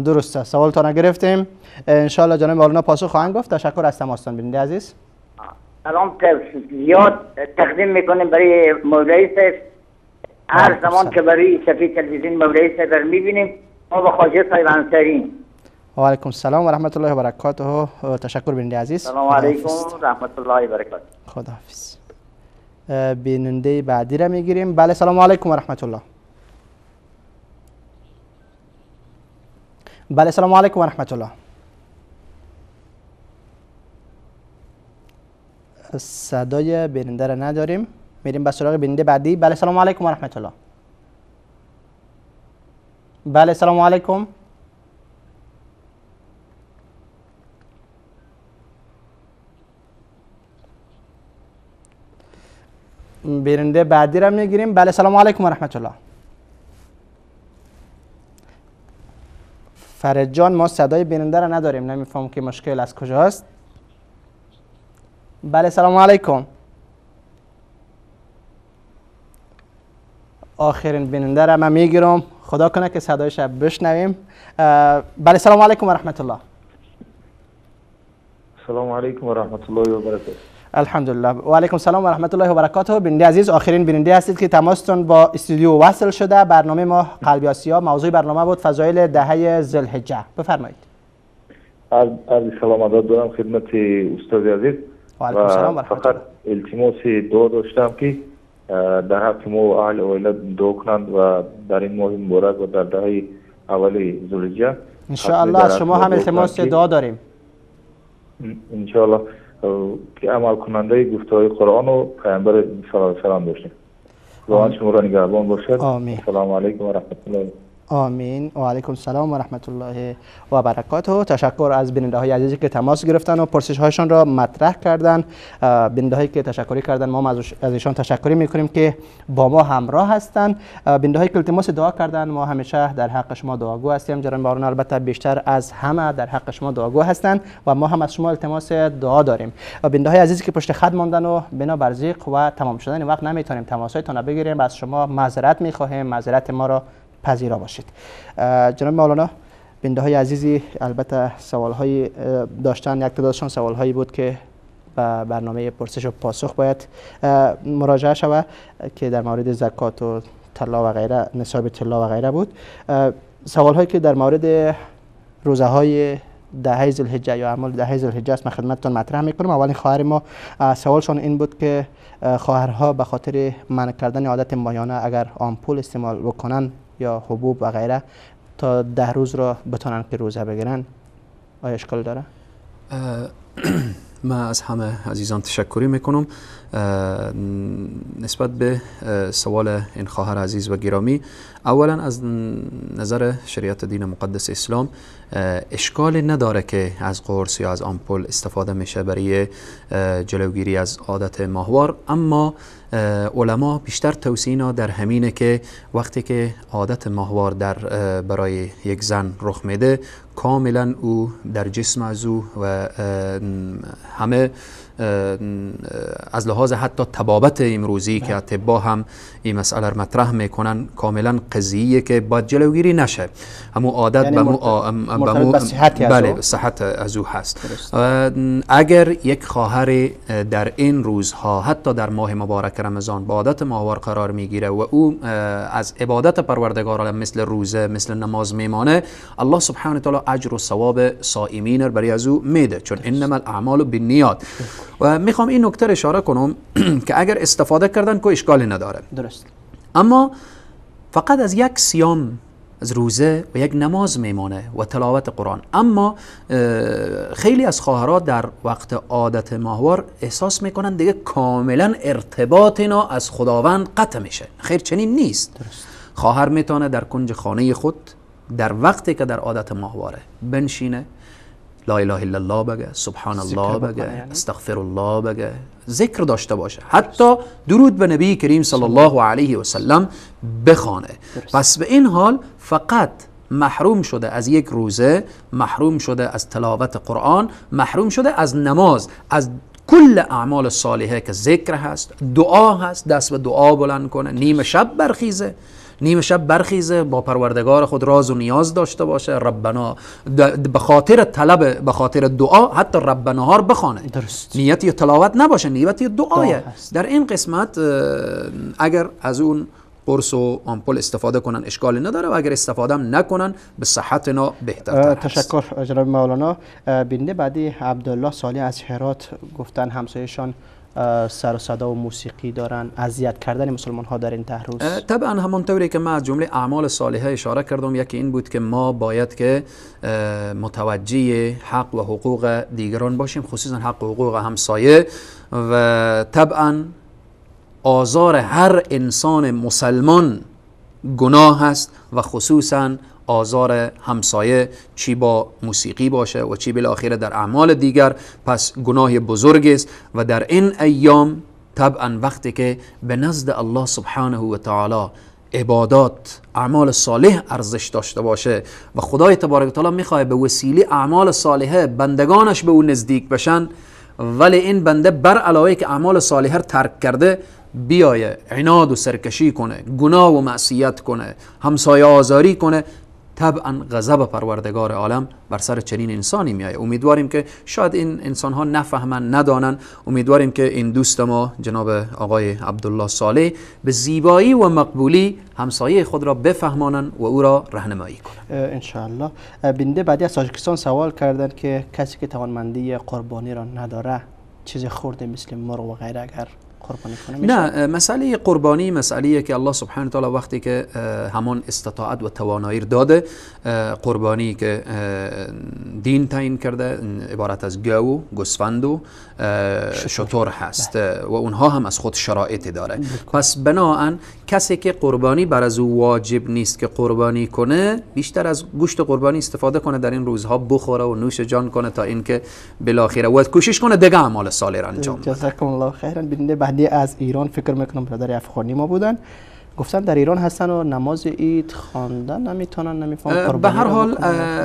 درسته، سوالتان گرفتیم. انشاءالله جناب مولانا پاسخ خواهند گفت. تشکر از تماستان بیننده عزیز. سلام زیاد تقدیم میکنیم برای مولوی صاحب. هر زمان که برای صفحه تلویزیون مولوی صاحب میبینیم ما با خواجه صاحب انصاریم. و علیکم السلام و رحمت الله و برکاته. تشکر بیننده عزیز. سلام علیکم و رحمت الله و برکاته. خداحافظ. بیننده بعدی را میگیریم. بله، سلام علیکم و رحمت الله. بله، سلام علیکم و رحمت الله. صدای بیننده را نداریم، میریم به سراغ بیننده بعدی. بله، سلام علیکم و رحمت الله. بله، سلام علیکم. بیننده بعدی را میگیریم. بله، سلام علیکم و رحمت الله. فرج جان، ما صدای بیننده را نداریم، نمیفهم که مشکل از کجاست. بله، سلام علیکم. آخرین بیننده را من میگیرم، خدا کنه که صدایش بشنویم. بله، سلام علیکم و رحمت الله. سلام علیکم و رحمت الله و برکاته. الحمدلله. و علیکم سلام و رحمت الله و برکاته. بیننده عزیز، آخرین بیننده هستید که تماستون با استودیو وصل شده. برنامه ما قلب آسیا، موضوع برنامه بود فضایل دهه ذوالحجه. بفرمایید. عرض سلام ادب دارم خدمت استاد عزیز. و علیکم سلام و رحمت الله. فقط التماس دعا داشتم که در حق ما و اهل عائله دعا کنند و در این ماه مبارک و در دهه اول ذوالحجه ان شاء الله از شما هم التماس دعا داریم. ان شاء الله که عمل کننده گفته های قرآن و پیامبر صلی الله علیه و سلم باشیم. خداوند شما را نگهبان باشد. آمین. السلام علیکم و رحمت الله. آمین. و علیکم السلام و رحمت الله و برکاته. تشکر از بیننده های عزیزی که تماس گرفتن و پرسش هایشان را مطرح کردن. بیننده هایی که تشکری کردن ما از ایشان تشکری میکنیم که با ما همراه هستند. بیننده هایی که التماس دعا کردن، ما همیشه در حق شما دعاگو هستیم. جناب بارون البته بیشتر از همه در حق شما دعاگو هستند و ما هم از شما التماس دعا داریم. بیننده های عزیزی که پشت خط ماندن و بنا بر ضیق و تمام شدن وقت نمیتونیم تماسهایتان را بگیریم، از شما معذرت میخواهیم. معذرت ما را پذیرا باشید. جناب مولانا، بیننده های عزیزی البته سوال های داشتن، یک تعدادشان سوال هایی بود که به برنامه پرسش و پاسخ باید مراجعه شود که در مورد زکات و طلا و غیره، نصاب طلا و غیره بود. سوال هایی که در مورد روزه های دهه ذوالحجه یا اعمال دهه ذوالحجه است من خدمتتون مطرح میکنم. اولین خواهر ما سوالشان این بود که خواهرها به خاطر منع کردن عادت ماهیانه اگر آمپول استعمال بکنن یا حبوب و غیره تا 10 روز را بتونن که روزه بگیرن، آیا اشکال داره؟ من از همه عزیزان تشکری میکنم. نسبت به سوال این خواهر عزیز و گرامی، اولا از نظر شریعت دین مقدس اسلام اشکال نداره که از قرص یا از آمپول استفاده میشه برای جلوگیری از عادت ماهوار، اما علما بیشتر توصیه در همینه که وقتی که عادت ماهوار در برای یک زن رخ میده، کاملا او در جسم از او و همه از لحاظ حتی طبابت امروزی که اطبا هم این مسئله رو مطرح میکنن، کاملا قضیه که باید جلوگیری نشه، همون عادت یعنی به صحت، بله صحت از او هست. اگر یک خواهر در این روزها حتی در ماه مبارک رمضان با عادت ماهوار قرار میگیره و او از عبادت پروردگار عالم مثل روزه مثل نماز میمانه، الله سبحانه وتعالی اجر و ثواب صائمین برای از او میده، چون انما الاعمال بالنیات. و میخوام این نکته اشاره کنم که اگر استفاده کردن که اشکالی نداره، درست، اما فقط از یک صیام، از روزه و یک نماز میمانه و تلاوت قرآن. اما خیلی از خواهرها در وقت عادت ماهوار احساس میکنن دیگه کاملا ارتباط اینا از خداوند قطع میشه. خیر چنین نیست. درست. خواهر میتونه در کنج خانه خود در وقتی که در عادت ماهواره بنشینه، لا اله الا الله بگه، سبحان الله بگه، استغفر الله بگه، ذکر داشته باشه، حتی درود به نبی کریم صلی الله علیه و سلم بخوانه. پس به این حال فقط محروم شده از یک روزه، محروم شده از تلاوت قرآن، محروم شده از نماز، از کل اعمال صالحه که ذکر هست، دعا هست، دست به دعا بلند کنه، نیمه شب برخیزه، نیمه شب برخیزه با پروردگار خود راز و نیاز داشته باشه، ربنا به خاطر طلب، به خاطر دعا حتی ربنا ها رو بخوانه. درست. نیتی تلاوت نباشه، نیتی دعایه. در این قسمت اگر از اون قرص و آمپول استفاده کنن اشکالی نداره و اگر استفاده هم نکنن به صحت اینا بهتر. تشکر جناب مولانا. بیننده بعدی عبدالله صالح از هرات گفتن همسایه‌شان سر و صدا و موسیقی دارن، اذیت کردن مسلمان ها در این 10 روز. طبعا همانطوری که من از جمله اعمال صالحه اشاره کردم، یکی این بود که ما باید که متوجه حق و حقوق دیگران باشیم، خصوصا حق و حقوق همسایه، و طبعا آزار هر انسان مسلمان گناه است و خصوصا آزار همسایه، چی با موسیقی باشه و چی بالاخره در اعمال دیگر، پس گناه بزرگ است. و در این ایام طبعا وقتی که به نزد الله سبحانه و تعالی عبادات، اعمال صالح ارزش داشته باشه و خدای تبارک و تعالی میخواد به وسیله اعمال صالحه بندگانش به او نزدیک بشن، ولی این بنده بر علاوه که اعمال صالحه ترک کرده بیایه عناد و سرکشی کنه، گناه و معصیت کنه، همسایه آزاری کنه، طبعا غضب پروردگار عالم بر سر چنین انسانی میآید. امیدواریم که شاید این انسان ها نفهمن، ندانن. امیدواریم که این دوست ما جناب آقای عبدالله صالح به زیبایی و مقبولی همسایه خود را بفهمانن و او را راهنمایی کنن انشاءالله. بیننده بعدی از تاجیکستان سوال کردن که کسی که توانمندی قربانی را نداره، چیز خورده مثل مرغ و غیره اگر قربانی کنه میشه؟ نه، مسئله قربانی مسئله که الله سبحانه تعالی وقتی که همان استطاعت و توانایی داده، قربانی که دین تعیین کرده عبارت از گاو، گوسفند و شتر هست و اونها هم از خود شرایطی داره. پس بناهن کسی که قربانی بر از او واجب نیست که قربانی کنه، بیشتر از گوشت قربانی استفاده کنه در این روزها، بخوره و نوش جان کنه تا اینکه بالاخره و کوشش کنه دیگه اعمال صالح را انجام بده. جزاکم الله خیرا. بیننده بعدی از ایران، فکر میکنم برادر افغانی ما بودن، گفتن در ایران هستن و نماز عید خواندن نمیتونن، نمیفهمن. به هر حال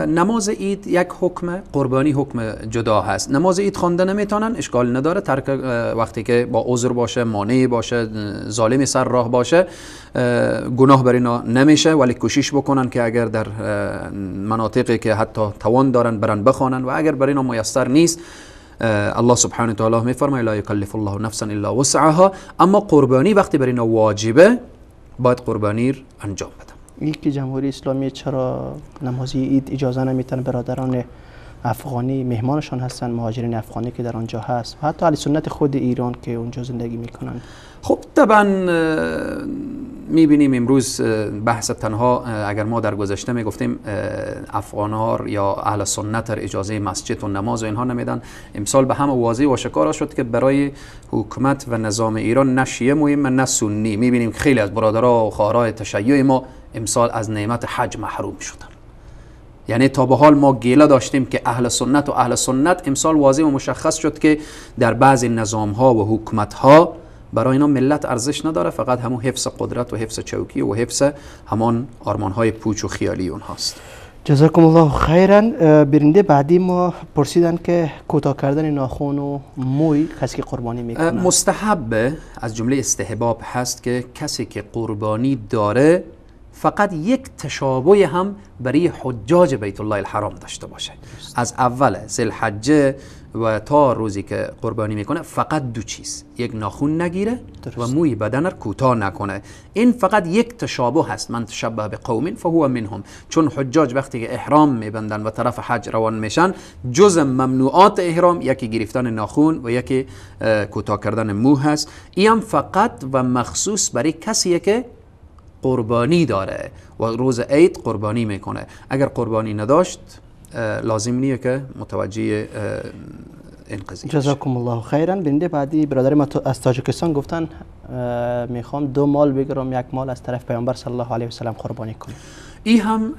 نماز عید یک حکم، قربانی حکم جدا هست. نماز عید خواندن نمیتونن، اشکال نداره، ترک وقتی که با عذر باشه، مانع باشه، ظالم سر راه باشه، گناه بر اینا نمیشه، ولی کوشش بکنن که اگر در مناطقی که حتی توان دارن برن بخوانن، و اگر بر اینا میسر نیست، الله سبحانه و تعالی میفرماید لا یکلف الله نفسا الا وسعها. اما قربانی وقتی بر اینا واجبه، باید قربانی انجام بدم. یکی جمهوری اسلامی چرا نماز عید اجازه نمیتن برادران افغانی مهمانشان هستن، مهاجرین افغانی که در آنجا هست و حتی اهل سنت خود ایران که اونجا زندگی میکنن؟ خب طبعا میبینیم امروز بحث تنها، اگر ما در گذشته میگفتیم افغان‌ها یا اهل سنت اجازه مسجد و نماز و اینها نمیدن، امسال به هم واضح و آشکار شد که برای حکومت و نظام ایران نه شیعه مهمه نه سنی. میبینیم خیلی از برادرها و خواهرای تشیع ما امسال از نعمت حج محروم شدن. یعنی تا به حال ما گله داشتیم که اهل سنت و اهل سنت، امسال واضح و مشخص شد که در بعضی نظام ها و حکومت ها برای اینا ملت ارزش نداره، فقط همون حفظ قدرت و حفظ چوکی و حفظ همان آرمان های پوچ و خیالی اونهاست. جزاکم الله خیرا. برنده بعدی ما پرسیدن که کوتاه کردن ناخن و موی کسی که قربانی میکنه مستحب، از جمله استحباب هست که کسی که قربانی داره فقط یک تشابه هم برای حجاج بیت الله الحرام داشته باشه. از اول ذوالحجه و تا روزی که قربانی میکنه فقط دو چیز، یک ناخون نگیره و موی بدن رو کوتاه نکنه. این فقط یک تشابه هست، من تشبه به قوم فهو منهم. چون حجاج وقتی که احرام میبندن و طرف حج روان میشن، جز ممنوعات احرام یکی گرفتن ناخون و یکی کوتاه کردن مو هست. این فقط و مخصوص برای کسیه که قربانی داره و روز عید قربانی میکنه. اگر قربانی نداشت لازم نیه که متوجه این قضیه. جزاکم الله خیرا. بیننده بعدی برادر ما از تاجیکستان گفتن میخوام دو مال بگیرم، یک مال از طرف پیامبر صلی الله علیه و سلم قربانی کنم. این هم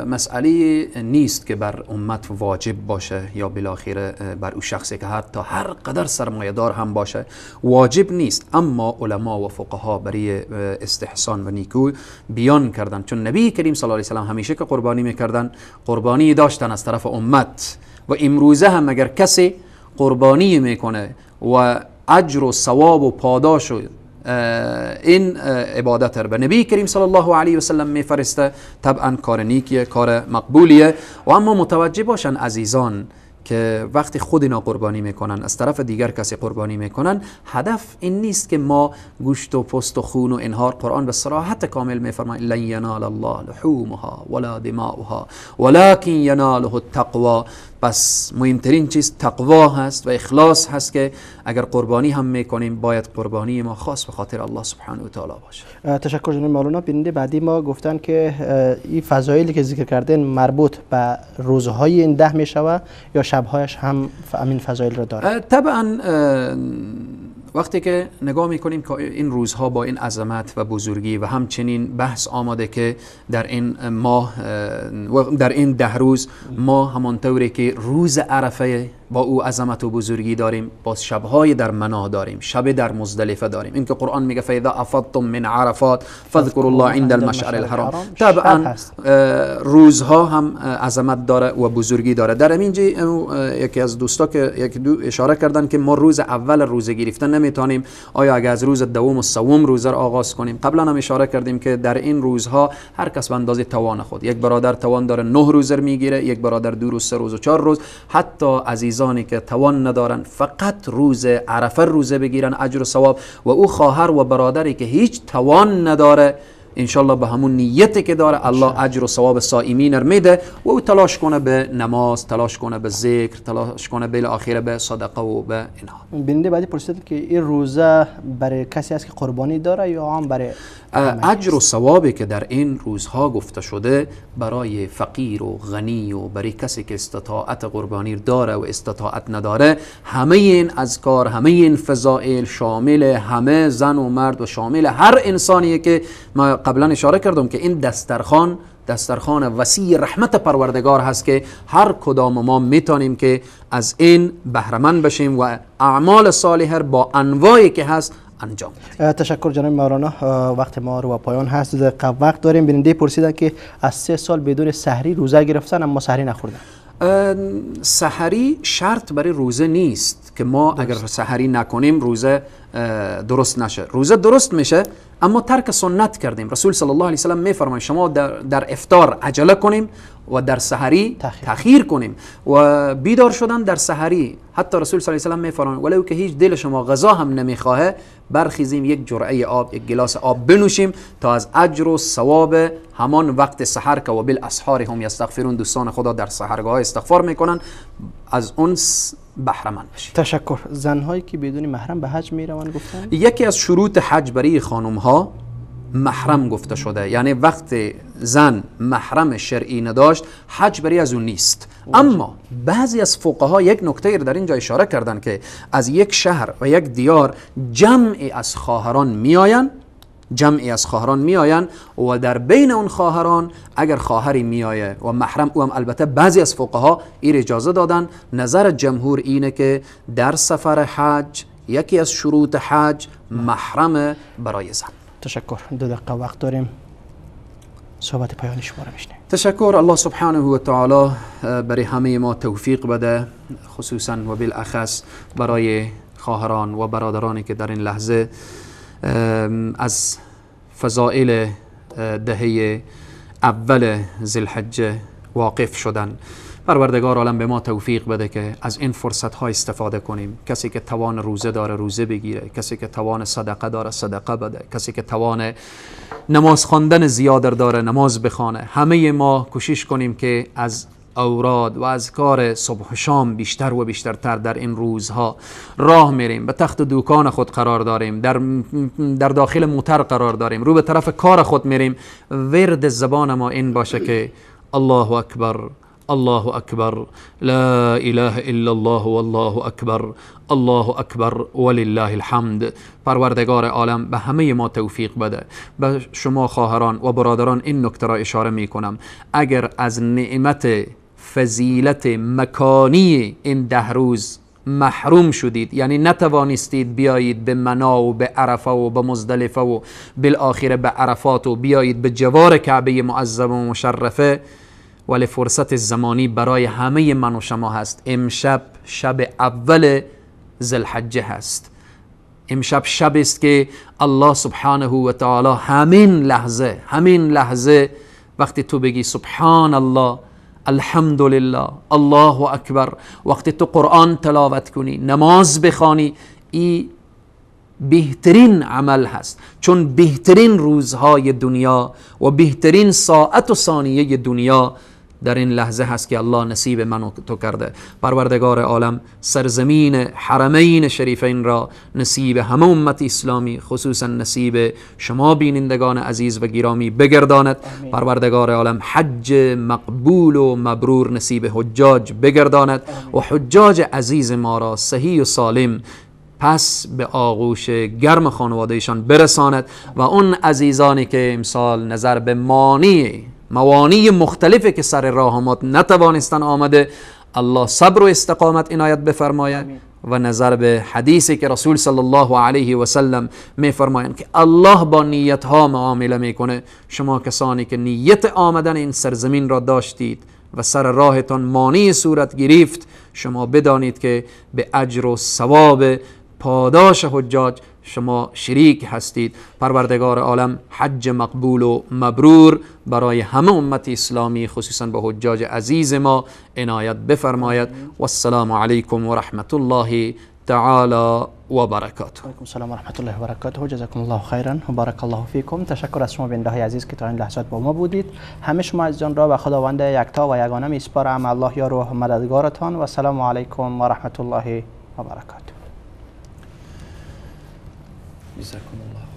مسئله نیست که بر امت واجب باشه یا بالاخره بر او شخصی که حتی هر قدر سرمایه دار هم باشه واجب نیست، اما علما و فقها برای استحسان و نیکو بیان کردن، چون نبی کریم صلی الله علیه و سلم همیشه که قربانی میکردن قربانی داشتن از طرف امت، و امروزه هم اگر کسی قربانی میکنه و اجر و ثواب و پاداش و این عبادت رو به نبی کریم صلی الله علیه و سلم میفرسته، طبعا کار نیکیه، کار مقبولیه. و اما متوجه باشن عزیزان که وقتی خود اینا قربانی میکنن، از طرف دیگر کسی قربانی میکنن، هدف این نیست که ما گوشت و پوست و خون و اینها. قرآن به صراحت کامل میفرماید لن ینال الله لحومها ولا دماؤها ولكن یناله التقوا. پس مهمترین چیز تقوا هست و اخلاص هست که اگر قربانی هم میکنیم باید قربانی ما خاص به خاطر الله سبحانه و تعالی باشه. تشکر جناب مولانا. بیننده بعدی ما گفتن که این فضایلی که ذکر کردن مربوط به روزهای این 10 میشوه یا شبهایش هم همین فضایل را داره؟ طبعا وقتی که نگاه میکنیم که این روزها با این عظمت و بزرگی و همچنین بحث آماده که در این ماه و در این 10 روز ما همانطوری که روز عرفه با او عظمت و بزرگی داریم، باز شبهای در منا داریم، شب در مزدلفه داریم. این که قرآن میگه فاذا افضتم من عرفات فاذکروا الله عند المشعر الحرام. طبعا روزها هم عظمت داره و بزرگی داره. در اینجا یکی از دوستا که یک دو اشاره کردن که ما روز اول روزه گرفتن نمیتونیم، آیا اگر از روز دوم و سوم روزه را آغاز کنیم؟ قبلا هم اشاره کردیم که در این روزها هر کس به اندازه توان خود، یک برادر توان داره 9 روزه میگیره، یک برادر 2 روز، 3 روز و 4 روز. حتی عزیزانی که توان ندارن فقط روز عرفه روزه بگیرن اجر و ثواب، و او خواهر و برادری که هیچ توان نداره انشالله به همون نیتی که داره الله اجر و ثواب صائمین رو میده و او تلاش کنه به نماز، تلاش کنه به ذکر، تلاش کنه بالاخره به صدقه و به اینها. بیننده بعدی پرسید که این روزه برای کسی است که قربانی داره یا عام برای اجر و ثوابی که در این روزها گفته شده برای فقیر و غنی و برای کسی که استطاعت قربانی داره و استطاعت نداره، همه این اذکار، همه این فضائل شامل همه زن و مرد و شامل هر انسانیه که ما قبلا اشاره کردم که این دسترخوان دسترخوان وسیع رحمت پروردگار هست که هر کدام ما میتونیم که از این بهره‌مند بشیم و اعمال صالح با انواعی که هست انجام بدیم. تشکر جناب مولانا، وقت ما رو به پایان هست، دقیقه وقت داریم. بیننده پرسیدن که از 3 سال بدون سحری روزه گرفتن اما سحری نخوردن. سحری شرط برای روزه نیست که ما اگر سحری نکنیم روزه درست نشه. روزه درست میشه اما ترک سنت کردیم. رسول صلی الله علیه وسلم میفرماید شما در افطار عجله کنیم و در سحری تأخیر کنیم و بیدار شدن در سحری. حتی رسول صلی الله علیه وسلم میفرماید ولو که هیچ دل شما غذا هم نمیخواه، برخیزیم یک جرعه آب، یک گلاس آب بنوشیم تا از اجر و ثواب همان وقت سحر که و بالاسحار هم یستغفرون، دوستان خدا در سحرگاه استغفار میکنن، از اون بهره مند بشیم. تشکر. زنهایی که بدون محرم به حج میروند گفتن یکی از شروط حج برای خانم ها محرم گفته شده، یعنی وقت زن محرم شرعی نداشت حج برای از اون نیست. اما بعضی از فقها یک نکته رو در اینجا اشاره کردن که از یک شهر و یک دیار جمعی از خواهران میآیند، جمعی از خواهران میآیند و در بین اون خواهران اگر خواهری میآیه و محرم او هم، البته بعضی از فقها این اجازه دادن. نظر جمهور اینه که در سفر حج یکی از شروط حج محرم برای زن. تشکر. 2 دقیقه وقت داریم، صحبت پایانی شما رو میشنویم. تشکر. الله سبحانه و تعالی برای همه ما توفیق بده، خصوصا و بالاخص برای خواهران و برادرانی که در این لحظه از فضائل دهه اول ذوالحجه واقف شدن. پروردگار عالم به ما توفیق بده که از این فرصت ها استفاده کنیم. کسی که توان روزه داره روزه بگیره، کسی که توان صدقه داره صدقه بده، کسی که توان نماز خواندن زیاد داره نماز بخوانه. همه ما کوشش کنیم که از اوراد و از کار صبح و شام بیشتر و بیشترتر در این روزها راه میریم، به تخت دوکان خود قرار داریم، در داخل موتر قرار داریم، رو به طرف کار خود میریم، ورد زبان ما این باشه که الله اکبر، الله اکبر، لا اله الا الله والله اکبر، الله اکبر ولله الحمد. پروردگار عالم به همه ما توفیق بده. به شما خواهران و برادران این نکته را اشاره می کنم، اگر از نعمت فضیلت مکانی این 10 روز محروم شدید، یعنی نتوانستید بیایید به منا و به عرفه و به مزدلفه و بالآخره به عرفات و بیایید به جوار کعبه معظم و مشرفه، ولی فرصت زمانی برای همه من و شما هست. امشب شب اول ذوالحجه هست. امشب شب است که الله سبحانه و تعالی همین لحظه، همین لحظه وقتی تو بگی سبحان الله، الحمدلله، الله اکبر، وقتی تو قرآن تلاوت کنی، نماز بخوانی، ای بهترین عمل هست، چون بهترین روزهای دنیا و بهترین ساعت و ثانیه دنیا در این لحظه هست که الله نصیب من و تو کرده. پروردگار عالم سرزمین حرمین شریفین را نصیب همه امت اسلامی، خصوصا نصیب شما بینندگان عزیز و گرامی بگرداند. پروردگار عالم حج مقبول و مبرور نصیب حجاج بگرداند. و حجاج عزیز ما را صحیح و سالم پس به آغوش گرم خانوادهشان برساند. و اون عزیزانی که امسال نظر به موانع مختلفی که سر راه آمد نتوانستن آمده، الله صبر و استقامت عنایت بفرماید. و نظر به حدیثی که رسول صلی الله علیه و سلم میفرمایند که الله با نیت ها معامله میکنه، شما کسانی که نیت آمدن این سرزمین را داشتید و سر راهتان مانع صورت گرفت، شما بدانید که به اجر و ثواب پاداش حجاج شما شریک هستید. پروردگار عالم حج مقبول و مبرور برای همه امت اسلامی، خصوصا به حجاج عزیز ما عنایت بفرماید. والسلام علیکم و رحمت الله تعالی و برکاته. علیکم السلام و رحمت الله و برکاته. جزاکم الله خیرا و بارک الله فیکم. تشکر از شما بیننده های عزیز که تا این لحظات با ما بودید. همه شما عزیزان را به خداوند یکتا و یگانه میسپارم. الله یار و مددگارتان و السلام علیکم و رحمت الله و برکاته. جزاکم الله.